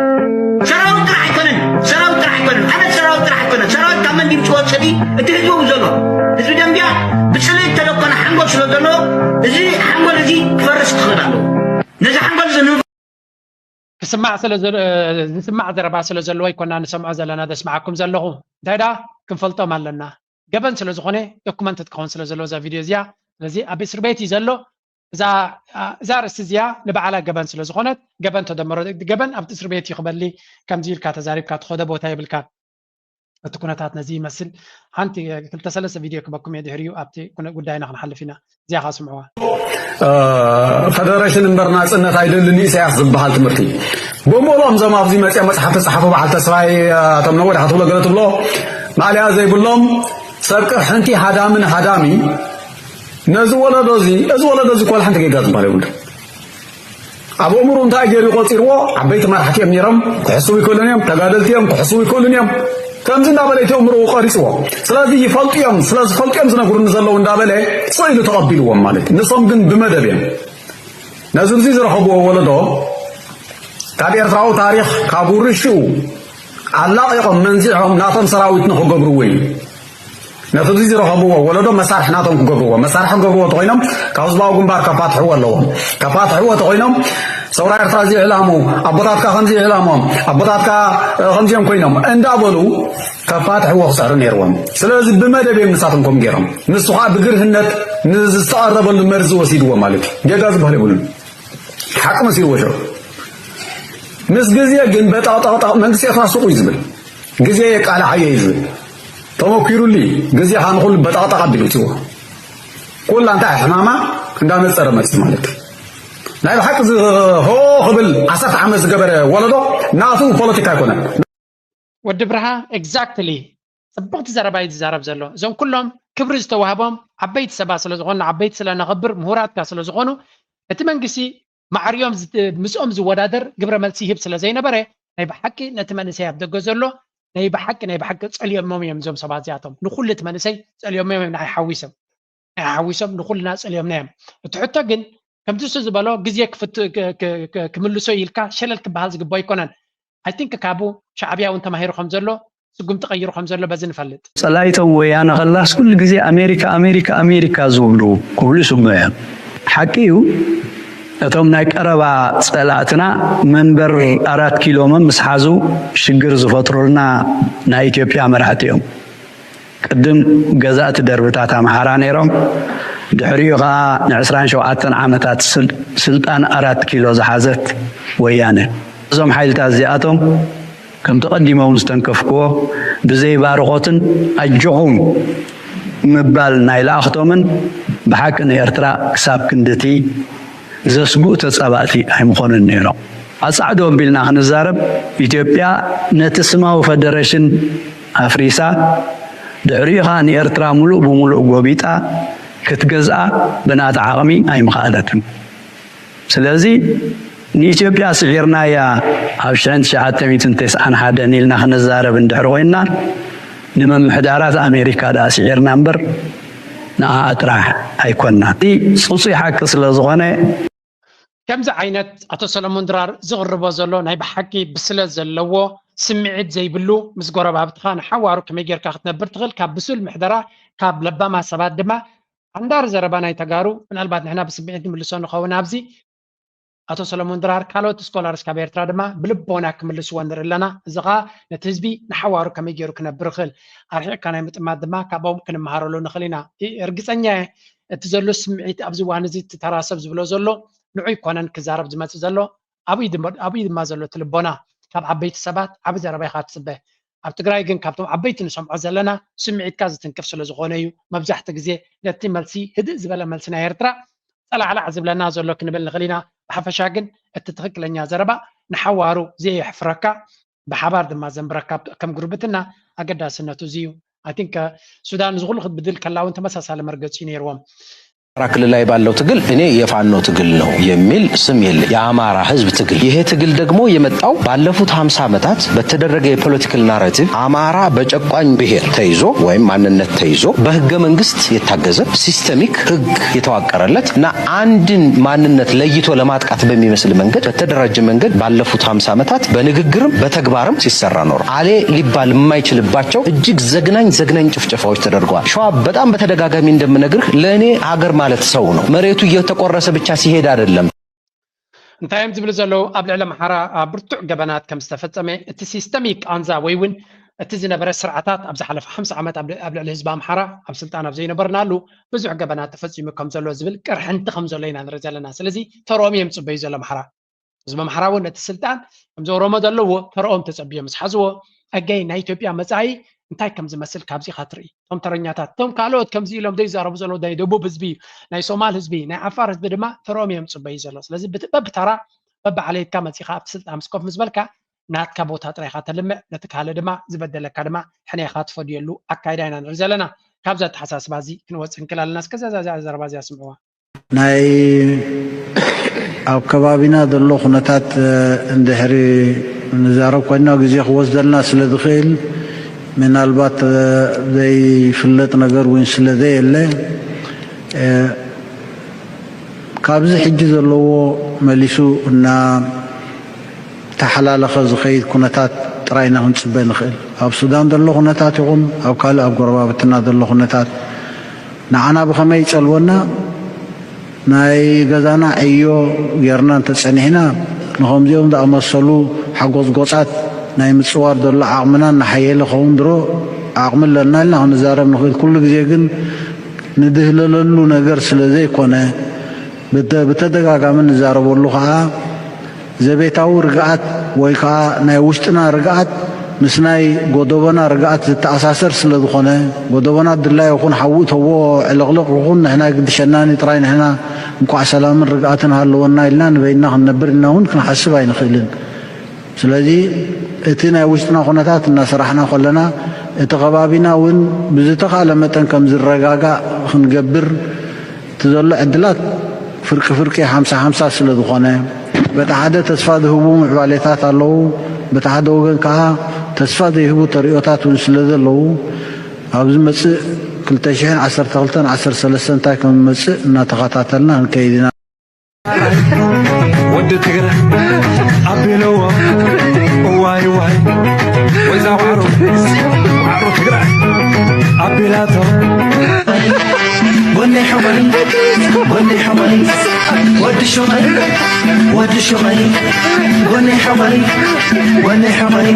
ሰራዊት ጥራሕ ኣይኮነን፣ ሰራዊት ጥራሕ ኣይኮነን፣ ኣነ ሰራዊት ጥራሕ ኣይኮነን። ሰራዊት ካብ መን ድምፂ ወፅእ እቲ ህዝቢ ኣብኡ ዘሎ ህዝቢ ደንቢያ ብፅልኢ ተደኮነ ሓንጎል ስለ ዘለዎ እዚ ሓንጎል እዚ ክፈርስ ክኽእል ኣለዎ። ነዚ ሓንጎል እዚ ክስማዕ ስለ ዝስማዕ ዘረባ ስለ ዘለዎ ኣይኮና ንሰምዖ ዘለና ዘስማዓኩም ዘለኹ እንታይ ደኣ ክንፈልጦም ኣለና ገበን ስለ ዝኾነ ዶኩመንትድ ክኸውን ስለ ዘለዎ እዛ ቪድዮ እዚኣ ስለዚ ኣብ እስር ቤት እዩ ዘሎ እዛ እዛ ርእሲ እዚኣ ንባዕላ ገበን ስለ ዝኾነት ገበን ተደመሮ ገበን ኣብቲ እስር ቤት እዩ ክበሊ ከምዚ ኢልካ ተዛሪብካ ትኸዶ ቦታ የብልካን እቲ ኩነታት ነዚ ይመስል። ሓንቲ ክልተ ሰለስተ ቪድዮ ክበኩም እየ፣ ድሕሪኡ ኣብቲ ኩነ-፣ ጉዳይና ክንሓልፍ ኢና። እዚኣ ከዓ ስምዕዋ። ፈደረሽን እምበር ናፅነት ኣይደልን ኢሳያስ ዝበሃል ትምህርቲ። ብምሎም እዞም ኣብዚ መፅኦም መፅሓፍ ተፃሓፉ በዓል ተስፋይ፣ እቶም ነወዳ ክትብሎ ገለ ትብሎ ማእለያ ዘይብሎም ሰብ ቅርሕንቲ ሃዳምን ሃዳሚ ነዚ ወለዶ እዚ፣ እዚ ወለዶ እዚ ኮላ ሓንቲ ጌጋ ዝበሃል የብሉ። ኣብ እምሩ እንታይ ገይሩ ቆፂርዎ? ዓበይቲ መራሕቲ እዮም ነይሮም፣ ክሕስቡ ይክእሉን እዮም፣ ተጋደልቲ እዮም፣ ክሕስቡ ይክእሉን እዮም። ከምዚ እንዳበለ እቲ እምሩ ቀሪፅዎ። ስለዚ ይፈልጡ እዮም፣ ስለ ዝፈልጡ እዮም ዝነግሩኒ ዘለዉ እንዳበለ ስቕ ኢሉ ተቐቢልዎም ማለት እዩ። ንሶም ግን ብመደብ እዮም ነዚ እዚ ዝረኸብዎ ወለዶ ካብ ኤርትራዊ ታሪኽ ካብ ውርሽኡ ኣላቒቖም መንዚዖም ናቶም ሰራዊት ንክገብርዎ እዩ። ነቲ እዚ ዝረኸብዎ ወለዶ መሳርሒ ናቶም ክገብርዎ፣ መሳርሒ ክገብርዎ ተኮይኖም ካብ ህዝባዊ ግንባር ከፋትሕዎ ኣለዎም። ከፋትሕዎ ተኮይኖም ሰውራ ኤርትራ እዚ ዕላሙ፣ ኣቦታትካ ከምዚ ዕላሞም፣ ኣቦታትካ ከምዚኦም ኮይኖም እንዳበሉ ከፋትሕዎ ክፅዕሩ ነይርዎም። ስለዚ ብመደብ እዮም ንሳቶም ከም ገይሮም፣ ንሱ ከዓ ብግርህነት ንዝተቐረበሉ መርዚ ወሲድዎ ማለት እዩ። ጌጋ ዝበሃል የብሉን። ሓቂ መሲልዎ ሽዑ ምስ ግዜ ግን በጣቕጣቕጣቕ መንግስቲ ኤርትራ ሱቕ እዩ ዝብል፣ ግዜ የቃልዓዮ እዩ ዝብል። ተመኪሩሉ እዩ። ግዜ ከዓ ንኹሉ በጣቕጣቕ ኣቢሉ እትዎ ኩላ እንታይ ሕማማ እንዳነፀረ መፅእ ማለት እዩ። ናይ ብሓቂ እዚ ሆ ክብል ዓሰርተ ዓመት ዝገበረ ወለዶ ናቱ ፖለቲካ ኣይኮነን። ወዲ ብርሃ፣ exactly ጽብቕቲ ዘረባ እዩ ዝዛረብ ዘሎ። እዞም ኩሎም ክብሪ ዝተዋህቦም ዓበይቲ ሰባት ስለ ዝኾኑ፣ ዓበይቲ ስለ ነኽብር፣ ምሁራት ከኣ ስለ ዝኾኑ፣ እቲ መንግስቲ ማዕሪኦም ዝት-፣ ምስኦም ዝወዳደር ግብረ መልሲ ይህብ ስለ ዘይነበረ፣ ናይ ብሓቂ ነቲ መንእሰይ ኣብ ደገ ዘሎ ናይ ብሓቂ ናይ ብሓቂ ጸልዮሞም እዮም እዞም ሰባት እዚኣቶም። ንኹሉ እቲ መንእሰይ ጸልዮሞም እዮም ንዓይ ሓዊሶም። ንዓይ ሓዊሶም ንኹልና ጸልዮምና እዮም። እቲ ሕቶ ግን ከምቲ እሱ ዝበሎ ግዜ ክፍት-፣ ክ-፣ ክ-፣ ክ-፣ ክምልሶ ኢልካ ሸለል ክበሃል ዝግባእ ኣይኮነን። I think ካብኡ ሻዕብያ እውን ተማሂሩ ከም ዘሎ ስጉምቲ ቀይሩ ከም ዘሎ በዚ ንፈልጥ። ጸላኢቶም ወያነ ከላስ ኩሉ ግዜ ኣሜሪካ ኣሜሪካ ኣሜሪካ ዝብሉ ክብሉ ይስምዑ እዮም። ሓቂ እዩ እቶም ናይ ቀረባ ጸላእትና መንበር ኣራት ኪሎ መምስ ሓዙ ሽግር ዝፈጥሩልና ናይ ኢትዮጵያ መራሕቲ እዮም። ቅድም ገዛእቲ ደርብታት ኣምሓራ ነይሮም። ድሕሪኡ ከዓ ንዕስራን ሸውዓተን ዓመታት ስል-፣ ስልጣን ኣራት ኪሎ ዝሓዘት ወያነ። እዞም ሓይልታት እዚኣቶም ከምቲ ቀዲሞም ዝተንከፍክዎ ብዘይ ባርኾትን ኣጆኹም ምባል ናይ ለኣኽቶምን ብሓቂ ንኤርትራ ክሳብ ክንድቲ ዘስጉእ ተጻባእቲ ኣይምኾኑን ነይሮም። ኣጻዕዶ ኣቢልና ክንዛረብ ኢትዮጵያ ነቲ ስማዊ ፈደረሽን ኣፍሪሳ ድሕሪኡ ኸኣ ንኤርትራ ሙሉእ ብሙሉእ ጎቢጣ ክትገዝኣ ብናታ ዓቕሚ ኣይምኸኣለትን። ስለዚ ንኢትዮጵያ ስዒርናያ ኣብ ሽሕን ትሽዓተ ሚእትን ተስዓን ሓደን ኢልና ክንዛረብ እንድሕር ኮይንና ንምምሕዳራት ኣሜሪካ ደኣ ስዒርና እምበር ንኣኣ ጥራሕ ኣይኮንና። እቲ ጽጹይ ሓቂ ስለ ዝኾነ ከምዚ ዓይነት ኣቶ ሰለሞን ድራር ዝቕርቦ ዘሎ ናይ ብሓቂ ብስለት ዘለዎ ስምዒት ዘይብሉ ምስ ጎረባብትኻ ንሓዋሩ ከመይ ጌርካ ክትነብር ትኽእል ካብ ብሱል ምሕደራ ካብ ለባማት ሰባት ድማ ሓንዳር ዘረባ ናይ ተጋሩ ምናልባት ንሕና ብስምዒት ንምልሶ ንኸውን ኣብዚ ኣቶ ሰለሞን ድራር ካልኦት ስኮላርስ ካብ ኤርትራ ድማ ብልቦና ክምልስዎ ንርኢ ኣለና። እዚ ኸኣ ነቲ ህዝቢ ንሓዋሩ ከመይ ገይሩ ክነብር ይኽእል ኣርሒቕካ ናይ ምጥማት ድማ ካብኦም ክንመሃረሉ ንኽእል ኢና። ርግጸኛ እየ እቲ ዘሎ ስምዒት ኣብዚ እዋን እዚ እቲ ተራ ሰብ ዝብሎ ዘሎ ንዑ ኣይኮነን ክዛረብ ዝመጽእ ዘሎ ኣብኡ ድማ ዘሎ እቲ ልቦና ካብ ዓበይቲ ሰባት ዓቢ ዘረባ ኢኻ ትጽበ። ኣብ ትግራይ ግን ካብቶም ዓበይቲ ንሰምዖ ዘለና ስምዒትካ ዝትንክፍ ስለ ዝኾነ እዩ። መብዛሕትኡ ግዜ ነቲ መልሲ ህድእ ዝበለ መልሲ ናይ ኤርትራ ጸላዕላዕ ዝብለና ዘሎ ክንብል ንኽእል ኢና። ብሓፈሻ ግን እቲ ትኽክለኛ ዘረባ ንሓዋሩ ዘየሕፍረካ ብሓባር ድማ ዘንብረካ ከም ጉርብትና ኣገዳስነቱ እዚ እዩ። I think ሱዳን እዚ ኩሉ ክትብድል ከላ እውን ተመሳሳሊ መርገፂ እዩ ነይርዎም። አማራ ክልል ላይ ባለው ትግል እኔ የፋኖ ትግል ነው የሚል ስም የለኝ። የአማራ ህዝብ ትግል። ይሄ ትግል ደግሞ የመጣው ባለፉት ሀምሳ ዓመታት በተደረገ የፖለቲካል ናራቲቭ አማራ በጨቋኝ ብሔር ተይዞ ወይም ማንነት ተይዞ በህገ መንግስት የታገዘ ሲስተሚክ ህግ የተዋቀረለት እና አንድን ማንነት ለይቶ ለማጥቃት በሚመስል መንገድ በተደራጀ መንገድ ባለፉት ሀምሳ ዓመታት በንግግርም በተግባርም ሲሰራ ኖር። አሌ ሊባል የማይችልባቸው እጅግ ዘግናኝ ዘግናኝ ጭፍጨፋዎች ተደርገዋል። ሸዋ በጣም በተደጋጋሚ እንደምነግርህ ለእኔ ሀገር ማለት ሰው ነው። መሬቱ እየተቆረሰ ብቻ ሲሄድ አይደለም። እንታይ እዮም ዝብሉ ዘለዉ? ኣብ ልዕሊ ኣምሓራ ብርቱዕ ገበናት ከም ዝተፈጸመ፣ እቲ ሲስተሚክ ቃንዛ ወይ እውን እቲ ዝነበረ ስርዓታት ኣብ ዝሓለፈ ሓምሳ ዓመት ኣብ ልዕሊ ህዝቢ ኣምሓራ ኣብ ስልጣን ኣብ ዘይነበርናሉ ብዙሕ ገበናት ተፈጺሙ ከም ዘሎ ዝብል ቅርሕንቲ ከም ዘሎ ኢና ንርኢ ዘለና። ስለዚ ተርኦም እዮም ዝጽበዩ ዘሎ ኣምሓራ። ህዝቢ ኣምሓራ እውን ነቲ ስልጣን ከምዚ ኦሮሞ ዘለዎ ተርኦም ተጸብዮም ምስ ሓዝዎ ኣገይ ናይ ኢትዮጵያ መጻኢ እንታይ ከም ዝመስል ካብዚ ኢኻ ትርኢ። እቶም ተረኛታት፣ እቶም ካልኦት ከምዚ ኢሎም ዘይዛረቡ ዘለዉ ናይ ደቡብ ህዝቢ እዩ፣ ናይ ሶማል ህዝቢ፣ ናይ ዓፋር ህዝቢ ድማ ተረኦም እዮም ጽበዩ ዘሎ። ስለዚ ብት- በብተራ በብዓሌትካ መጺኻ ኣብቲ ስልጣን ምስ ኮፍ ምስ በልካ ናትካ ቦታ ጥራይ ኢኻ ተልምዕ፣ ነቲ ካልእ ድማ ዝበደለካ ድማ ሕነ ኢኻ ትፈድየሉ ኣካይዳ ኢና ንርኢ ዘለና። ካብዚ ኣተሓሳስባ እዚ ክንወጽእ እንክእል ኣለና። እስከ እዛ ዘረባ እዚኣ ስምዕዋ። ናይ ኣብ ከባቢና ዘሎ ኩነታት እንድሕሪ ንዛረብ ኮይና ግዜ ክወስደልና ስለ ዝኽእል ምናልባት ዘይፍለጥ ነገር እውን ስለ ዘየለ ካብዚ ሕጂ ዘለዎ መሊሱ እና ተሓላለኸ ዝኸይድ ኩነታት ጥራይ ኢና ክንፅበ ንኽእል። ኣብ ሱዳን ዘሎ ኩነታት ይኹን ኣብ ካልእ ኣብ ጎረባብትና ዘሎ ኩነታት ንዓና ብኸመይ ይጸልወና? ናይ ገዛና ዕዮ ጌርና እንተጸኒሕና ንኸምዚኦም ዝኣመሰሉ ሓጎጽጎጻት ናይ ምጽዋር ዘሎ ዓቕምና እናሓየለ ኸውን ድሮ ዓቕሚ ኣለና ኢልና ክንዛረብ ንኽእል። ኩሉ ግዜ ግን ንድህለለሉ ነገር ስለ ዘይኮነ ብተ- ብተደጋጋሚ ንዛረበሉ ኸዓ ዘቤታዊ ርግኣት ወይ ከዓ ናይ ውሽጥና ርግኣት ምስ ናይ ጎደቦና ርግኣት ዝተኣሳሰር ስለ ዝኾነ ጎደቦና ድላዩ ይኹን ሓዊ እተዎ ዕልቕልቕ ይኹን ንሕና ግድሸናኒ ጥራይ ንሕና እንኳዕ ሰላምን ርግኣትን ሃለወና ኢልና ንበይንና ክንነብር ኢልና እውን ክንሓስብ ኣይንኽእልን። ስለዚ እቲ ናይ ውሽጥና ኩነታት እናሰራሕና ከለና እቲ ከባቢና እውን ብዝተኻእለ መጠን ከም ዝረጋጋእ ክንገብር እቲ ዘሎ ዕድላት ፍርቂ ፍርቂ ሓምሳ ሓምሳ ስለ ዝኾነ በቲ ሓደ ተስፋ ዝህቡ ምዕባሌታት ኣለዉ፣ በቲ ሓደ ወገን ከዓ ተስፋ ዘይህቡ ተርእዮታት እውን ስለ ዘለዉ ኣብ ዝመፅእ ክልተ ሽሕን ዓሰርተ ክልተን ዓሰርተ ሰለስተን እንታይ ከም ዝመፅእ እናተኸታተልና ክንከይድ ኢና። ወዲ ትግረ ኣቢለዎ እዋይ ዋይ ወዛ ዋዕሮ ዋዕሮ ትግረ ኣቢላቶ ጎነይ ሕቆይ ጎነይ ሕቆይ ወዲ ሽቆይ ወዲ ሽቆይ ጎነይ ሕቆይ ጎነይ ሕቆይ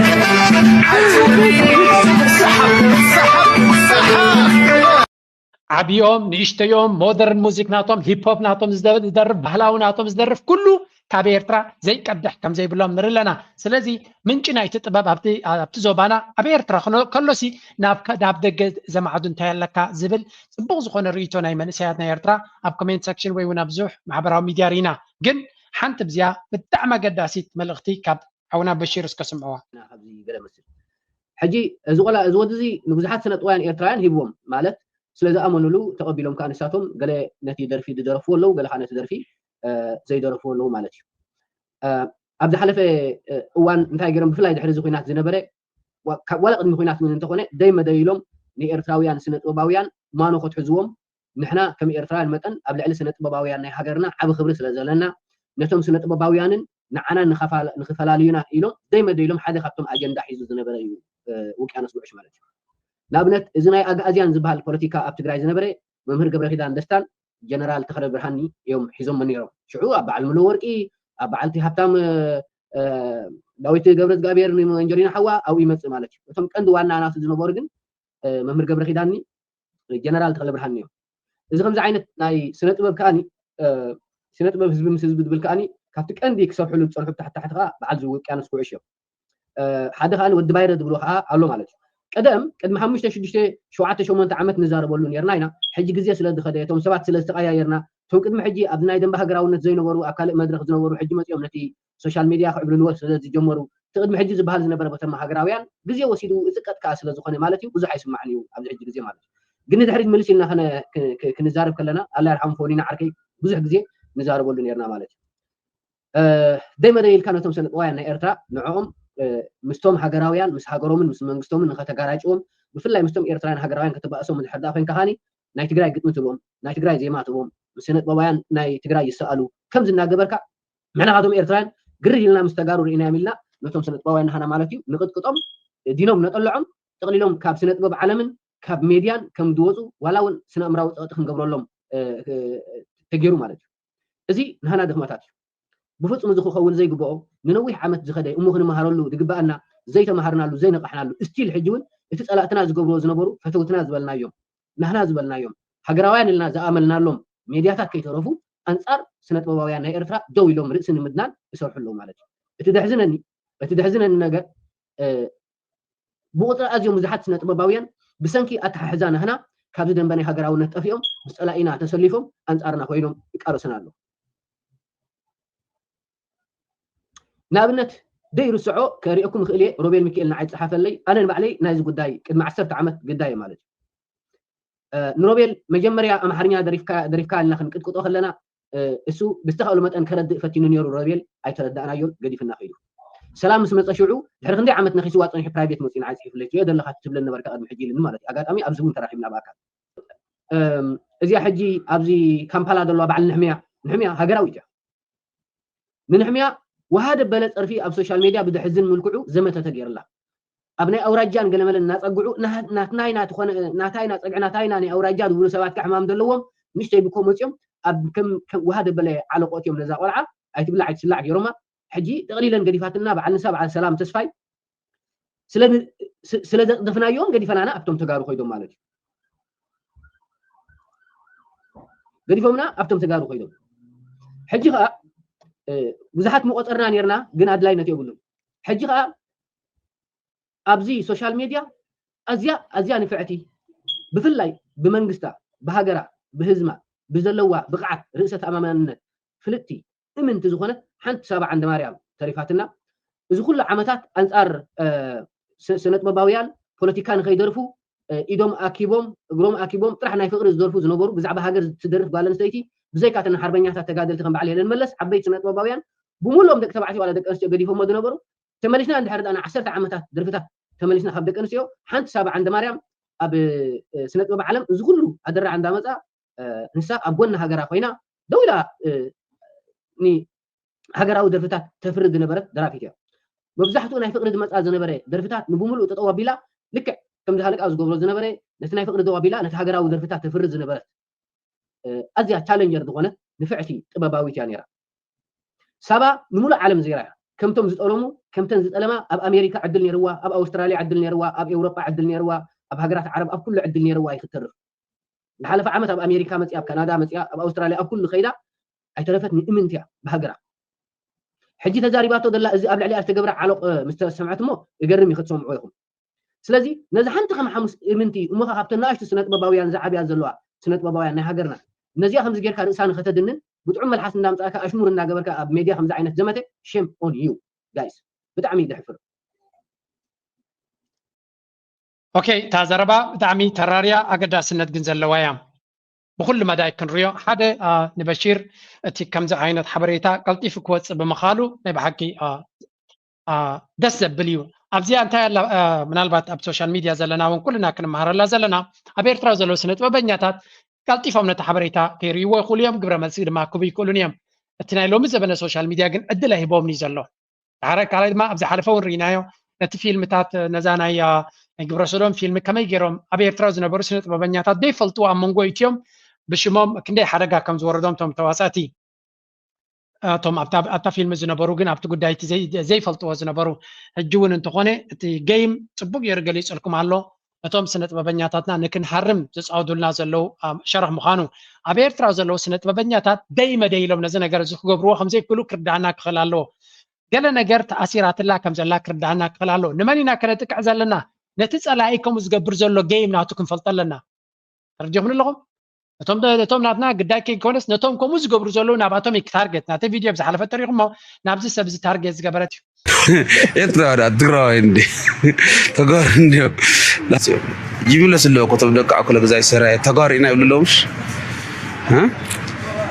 ዓብዮም ንእሽተዮም ሞደርን ሙዚክ ናቶም ሂፕሆፕ ናቶም ዝደ- ዝደርፍ ባህላዊ ናቶም ዝደርፍ ኩሉ ካብ ኤርትራ ዘይቀድሕ ከም ዘይብሎም ንርኢ ኣለና። ስለዚ ምንጪ ናይቲ ጥበብ ኣብቲ ኣብቲ ዞባና ኣብ ኤርትራ ክኖ- ከሎሲ ናብ ከ- ናብ ደገ ዘማዕዱ እንታይ ኣለካ ዝብል ጽቡቕ ዝኾነ ርእይቶ ናይ መንእሰያት ናይ ኤርትራ ኣብ ኮሜንት ሰክሽን ወይ እውን ኣብ ብዙሕ ማሕበራዊ ሚድያ ርኢና። ግን ሓንቲ ብዚኣ ብጣዕሚ ኣገዳሲት መልእኽቲ ካብ ሓውና በሺር እስከ ስምዕዋ። ኢና ካብዚ ገለ መስል ሕጂ እዚ ቆላ እዚ ወዲ እዚ ንብዙሓት ስነጥበባውያን ኤርትራውያን ሂብዎም ማለት ስለ ዝኣመኑሉ ተቐቢሎም ከዓ ንሳቶም ገለ ነቲ ደርፊ ዝደረፍዎ ኣለዉ ገለ ከዓ ነቲ ደርፊ ዘይደረፍዎ ኣለዉ ማለት እዩ ኣብ ዝሓለፈ እዋን እንታይ ገይሮም ብፍላይ ድሕሪ እዚ ኩናት ዝነበረ ዋላ ቅድሚ ኩናት እውን እንተኾነ ደይ መደይ ኢሎም ንኤርትራውያን ስነጥበባውያን ማኖ ከትሕዝዎም ንሕና ከም ኤርትራውያን መጠን ኣብ ልዕሊ ስነ ጥበባውያን ናይ ሃገርና ዓቢ ክብሪ ስለ ዘለና ነቶም ስነ ጥበባውያንን ንዓናን ንኸፋ- ንኽፈላልዩና ኢሎም ደይ መደይ ኢሎም ሓደ ካብቶም ኣጀንዳ ሒዙ ዝነበረ እዩ ውቅያኖስ ጉዕሽ ማለት እዩ። ንኣብነት እዚ ናይ ኣግኣዝያን ዝበሃል ፖለቲካ ኣብ ትግራይ ዝነበረ መምህር ገብረኪዳን ደስታን ጀነራል ተኽለ ብርሃኒ እዮም ሒዞሞ ነይሮም። ሽዑ ኣብ በዓል ሙሉ ወርቂ ኣብ በዓልቲ ሃብታም ዳዊት ገብረ እግዚኣብሔር ንመንጀሪና ሓዋ ኣብኡ ይመፅእ ማለት እዩ። እቶም ቀንዲ ዋና ናቱ ዝነበሩ ግን መምህር ገብረ ኪዳኒ ጀነራል ተኽለ ብርሃን እዮም። እዚ ከምዚ ዓይነት ናይ ስነ ጥበብ ከዓኒ ስነ ጥበብ ህዝቢ ምስ ህዝቢ ዝብል ከዓኒ ካብቲ ቀንዲ ክሰርሕሉ ዝፀንሑ ብታሕቲ ታሕቲ ከዓ በዓል ዝውቅያኖስ ኩዕሽ እዮም። ሓደ ከዓኒ ወዲ ባይረ ዝብሎ ከዓ ኣሎ ማለት እዩ። ቀደም ቅድሚ ሓሙሽተ ሽዱሽተ ሸውዓተ ሸሞንተ ዓመት ንዛረበሉ ነርና ኢና። ሕጂ ግዜ ስለ ዝኸደ እቶም ሰባት ስለ ዝተቀያየርና እቶም ቅድሚ ሕጂ ኣብዚ ናይ ደንበ ሃገራውነት ዘይነበሩ ኣብ ካልእ መድረክ ዝነበሩ ሕጂ መፂኦም ነቲ ሶሻል ሜድያ ክዕብልልዎ ስለ ዝጀመሩ እቲ ቅድሚ ሕጂ ዝበሃል ዝነበረ በቶም ሃገራውያን ግዜ ወሲዱ ዝጥቀጥ ከዓ ስለ ዝኾነ ማለት እዩ ብዙሕ ኣይስማዕን እዩ ኣብዚ ሕጂ ግዜ ማለት እዩ። ግን ንድሕሪት ምልስ ኢልና ክንዛረብ ከለና ኣላ ይርሓሙ ፈውኒና ዓርከይ ብዙሕ ግዜ ንዛረበሉ ነርና ማለት እዩ። ደይ መደይ ኢልካ ነቶም ሰነጥዋውያን ናይ ኤርትራ ንዕኦም ምስቶም ሃገራውያን ምስ ሃገሮምን ምስ መንግስቶምን ንኸተጋራጭዎም ብፍላይ ምስቶም ኤርትራውያን ሃገራውያን ከተባእሶም እንድሕር ደኣ ኮይንካ ከዓኒ ናይ ትግራይ ግጥሚ ትቦም ናይ ትግራይ ዜማ ትቦም ምስ ስነጥበባውያን ናይ ትግራይ ይሰኣሉ ከምዚ እናገበርካ ንሕና ካቶም ኤርትራውያን ግርህ ኢልና ምስ ተጋሩ ርኢናዮም ኢልና ነቶም ስነጥበባውያን ናህና ማለት እዩ ንቅጥቅጦም ዲኖም ነጠልዖም ጠቕሊሎም ካብ ስነጥበብ ዓለምን ካብ ሜድያን ከም ዝወፁ ዋላ እውን ስነእምራዊ ፀቕጢ ክንገብረሎም ተገይሩ ማለት እዩ። እዚ ናህና ድኽመታት እዩ። ብፍፁም እዚ ክኸውን ዘይግብኦ ንነዊሕ ዓመት ዝኸደ እሞ ክንመሃረሉ ዝግበኣና ዘይተምሃርናሉ ዘይነቃሕናሉ still ሕጂ እውን እቲ ፀላእትና ዝገብርዎ ዝነበሩ ፈተውትና ዝበልናዮም ናህና ዝበልናዮም ሃገራውያን ኢልና ዝኣመልናሎም ሜድያታት ከይተረፉ ኣንፃር ስነጥበባውያን ናይ ኤርትራ ደው ኢሎም ርእሲ ንምድናን ይሰርሑ ኣለዉ ማለት እዩ። እቲ ደሕዝነኒ እቲ ደሕዝነኒ ነገር ብቁፅሪ ኣዝዮም ብዙሓት ስነ ጥበባውያን ብሰንኪ ኣተሓሕዛ ናህና ካብዚ ደንበ ናይ ሃገራውነት ጠፊኦም ምስ ፀላኢና ተሰሊፎም ኣንፃርና ኮይኖም ይቃለሱና ኣለዉ። ንኣብነት ደይርስዖ ከርእየኩም ይኽእል እየ። ሮቤል ሚካኤል ንዓይ ዝፀሓፈለይ፣ ኣነ ንባዕለይ ናይዚ ጉዳይ ቅድሚ ዓሰርተ ዓመት ግዳየ ማለት እዩ። ንሮቤል መጀመርያ ኣምሓርኛ ደሪፍካ ኢልና ክንቅጥቅጦ ከለና እሱ ብዝተኻእሉ መጠን ከረድእ ፈቲኑ ነይሩ። ሮቤል ኣይተረዳእናዮን፣ ገዲፍና ከይዱ። ሰላም ምስ መፀ ሽዑ ድሕሪ ክንደይ ዓመት ነኺስዋ ፀኒሑ ፕራይቬት መፅኡ ንዓይ ፅሒፉለይ፣ ትሪኦ ዘለኻ ትብለኒ ነበርካ ቅድሚ ሕጂ ኢልኒ ማለት እዩ። ኣጋጣሚ ኣብዚ እውን ተራኺብና ብኣካል። እዚኣ ሕጂ ኣብዚ ካምፓላ ዘለዋ በዓል ንሕምያ፣ ንሕምያ ሃገራዊት እያ። ንንሕምያ ውሃ ደበለ ፀርፊ ኣብ ሶሻል ሜድያ ብዘሕዝን ምልክዑ ዘመተ ተገይርላ። ኣብ ናይ ኣውራጃን ገለመለን እናፀግዑ ናትናይና ትኾነ ናታይና ፀግዒ ናታይና ናይ ኣውራጃ ዝብሉ ሰባት ከዓ ሕማም ዘለዎም ንእሽተይ ብኮ መፂኦም ኣብ ከም ውሃ ደበለ ዓለቆት እዮም ነዛ ቆልዓ ኣይትብላዕ ኣይትስላዕ ገይሮማ። ሕጂ ጠቕሊለን ገዲፋትና በዓል ንሳ በዓል ሰላም ተስፋይ ስለ ዘቕደፍናዮም ገዲፈናና ኣብቶም ተጋሩ ኮይዶም ማለት እዩ። ገዲፎምና ኣብቶም ተጋሩ ኮይዶም። ሕጂ ከዓ ብዙሓት ምቆፀርና ነርና፣ ግን ኣድላይነት የብሉን። ሕጂ ከዓ ኣብዚ ሶሻል ሜድያ ኣዝያ ኣዝያ ንፍዕቲ ብፍላይ ብመንግስታ ብሃገራ ብህዝማ ብዘለዋ ብቕዓት ርእሰ ተኣማማንነት ፍልጥቲ እምንቲ ዝኾነት ሓንቲ ሳባ ዓንደማርያም ተሪፋትና። እዚ ኩሉ ዓመታት ኣንጻር ስነጥበባውያን ፖለቲካ ንኸይደርፉ ኢዶም ኣኪቦም እግሮም ኣኪቦም ጥራሕ ናይ ፍቕሪ ዝደርፉ ዝነበሩ ብዛዕባ ሃገር ትደርፍ ጓል ኣንስተይቲ ብዘይካተን ሓርበኛታት ተጋደልቲ ከም በዓል ሄለን መለስ ዓበይቲ ስነጥበባውያን ብምሉኦም ደቂ ተባዕትዮ ዋላ ደቂ ኣንስትዮ ገዲፎሞ ዝነበሩ ተመሊስና እንድሕር ዳኣ ዓሰርተ ዓመታት ደርፍታት ተመሊስና ካብ ደቂ ኣንስትዮ ሓንቲ ሳባ ዓንደማርያም ኣብ ስነጥበብ ዓለም እዚ ኩሉ ኣደራዕ እንዳመፃ ንሳ ኣብ ጎኒ ሃገራ ኮይና ደው ኢላ ንሃገራዊ ደርፍታት ተፍርድ ዝነበረት ደራፊት እያ። መብዛሕትኡ ናይ ፍቅሪ ዝመፃ ዝነበረ ደርፍታት ንብምሉኡ ጠጠው ኣቢላ ልክዕ ከምዚ ሃለቃ ዝገብሮ ዝነበረ ነቲ ናይ ፍቅሪ ደው ኣቢላ ነቲ ሃገራዊ ደርፍታት ተፍርድ ዝነበረት ኣዝያ ቻለንጀር ዝኾነት ንፍዕቲ ጥበባዊት እያ ነይራ። ሳባ ንሙሉእ ዓለም ዜራ እያ። ከምቶም ዝጠለሙ ከምተን ዝጠለማ ኣብ ኣሜሪካ ዕድል ነይርዋ፣ ኣብ ኣውስትራልያ ዕድል ነይርዋ፣ ኣብ ኤውሮጳ ዕድል ነይርዋ፣ ኣብ ሃገራት ዓረብ ኣብ ኩሉ ዕድል ነይርዋ እዩ ክትተርፍ። ዝሓለፈ ዓመት ኣብ ኣሜሪካ መፅያ፣ ኣብ ካናዳ መፅያ፣ ኣብ ኣውስትራልያ ኣብ ኩሉ ከይዳ ኣይተረፈት ንእምንቲ እያ ብሃገራ። ሕጂ ተዛሪባቶ ዘላ እዚ ኣብ ልዕሊኣ ዝተገብረ ዓሎቕ ምስ ተሰምዐት እሞ ይገርም እዩ ክትሰምዑ ኢኹም። ስለዚ ነዚ ሓንቲ ከም ሓሙስ እምንቲ እሞ ካብተን ንኣሽቱ ስነጥበባውያን ዝዓብያ ዘለዋ ስነጥበባውያን ናይ ሃገርና ነዚኣ ከምዚ ጌርካ ርእሳ ንኸተድንን ብጥዑም መልሓስ እንዳምፃእካ ኣሽሙር እናገበርካ ኣብ ሜድያ ከምዚ ዓይነት ዘመተ shame on you guys ብጣዕሚ እዩ ዘሕፍር። ኦኬ እታ ዘረባ ብጣዕሚ ተራርያ ኣገዳስነት ግን ዘለዋ እያ። ብኩሉ መዳይ ክንሪኦ ሓደ ንበሺር እቲ ከምዚ ዓይነት ሓበሬታ ቀልጢፉ ክወፅእ ብምኻሉ ናይ ብሓቂ ደስ ዘብል እዩ። ኣብዚኣ እንታይ ኣላ ምናልባት ኣብ ሶሻል ሚድያ ዘለና እውን ኩልና ክንመሃረላ ዘለና ኣብ ኤርትራ ዘለዉ ስነ ጥበበኛታት ቀልጢፎም ነቲ ሓበሬታ ከይርእይዎ ይኽእሉ እዮም። ግብረ መልሲ ድማ ክህቡ ይኽእሉን እዮም። እቲ ናይ ሎሚ ዘበነ ሶሻል ሚድያ ግን ዕድል ኣይህቦምን እዩ ዘሎ። ድሓረ ካልኣይ ድማ ኣብ ዝሓለፈ እውን ርኢናዮ ነቲ ፊልምታት ነዛ ናይ ናይ ግብረ ሰዶም ፊልም ከመይ ገይሮም ኣብ ኤርትራ ዝነበሩ ስነ ጥበበኛታት ዘይፈልጥዎ ኣብ መንጎ ኢትዮም ብሽሞም ክንደይ ሓደጋ ከም ዝወረዶም እቶም ተዋሳእቲ እቶም ኣብታ ፊልም ዝነበሩ ግን ኣብቲ ጉዳይ እቲ ዘይፈልጥዎ ዝነበሩ ሕጂ እውን እንተኾነ እቲ ገይም ፅቡቅ ገይሩ ገሊፅልኩም ኣሎ። እቶም ስነ ጥበበኛታትና ንክንሃርም ዝፃወዱልና ዘለዉ ሸረኽ ምዃኑ ኣብ ኤርትራ ዘለዉ ስነ ጥበበኛታት ደይ መደይ ኢሎም ነዚ ነገር እዚ ክገብርዎ ከምዘይክእሉ ክርዳእና ክኽእል ኣለዎ። ገለ ነገር ተኣሲራትላ ከም ዘላ ክርዳእና ክኽእል ኣለዎ። ንመን ኢና ከነጥቅዕ ዘለና? ነቲ ፀላኢ ከምኡ ዝገብር ዘሎ ገይም ናቱ ክንፈልጦ ኣለና። ተረዲኹም ኣለኹም? እቶም እቶም ናትና ግዳይ ከይኮነስ ነቶም ከምኡ ዝገብሩ ዘለዉ ናባቶም እዩ ታርጌት። ናተይ ቪድዮ ብዝሓለፈ ተሪኹሞ ናብዚ ሰብ እዚ ታርጌት ዝገበረት እዩ። ኤርትራ ዳ ትግራዋይ እንዲ ተጋሩ እንዲዮም ይምለስ ኣለዎ እኮ እቶም ደቂ ኣኩለ ግዛይ ሰራየ ተጋሩ ኢና ይብሉ ኣለዉ ምሽ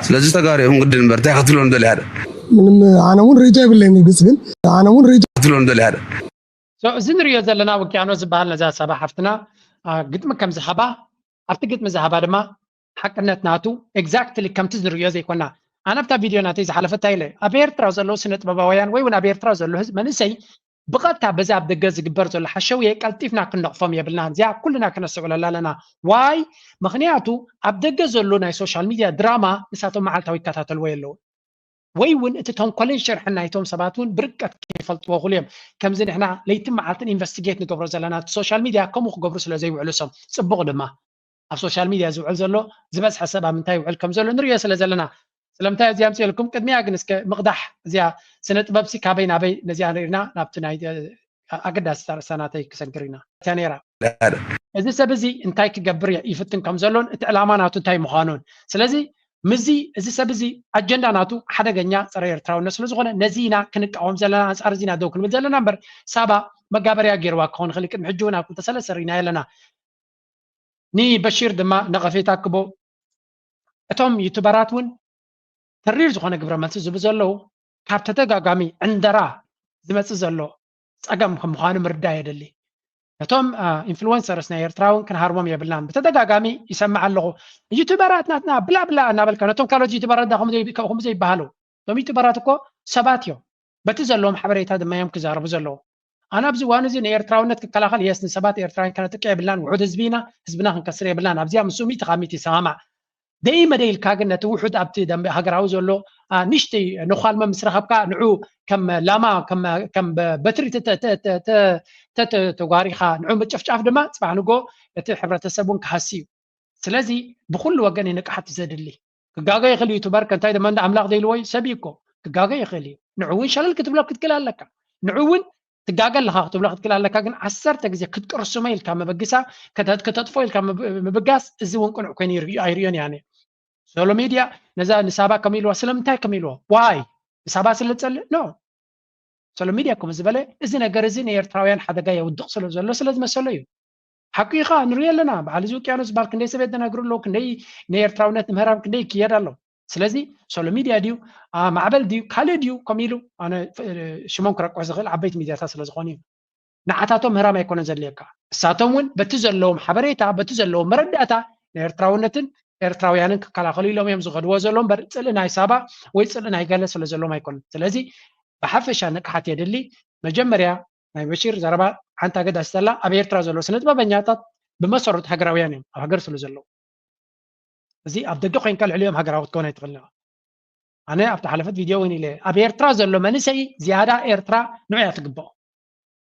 ስለዚ ተጋሩ እዮም ግድን እምበር እንታይ ክትብሎም ደሊ ሓደ ምንም ኣነ እውን ርኢቶ የብለይን ግልፂ ግን ኣነ እውን ርኢቶ ክትብሎም ደሊ ሓደ እዚ ንሪኦ ዘለና ውቅያኖስ ዝበሃል ነዛ ሳባ ሓፍትና ግጥሚ ከም ዝሃባ ኣብቲ ግጥሚ ዝሃባ ድማ ሓቅነት ናቱ exactly ከምቲ ንርእዮ ዘይኮና ኣነ ኣብታ ቪድዮ ናተይ ዝሓለፈታ ኢለ ኣብ ኤርትራ ዘለዉ ስነ ጥበባውያን ወይ እውን ኣብ ኤርትራ ዘሎ ህዝብ መንእሰይ ብቐጥታ በዚ ኣብ ደገ ዝግበር ዘሎ ሓሸውየ ቀልጢፍና ክንነቕፎም የብልናን እዚኣ ኩልና ክነስተውዕለላ ኣለና ዋይ ምኽንያቱ ኣብ ደገ ዘሎ ናይ ሶሻል ሚድያ ድራማ ንሳቶም መዓልታዊ ይከታተልዎ የለዉ ወይ እውን እቲ ተንኮልን ሽርሕን ናይቶም ሰባት እውን ብርቀት ከይፈልጥዎ ክሉ እዮም ከምዚ ንሕና ለይትን መዓልትን ኢንቨስቲጌት ንገብሮ ዘለና እቲ ሶሻል ሚድያ ከምኡ ክገብሩ ስለ ዘይውዕሉ እሶም ፅቡቕ ድማ ኣብ ሶሻል ሚድያ ዝውዕል ዘሎ ዝበዝሐ ሰብ ኣብ ምንታይ ይውዕል ከም ዘሎ ንሪኦ ስለ ዘለና ስለምንታይ እዚ ኣምፅኤልኩም ቅድሚያ ግን እስከ ምቕዳሕ እዚኣ ስነ ጥበብሲ ካበይ ናበይ ነዚኣ ንሪና ናብቲ ናይ ኣገዳሲ ኣርእስታ ናተይ ክሰግር ኢና። እያ ነይራ። እዚ ሰብ እዚ እንታይ ክገብር ይፍትን ከም ዘሎን እቲ ዕላማ ናቱ እንታይ ምዃኑን። ስለዚ ምስዚ እዚ ሰብ እዚ ኣጀንዳ ናቱ ሓደገኛ ጸረ ኤርትራውነት ስለ ዝኾነ ነዚ ኢና ክንቃወም ዘለና፣ ኣንጻር እዚ ኢና ደው ክንብል ዘለና እምበር ሳባ መጋበርያ ገይርዋ ክኸውን ይኽእል። ቅድሚ ሕጂ እውን ኣብ ክልተ ሰለስተ ርኢናዮ ኣለና። ንበሺር ድማ ነቐፌታ ክቦ። እቶም ዩቱበራት እውን ተሪር ዝኾነ ግብረ መልሲ ዝህቡ ዘለዉ ካብ ተደጋጋሚ ዕንደራ ዝመጽእ ዘሎ ጸገም ከም ምዃኑ ምርዳእ የድሊ። ነቶም ኢንፍሉወንሰርስ ናይ ኤርትራ እውን ክንሃርሞም የብልናን። ብተደጋጋሚ ይሰምዕ ኣለኹ፣ ዩቱበራት ናትና ብላ ብላ እናበልካ፣ ነቶም ካልኦት ዩቱበራት ዳ ከምኡ ዘይብሃሉ። እቶም ዩቱበራት እኮ ሰባት እዮም፣ በቲ ዘለዎም ሓበሬታ ድማ እዮም ክዛረቡ ዘለዉ። ኣነ ኣብዚ እዋን እዚ ንኤርትራውነት ክከላኸል የስ ንሰባት ኤርትራውያን ከነጥቅዕ የብልናን። ውሑድ ህዝቢ ኢና፣ ህዝብና ክንከስር የብልናን። ኣብዚኣ ምስኡ ሚእቲ ካብ ሚእቲ ይሰማማዕ። ደይ መደይ ኢልካ ግን ነቲ ውሑድ ኣብቲ ደንበ ሃገራዊ ዘሎ ንሽተይ ነዃልመ ምስ ረኸብካ ንዑ ከም ላማ ከም በትሪ ተተጓሪኻ ንዑ ምጭፍጫፍ ድማ ጽባሕ ንጎ እቲ ሕብረተሰብ እውን ክሃሲ እዩ። ስለዚ ብኩሉ ወገን ንቅሓት ዘድሊ። ክጋገ ይኽእል ዩቱበር ከንታይ ድማ እንዳ ኣምላኽ ዘይልዎ እዩ ሰብ እዩ እኮ ክጋገ ይኽእል እዩ። ንዑ እውን ሸለል ክትብሎ ክትክእል ኣለካ። ንዑ እውን ትጋገ ኣለኻ ክትብሎ ክትክእል ኣለካ። ግን ዓሰርተ ግዜ ክትቅርሱመ ኢልካ ምብግሳ ከተጥፎ ኢልካ ምብጋስ እዚ እውን ቅኑዕ ኮይኑ ኣይርእዮን እያ። ሶሎ ሚድያ ነዛ ንሳባ ከም ኢልዋ ስለምንታይ ከም ኢልዋ ዋይ ንሳባ ስለ ዝጸልእ ኖ። ሶሎ ሚድያ ከም ዝበለ እዚ ነገር እዚ ንኤርትራውያን ሓደጋ የውድቕ ስለ ዘሎ ስለ ዝመሰሎ እዩ። ሓቂ ኢኻ ንሪኦ ኣለና። በዓል እዚ ውቅያኖስ ዝበሃል ክንደይ ሰብ የደናግሩ ኣለዉ፣ ክንደይ ንኤርትራውነት ንምህራም ክንደይ ይክየድ ኣሎ። ስለዚ ሶሎ ሚድያ ድዩ ማዕበል ድዩ ካልእ ድዩ ከም ኢሉ ኣነ ሽሞም ክረቅሕ ዝኽእል ዓበይቲ ሚድያታት ስለ ዝኾኑ እዩ። ንዓታቶም ምህራም ኣይኮነን ዘድልየካ። እሳቶም እውን በቲ ዘለዎም ሓበሬታ በቲ ዘለዎም መረዳእታ ንኤርትራውነትን ኤርትራውያንን ክከላኸሉ ኢሎም እዮም ዝኸድዎ ዘለዉ እምበር ጽልኢ ናይ ሳባ ወይ ጽልኢ ናይ ገለ ስለ ዘለዎም ኣይኮነን። ስለዚ ብሓፈሻ ንቅሓት የድሊ። መጀመርያ ናይ በሺር ዘረባ ሓንቲ ኣገዳሲት ዘላ ኣብ ኤርትራ ዘለዉ ስነ ጥበበኛታት ብመሰረቱ ሃገራውያን እዮም ኣብ ሃገር ስለ ዘለዉ። እዚ ኣብ ደገ ኮይንካ ልዕሊኦም ሃገራዊ ክትከውን ኣይትኽእልን ኢኻ። ኣነ ኣብቲ ሓለፈት ቪድዮ እውን ኢለ ኣብ ኤርትራ ዘሎ መንእሰይ ዝያዳ ኤርትራ ንዑ እያ ትግብኦ።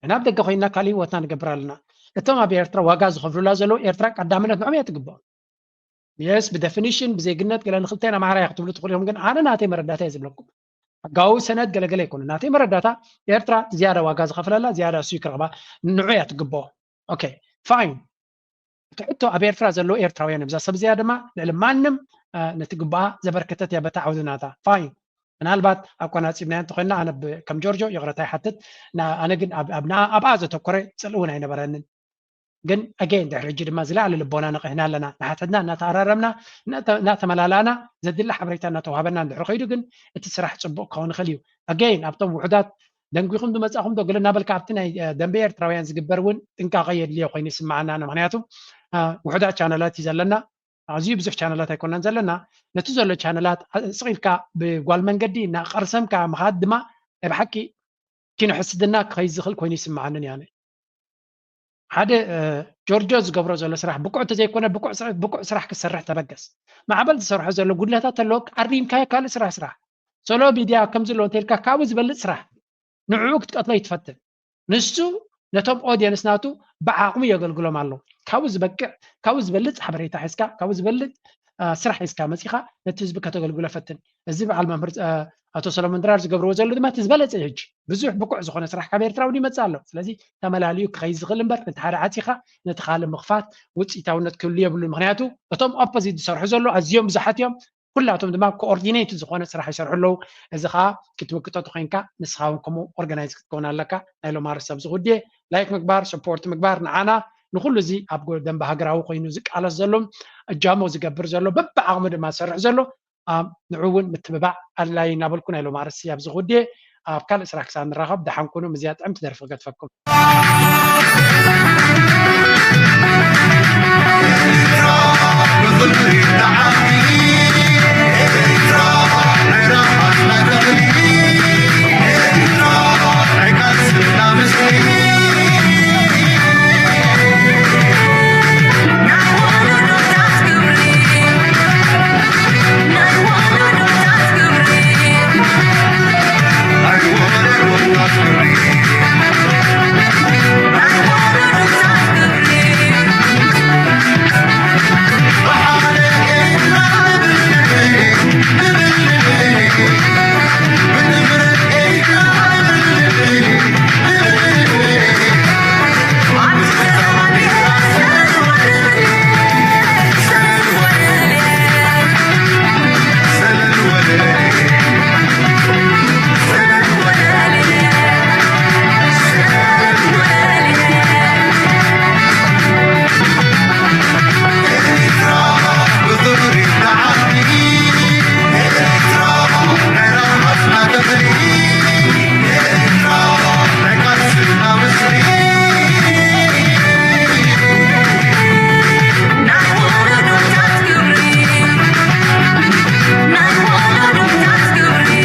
ንሕና ኣብ ደገ ኮይንና ካልእ ህይወትና ንገብር ኣለና። እቶም ኣብ ኤርትራ ዋጋ ዝኸፍሉላ ዘለዉ ኤርትራ ቀዳምነት ንዖም እያ ትግብኦ። የስ ብደፊኒሽን ብዜግነት ገለ ንክልተና ኣምሓራ እያ ክትብሉ ትኽእሉ እዮም። ግን ኣነ ናተይ መረዳእታ እየ ዝብለኩም። ሕጋዊ ሰነድ ገለገለ ኣይኮኑ ናተይ መረዳእታ ኤርትራ ዝያዳ ዋጋ ዝኸፍለላ ዝያዳ እሱ ክረኽባ ንዑ እያ ትግብኦ። ኦኬ ፋይን። እቲ ሕቶ ኣብ ኤርትራ ዘለዉ ኤርትራውያን እዮም። እዛ ሰብ እዚኣ ድማ ልዕሊ ማንም ነቲ ግቡኣ ዘበርከተት እያ በታ ዓውዲ ናታ። ፋይን። ምናልባት ኣቆናጺብናያ እንተኾይና ኣነ ከም ጆርጆ ይቕረታ ይሓትት። ኣነ ግን ኣብኣ ዘተኮረ ጽልኢ እውን ኣይነበረንን። ግን ኣገይን ድሕሪ ሕጂ ድማ ዝለዓለ ልቦና ነቒሕና ኣለና። ንሓተትና እናተኣራረምና እናተመላላእና ዘድሊ ሓበሬታ እናተዋሃበና እንድሕሪ ከይዱ ግን እቲ ስራሕ ጽቡቕ ክኸውን ይኽእል እዩ። ኣገይን ኣብቶም ውሑዳት ደንጒኹም ዝመጻኹም ዶ ገለ እናበልካ ኣብቲ ናይ ደንበ ኤርትራውያን ዝግበር እውን ጥንቃቐ የድልዮ ኮይኑ ይስምዓና ኣሎ። ምክንያቱ ውሑዳት ቻነላት እዩ ዘለና። ኣዝዩ ብዙሕ ቻነላት ኣይኮናን ዘለና። ነቲ ዘሎ ቻነላት ስቕ ኢልካ ብጓል መንገዲ እናቐርሰምካ ምኻድ ድማ ናይ ብሓቂ ኪኖ ሕስድና ክኸይድ ዝኽእል ኮይኑ ይስምዓንን እያነ። ሓደ ጆርጆ ዝገብሮ ዘሎ ስራሕ ብቁዕ እንተዘይኮነ ብቁዕ ስራሕ ክሰርሕ ተበገስ። ማዕበል ዝሰርሖ ዘሎ ጉድለታት ተለዎ ኣሪምካዮ ካልእ ስራሕ ስራሕ። ሶሎ ሚድያ ከምዚ ኣሎ እንተልካ ካብኡ ዝበልፅ ስራሕ ንዕኡ ክትቀትሎ ይትፈትን። ንሱ ነቶም ኦድየንስ ናቱ ብዓቕሙ የገልግሎም ኣሎ። ካብኡ ዝበቅዕ ካብኡ ዝበልፅ ሓበሬታ ሒዝካ ካብኡ ዝበልፅ ስራሕ ሒዝካ መፂኻ ነቲ ህዝቢ ከተገልግሎ ፈትን። እዚ በዓል መምህር ኣቶ ሰሎሞን ድራር ዝገብርዎ ዘሎ ድማ እቲ ዝበለፀ እዩ። ሕጂ ብዙሕ ብቁዕ ዝኾነ ስራሕ ካብ ኤርትራ እውን ይመፅእ ኣሎ። ስለዚ ተመላሊኡ ክኸይድ ዝኽእል እምበር ነቲ ሓደ ዓፂኻ ነቲ ካልእ ምኽፋት ውፅኢታውነት ክህሉ የብሉን። ምክንያቱ እቶም ኦፖዚት ዝሰርሑ ዘሎ ኣዝዮም ብዙሓት እዮም። ኩላቶም ድማ ኮኦርዲኔት ዝኾነ ስራሕ ይሰርሑ ኣለዉ። እዚ ከዓ ክትምክቶ ተኮይንካ ንስኻ እውን ከምኡ ኦርጋናይዝ ክትከውን ኣለካ። ናይ ሎማርስ ኣብዚ ጉድየ ላይክ ምግባር ሰፖርት ምግባር ንዓና ንኩሉ እዚ ኣብ ደንበ ሃገራዊ ኮይኑ ዝቃለስ ዘሎ እጃሞ ዝገብር ዘሎ በብዓቕሙ ድማ ዝሰርሕ ዘሎ ንዑ እውን ምትብባዕ ኣድላይ እናበልኩ ናይ ሎማርስ ኣብዚ ጉድየ ኣብ ካልእ ስራሕ ክሳብ ንራኸብ ደሓን ኩኑ። ምዝያ ጥዕምቲ ደርፊ ክገድፈኩም።